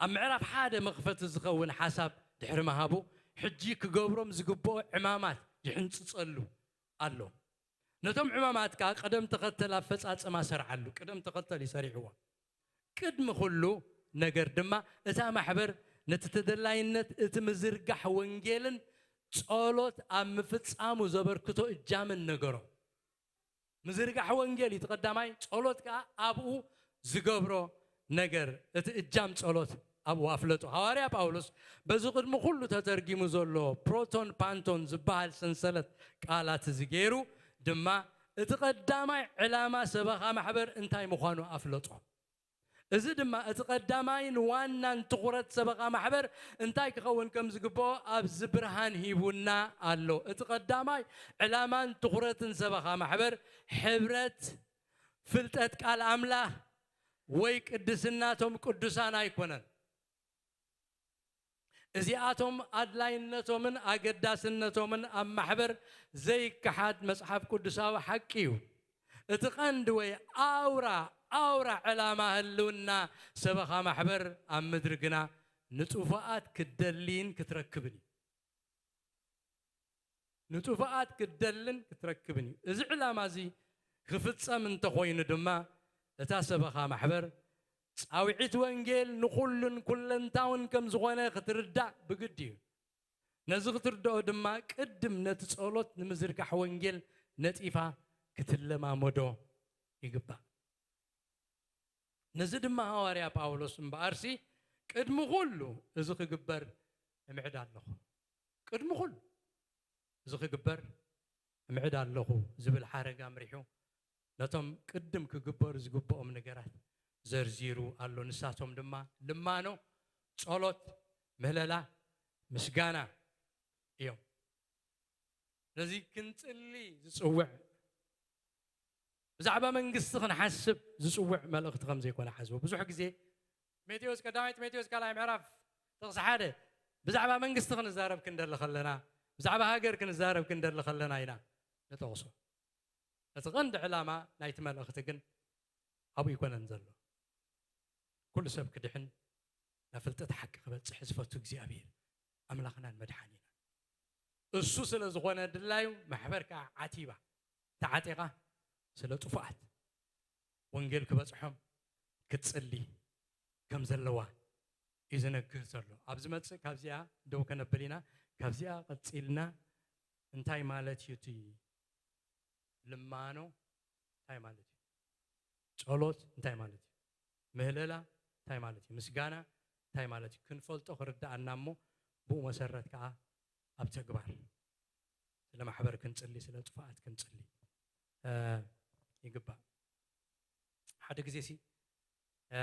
ኣብ ምዕራፍ ሓደ መኽፈቲ ዝኸውን ሓሳብ ድሕሪ ምሃቡ ሕጂ ክገብሮም ዝግብኦ ዕማማት ይሕንጽጸሉ ኣሎ። ነቶም ዕማማት ከኣ ቅደም ተኸተል ኣፈጻጽማ ሰርዓሉ። ቅደም ተኸተል እዩ ሰሪዕዎ። ቅድሚ ኩሉ ነገር ድማ እታ ማሕበር ነቲ ተደላይነት እቲ ምዝርጋሕ ወንጌልን ጸሎት ኣብ ምፍጻሙ ዘበርክቶ እጃምን ነገሮ። ምዝርጋሕ ወንጌል እዩ እቲ ቀዳማይ፣ ጸሎት ከኣ ኣብኡ ዝገብሮ ነገር እቲ እጃም ጸሎት ኣብኡ ኣፍለጦ። ሃዋርያ ጳውሎስ በዚ ቅድሚ ኩሉ ተተርጊሙ ዘሎ ፕሮቶን ፓንቶን ዝበሃል ሰንሰለት ቃላት እዚ ገይሩ ድማ እቲ ቀዳማይ ዕላማ ሰበኻ ማሕበር እንታይ ምዃኑ ኣፍለጦ። እዚ ድማ እቲ ቀዳማይን ዋናን ትኹረት ሰበኻ ማሕበር እንታይ ክኸውን ከም ዝግብኦ ኣብዚ ብርሃን ሂቡና ኣሎ። እቲ ቀዳማይ ዕላማን ትኹረትን ሰበኻ ማሕበር ሕብረት፣ ፍልጠት ቃል ኣምላኽ ወይ ቅድስናቶም ቅዱሳን ኣይኮነን። እዚኣቶም ኣድላይነቶምን ኣገዳስነቶምን ኣብ ማሕበር ዘይከሓድ መጽሓፍ ቅዱሳዊ ሓቂ እዩ። እቲ ቀንዲ ወይ ኣውራ ኣውራ ዕላማ ህልውና ሰበኻ ማሕበር ኣብ ምድሪ ግና ንጥፉኣት ክትደልይን ክትረክብን እዩ። ንጥፉኣት ክትደልን ክትረክብን እዩ። እዚ ዕላማ እዚ ክፍጸም እንተኾይኑ ድማ እታ ሰበኻ ማሕበር ጻውዒት ወንጌል ንኹሉን ኩለንታውን ከም ዝኾነ ክትርዳእ ብግዲ እዩ። ነዚ ክትርድኦ ድማ ቅድም ነቲ ጸሎት ንምዝርጋሕ ወንጌል ነጢፋ ክትለማመዶ ይግባእ። ነዚ ድማ ሃዋርያ ጳውሎስ እምበኣርሲ ቅድሚ ኩሉ እዚ ክግበር እምዕድ ኣለኹ። ቅድሚ ኩሉ እዚ ክግበር እምዕድ ኣለኹ ዝብል ሓረግ ኣምሪሑ ነቶም ቅድም ክግበሩ ዝግብኦም ነገራት ዘርዚሩ ኣሎ። ንሳቶም ድማ ልማኖ፣ ጸሎት፣ ምህለላ፣ ምስጋና እዮም። ስለዚ ክንጽሊ ዝጽውዕ፣ ብዛዕባ መንግስቲ ክንሓስብ ዝጽውዕ መልእኽቲ ከም ዘይኮነ ሓስቡ። ብዙሕ ግዜ ጢሞቴዎስ፣ ቀዳማይ ጢሞቴዎስ ካልኣይ ምዕራፍ ጥቕሲ ሓደ፣ ብዛዕባ መንግስቲ ክንዛረብ ክንደሊ ከለና፣ ብዛዕባ ሃገር ክንዛረብ ክንደሊ ከለና ኢና ንጠቕሶ። እቲ ቀንዲ ዕላማ ናይቲ መልእኽቲ ግን ኣብኡ ኣይኮነን ዘሎ። ኩሉ ሰብ ክድሕን ናብ ፍልጠት ሓቂ ክበጽሕ ዝፈቱ እግዚኣብሔር ኣምላኽናን መድሓኒናን እሱ ስለ ዝኾነ ድላዩ፣ ማሕበር ከዓ ዓቲባ ተዓጢቓ ስለ ጥፉኣት ወንጌል ክበጽሖም ክትጽሊ ከም ዘለዋ እዩ ዝነግር ዘሎ። ኣብ ዝመጽእ ካብዚኣ ደው ከነብል ኢና። ካብዚኣ ቀጺልና እንታይ ማለት እዩ እቲ ልማኖ እንታይ ማለት እዩ? ጸሎት እንታይ ማለት እዩ? ምህለላ እንታይ ማለት እዩ? ምስጋና እንታይ ማለት እዩ? ክንፈልጦ ክርድኣና እሞ ብኡ መሰረት ከዓ ኣብ ተግባር ስለ ማሕበር ክንጽሊ፣ ስለ ጥፉኣት ክንጽሊ፣ እ፣ ይግባእ። ሓደ ግዜ ሲ፣ እ፣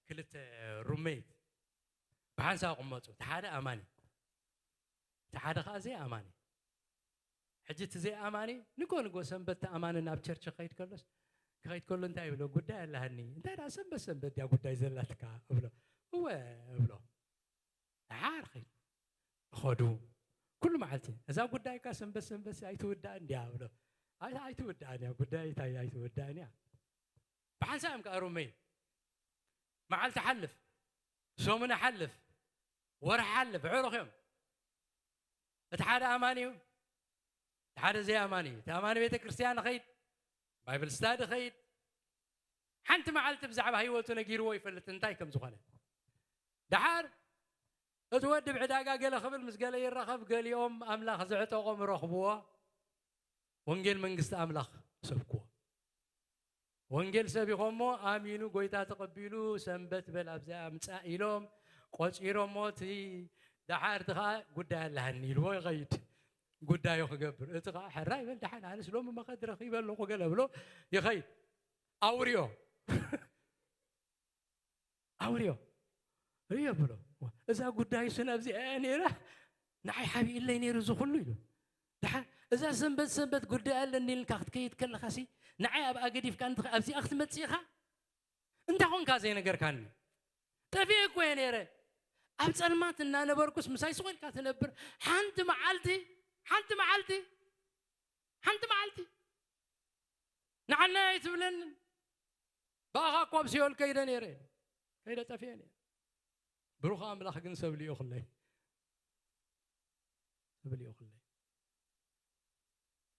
ክልተ ሩሜት ብሓንሳብ ይቕመጡ። እቲ ሓደ ኣማኒ፣ እቲ ሓደ ከዓ ዘይኣማኒ። ሕጂ እቲ ዘይኣማኒ ንጎ ንጎ ሰንበት እቲ ኣማኒ ናብ ቸርች ክኸይድ ከሎስ፣ ክኸይድ ከሎ እንታይ ይብሎ? "ጉዳይ ኣለሃኒ። እንታይ ደኣ ሰንበት ሰንበት ድያ ጉዳይ ዘላትካ?" እብሎ። "እወ" እብሎ። ደሓር ኸይዱ። ይኸዱ። ኩሉ መዓልቲ፣ "እዛ ጉዳይካ ሰንበት ሰንበት ኣይትውዳእን ድያ?" እብሎ። "ኣይ፣ ኣይትውዳእን እያ፣ ጉዳይ እንታይ ኣይትውዳእን እያ?" ብሓንሳብ እዮም ከኣ ሩመይ። መዓልቲ ሓልፍ፣ ሰሙን ሓልፍ፣ ወርሒ ሓልፍ፣ ኣዕሩኽ እዮም። እቲ ሓደ ኣማኒ እዩ፣ እቲ ሓደ ዘይኣማኒ እዩ። እቲ ኣማኒ ቤተ ክርስቲያን ይኸይድ፣ ባይብል ስታዲ ይኸይድ። ሓንቲ መዓልቲ ብዛዕባ ህይወቱ ነጊርዎ ይፈልጥ እንታይ ከም ዝኾነ። ደሓር እቲ ወዲ ብዕዳጋ ገለ ክብል ምስ ገለ ይራኸብ፣ ገሊኦም ኣምላኽ ዘዕጠቖም ረኽብዎ፣ ወንጌል መንግስቲ ኣምላኽ ሰብክዎ። ወንጌል ሰቢኾሞ ኣሚኑ፣ ጎይታ ተቐቢሉ፣ ሰንበት በል ኣብዚኣ ምጻእ ኢሎም ቆጺሮሞ፣ እቲ ደሓር እቲ ኸኣ ጉዳይ ኣለሃኒ ኢልዎ ይኸይድ። ጉዳዩ ክገብር። እቲ ኸኣ ሕራይ በል ደሓን፣ ኣነስ ሎሚ መኸድ ረኺበ ኣለኹ ገለ ብሎ ይኸይድ። ኣውርዮ። ኣውርዮ። ርእዮ ብሎ። "እዛ ጉዳይ ስን ኣብዚ እያ ነይራ፣ ንዓይ ሓቢእለይ ነይሩ እዚ ኩሉ" ኢሉ። ደሓር፣ "እዛ ሰንበት ሰንበት ጉዳይ ኣለኒ" ኢልካ ክትከይድ ከለኻሲ፣ ንዓይ ኣብኣ ገዲፍካ እንተ-፣ ኣብዚኣ ክትመጽእ ኢኻ? እንታይ ኾንካ ዘይነገርካኒ? ጠፊኤ እኮ እየ ነይረ። ኣብ ጸልማት እናነበርኩስ ምሳይ ስቕ ኢልካ ትነብር። ሓንቲ መዓልቲ፣ ሓንቲ መዓልቲ፣ ሓንቲ መዓልቲ ንዓናይ ኣይትብለንን። ብኣኻ እኮ ኣብ ሲኦል ከይደ ነይረ፣ ከይደ ጠፊኤ ነይረ። ብሩኽ ኣምላኽ ግን ሰብ ልኢኹለይ፣ ሰብ ልኢኹለይ።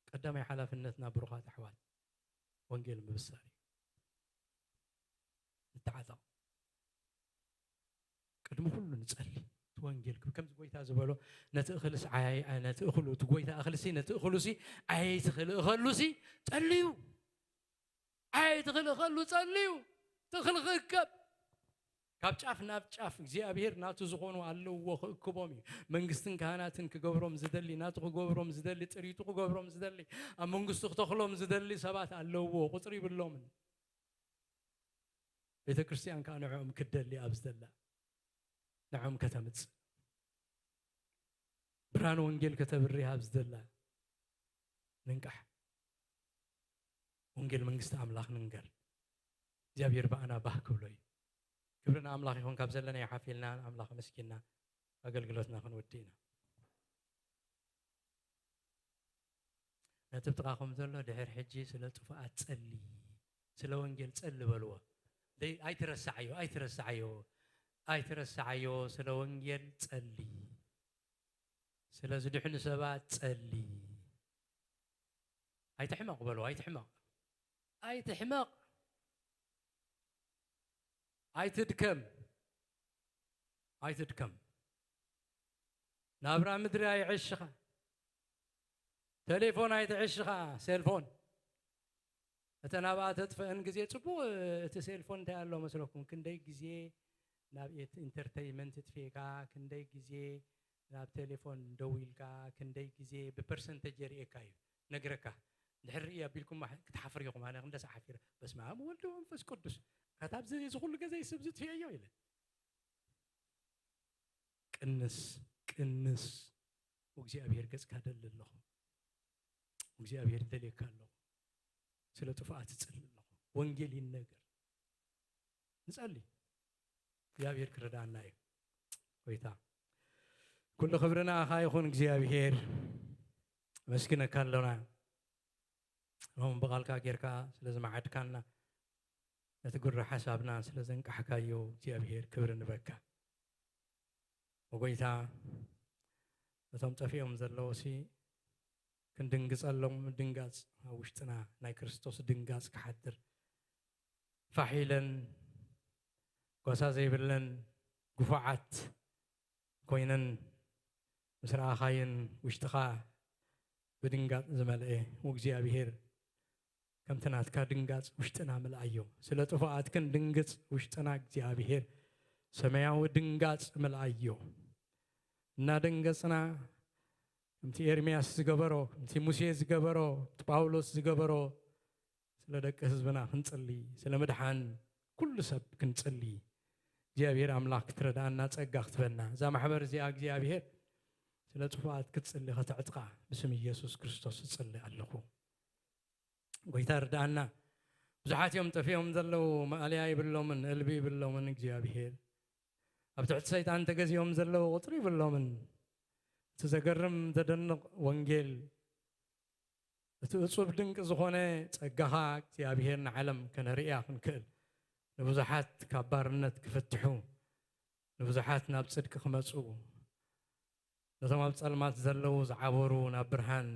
ቀዳማይ ሓላፍነትና ብሩኻት ኣሕዋት ወንጌል ምብሳር እዩ። ንተዓጠቕ። ቅድሚ ኩሉ ንጸሊ። እቲ ወንጌል ክብ-፣ ከምዚ ጎይታ ዝበሎ፣ "ነቲ እኽልስ ዓያይ፣ ነቲ እኽሉ፣ እቲ ጎይታ እኽልሲ፣ ነቲ እኽሉሲ ዓያይ ትኽል እኸሉሲ ጸልዩ። ዓያይ ትኽል እኸሉ ጸልዩ። እቲ እኽሊ ክእከብ። ካብ ጫፍ ናብ ጫፍ እግዚኣብሔር ናቱ ዝኾኑ ኣለውዎ ክእክቦም እዩ። መንግስትን ካህናትን ክገብሮም ዝደሊ፣ ናቱ ክገብሮም ዝደሊ፣ ጥሪቱ ክገብሮም ዝደሊ፣ ኣብ መንግስቱ ክተኽሎም ዝደሊ ሰባት ኣለውዎ፣ ቁጽሪ ይብሎምን። ቤተ ክርስቲያን ከኣ ንዕኦም ክትደሊ ኣብ ዝደላ፣ ንዕኦም ከተምጽእ፣ ብርሃን ወንጌል ከተብርህ ኣብ ዝደላ፣ ንንቃሕ። ወንጌል መንግስቲ ኣምላኽ ንንገር። እግዚኣብሔር ብኣና ባህ ክብሎ እዩ። ክብሪ ንኣምላኽ ይኹን። ካብ ዘለና ይሓፊልና ንኣምላኽ ኣመስጊንና ኣገልግሎትና ክንወድእ ኢና። ነቲ ብጥቓኹም ዘሎ ድሕር ሕጂ ስለ ጥፉኣት ጸሊ፣ ስለ ወንጌል ጸሊ በልዎ። ደይ-፣ ኣይትረስዓዮ፣ ኣይትረስዓዮ፣ ኣይትረስዓዮ፣ ስለ ወንጌል ጸሊ። ስለ ዝድሕኑ ሰባት ጸሊ። ኣይትሕመቕ በልዎ፣ ኣይትሕመቕ። ኣይትሕመቕ። ኣይትድከም። ኣይትድከም። ናብራ ምድሪ ኣይዕሽኻ። ቴሌፎን ኣይትዕሽኻ፣ ሴልፎን። እተን ኣብኣ ተጥፍአን ግዜ ጽቡቕ፣ እቲ ሴልፎን እንታይ ኣሎ መስለኩም? ክንደይ ግዜ ናብ ኤት-፣ ኢንተርቴይንመንት ትፍእካ፣ ክንደይ ግዜ ናብ ቴሌፎን ደዊልካ፣ ክንደይ ግዜ ብፐርሰንቴጅ የርእየካ እዩ፣ ነግረካ። እንድሕር ርእየ ኣቢልኩም ክትሓፍሩ ኢኹም። ኣነ ክንደስ ሓፊረ። በስመ ኣብ ወወልድ ወመንፈስ ቅዱስ። ከታብ እዚ፣ እዚ ኩሉ ግዜ ስብ ዝትፍየዮ ኢለ። ቅንስ ቅንስ እግዚኣብሔር ገጽካ ደሊ ኣለኹ። እግዚኣብሔር ይደልየካ ኣለኹ። ስለ ጥፉኣት እጽሊ ኣለኹ። ወንጌል ይነገር። ንጸሊ። እግዚኣብሔር ክረዳና እዩ። ጎይታ፣ ኩሉ ክብሪ ንኣኻ ይኹን እግዚኣብሔር። ኣመስግነካ ኣለና። ሎም ብቓልካ ጌርካ ስለ ዝመዓድካና፣ ነቲ ጉራ ሓሳብና ስለ ዘንቃሕካዮ እግዚኣብሔር ክብሪ ንበካ። ኦጎይታ፣ እቶም ጠፊኦም ዘለዉ ሲ ክንድንግጸሎም ድንጋጽ ኣብ ውሽጥና ናይ ክርስቶስ ድንጋጽ ክሓድር፣ ፋሕ ኢለን ጓሳ ዘይብለን ግፉዓት ኮይነን ምስ ረኣኻየን ውሽጥኻ ብድንጋጽ ዝመልአ እግዚኣብሔር፣ ከምቲ ናትካ ድንጋጽ ውሽጥና ምልኣዮ። ስለ ጥፉኣት ክንድንግጽ ውሽጥና እግዚኣብሔር ሰማያዊ ድንጋጽ ምልኣዮ። እናደንገጽና ከምቲ ኤርምያስ ዝገበሮ፣ ከምቲ ሙሴ ዝገበሮ፣ ከምቲ ጳውሎስ ዝገበሮ ስለ ደቂ ህዝብና ክንጽሊ፣ ስለ ምድሓን ኩሉ ሰብ ክንጽሊ እግዚኣብሔር ኣምላኽ ክትረዳኣና ጸጋ ክትበና። እዛ ማሕበር እዚኣ እግዚኣብሔር ስለ ጥፉኣት ክትጽሊ ከተዕጥቓ ብስም ኢየሱስ ክርስቶስ እጽሊ ኣለኹ። ጎይታ ርዳኣና። ብዙሓት እዮም ጠፊኦም ዘለዉ፣ ማእለያ ይብሎምን፣ እልቢ ይብሎምን እግዚኣብሔር። ኣብ ትሕቲ ሰይጣን ተገዚኦም ዘለዉ ቁጽሪ ይብሎምን። እቲ ዘገርም ዘደንቕ ወንጌል፣ እቲ እጹብ ድንቂ ዝኾነ ጸጋኻ እግዚኣብሔር ንዓለም ከነርእያ ክንክእል፣ ንብዙሓት ካብ ባርነት ክፍትሑ፣ ንብዙሓት ናብ ጽድቂ ክመጹ፣ ነቶም ኣብ ጸልማት ዘለዉ ዝዓበሩ ናብ ብርሃን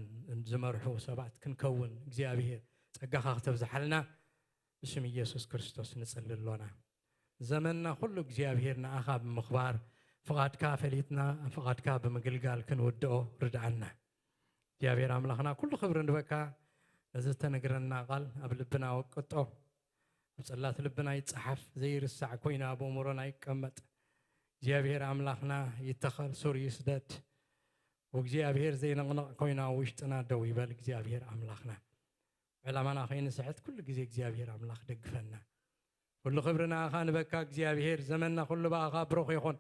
ዝመርሑ ሰባት ክንከውን እግዚኣብሔር ጸጋኻ ክተብዝሓልና ብስም ኢየሱስ ክርስቶስ ንጽሊ ኣሎና። ዘመንና ኩሉ እግዚኣብሔር ንኣኻ ብምኽባር ፍቓድካ ፈሊጥና ፍቓድካ ብምግልጋል ክንውድኦ ርድኣና። እግዚኣብሔር ኣምላኽና ኩሉ ክብሪ ንበካ። ነዚ እተነግረና ቃል ኣብ ልብና ወቅጦ፣ ኣብ ጽላት ልብና ይጸሓፍ፣ ዘይርሳዕ ኮይኑ ኣብ ኣእምሮና ይቀመጥ። እግዚኣብሔር ኣምላኽና ይተኸል፣ ሱር ይስደድ። ወእግዚኣብሔር ዘይንቕነቕ ኮይኑ ኣብ ውሽጥና ደው ይበል እግዚኣብሔር ኣምላኽና። ዕላማና ከይንስሕት ኩሉ ግዜ እግዚኣብሔር ኣምላኽ ደግፈና። ኩሉ ክብሪ ንኣኻ ንበካ እግዚኣብሔር። ዘመንና ኩሉ ብኣኻ ብሩኽ ይኹን።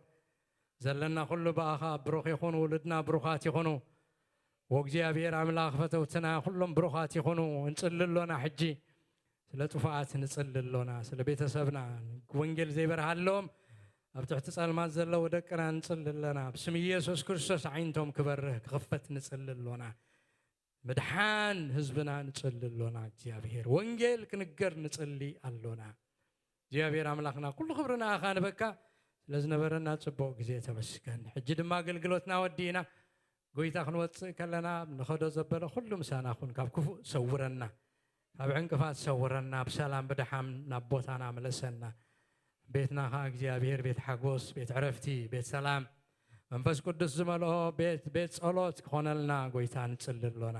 ዘለና ኩሉ ብኣኻ ብሩኽ ይኹን። ውሉድና ብሩኻት ይኹኑ። ወእግዚኣብሔር ኣምላኽ ፈተውትና ኩሎም ብሩኻት ይኹኑ። እንጽሊ ኣሎና ሕጂ። ስለ ጥፉኣት ንጽሊ ኣሎና። ስለ ቤተሰብና ወንጌል ዘይበርሃሎም ኣብ ትሕቲ ጸልማት ዘለዉ ደቅና ንጽሊ ኣለና። ብስም ኢየሱስ ክርስቶስ ዓይንቶም ክበርህ ክኽፈት ንጽሊ ኣሎና። ምድሓን ህዝብና ንጽሊ ኣሎና። እግዚኣብሔር ወንጌል ክንገር ንጽሊ ኣሎና። እግዚኣብሔር ኣምላኽና ኩሉ ክብሪ ንኣኻ ንበካ። ስለ ዝነበረና ጽቡቕ ግዜ ተመስገን። ሕጂ ድማ ኣገልግሎትና ወዲእና ጎይታ ክንወጽእ ከለና ንኸዶ ዘበለ ኩሉ ምሳና ኩን። ካብ ክፉእ ሰውረና፣ ካብ ዕንቅፋት ሰውረና። ብሰላም ብደሓም ናብ ቦታና ምለሰና። ቤትና ኸዓ እግዚኣብሔር ቤት ሓጎስ፣ ቤት ዕረፍቲ፣ ቤት ሰላም፣ መንፈስ ቅዱስ ዝመልኦ ቤት፣ ቤት ጸሎት ክኾነልና ጎይታ ንጽሊ ኣሎና።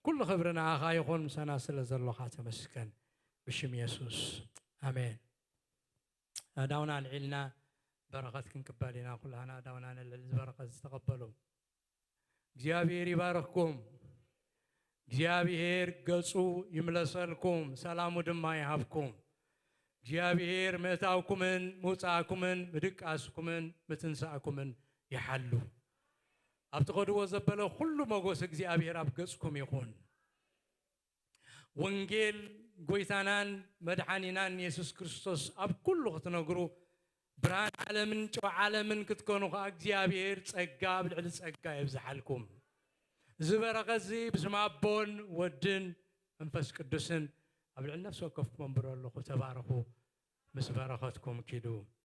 ኩሉ ክብሪ ንኣኻ ይኹን፣ ምሳና ስለ ዘሎኻ ተመስገን። ብሽም የሱስ ኣሜን። ኣእዳውና ኣልዒልና በረኸት ክንቅበል ኢና። ኩላህና ኣእዳውና ነልዕል፣ እዚ በረኸት ዝተቐበሉ። እግዚኣብሔር ይባርኽኩም። እግዚኣብሔር ገጹ ይምለሰልኩም፣ ሰላሙ ድማ ይሃብኩም። እግዚኣብሔር ምእታውኩምን ምውጻእኩምን ምድቃስኩምን ምትንሳእኩምን ይሓሉ። ኣብ ትኸድዎ ዘበለ ኩሉ መጎስ እግዚኣብሔር ኣብ ገጽኩም ይኹን። ወንጌል ጎይታናን መድሓኒናን የሱስ ክርስቶስ ኣብ ኩሉ ክትነግሩ፣ ብርሃን ዓለምን ጨው ዓለምን ክትኮኑ ኸዓ እግዚኣብሔር ጸጋ ኣብ ልዕሊ ጸጋ የብዝሓልኩም። እዚ በረኸት እዚ ብስም ኣቦን ወድን መንፈስ ቅዱስን ኣብ ልዕሊ ነፍሲ ወከፍኩም ኣንብሮ ኣለኹ። ተባረኹ። ምስ በረኸትኩም ኪዱ።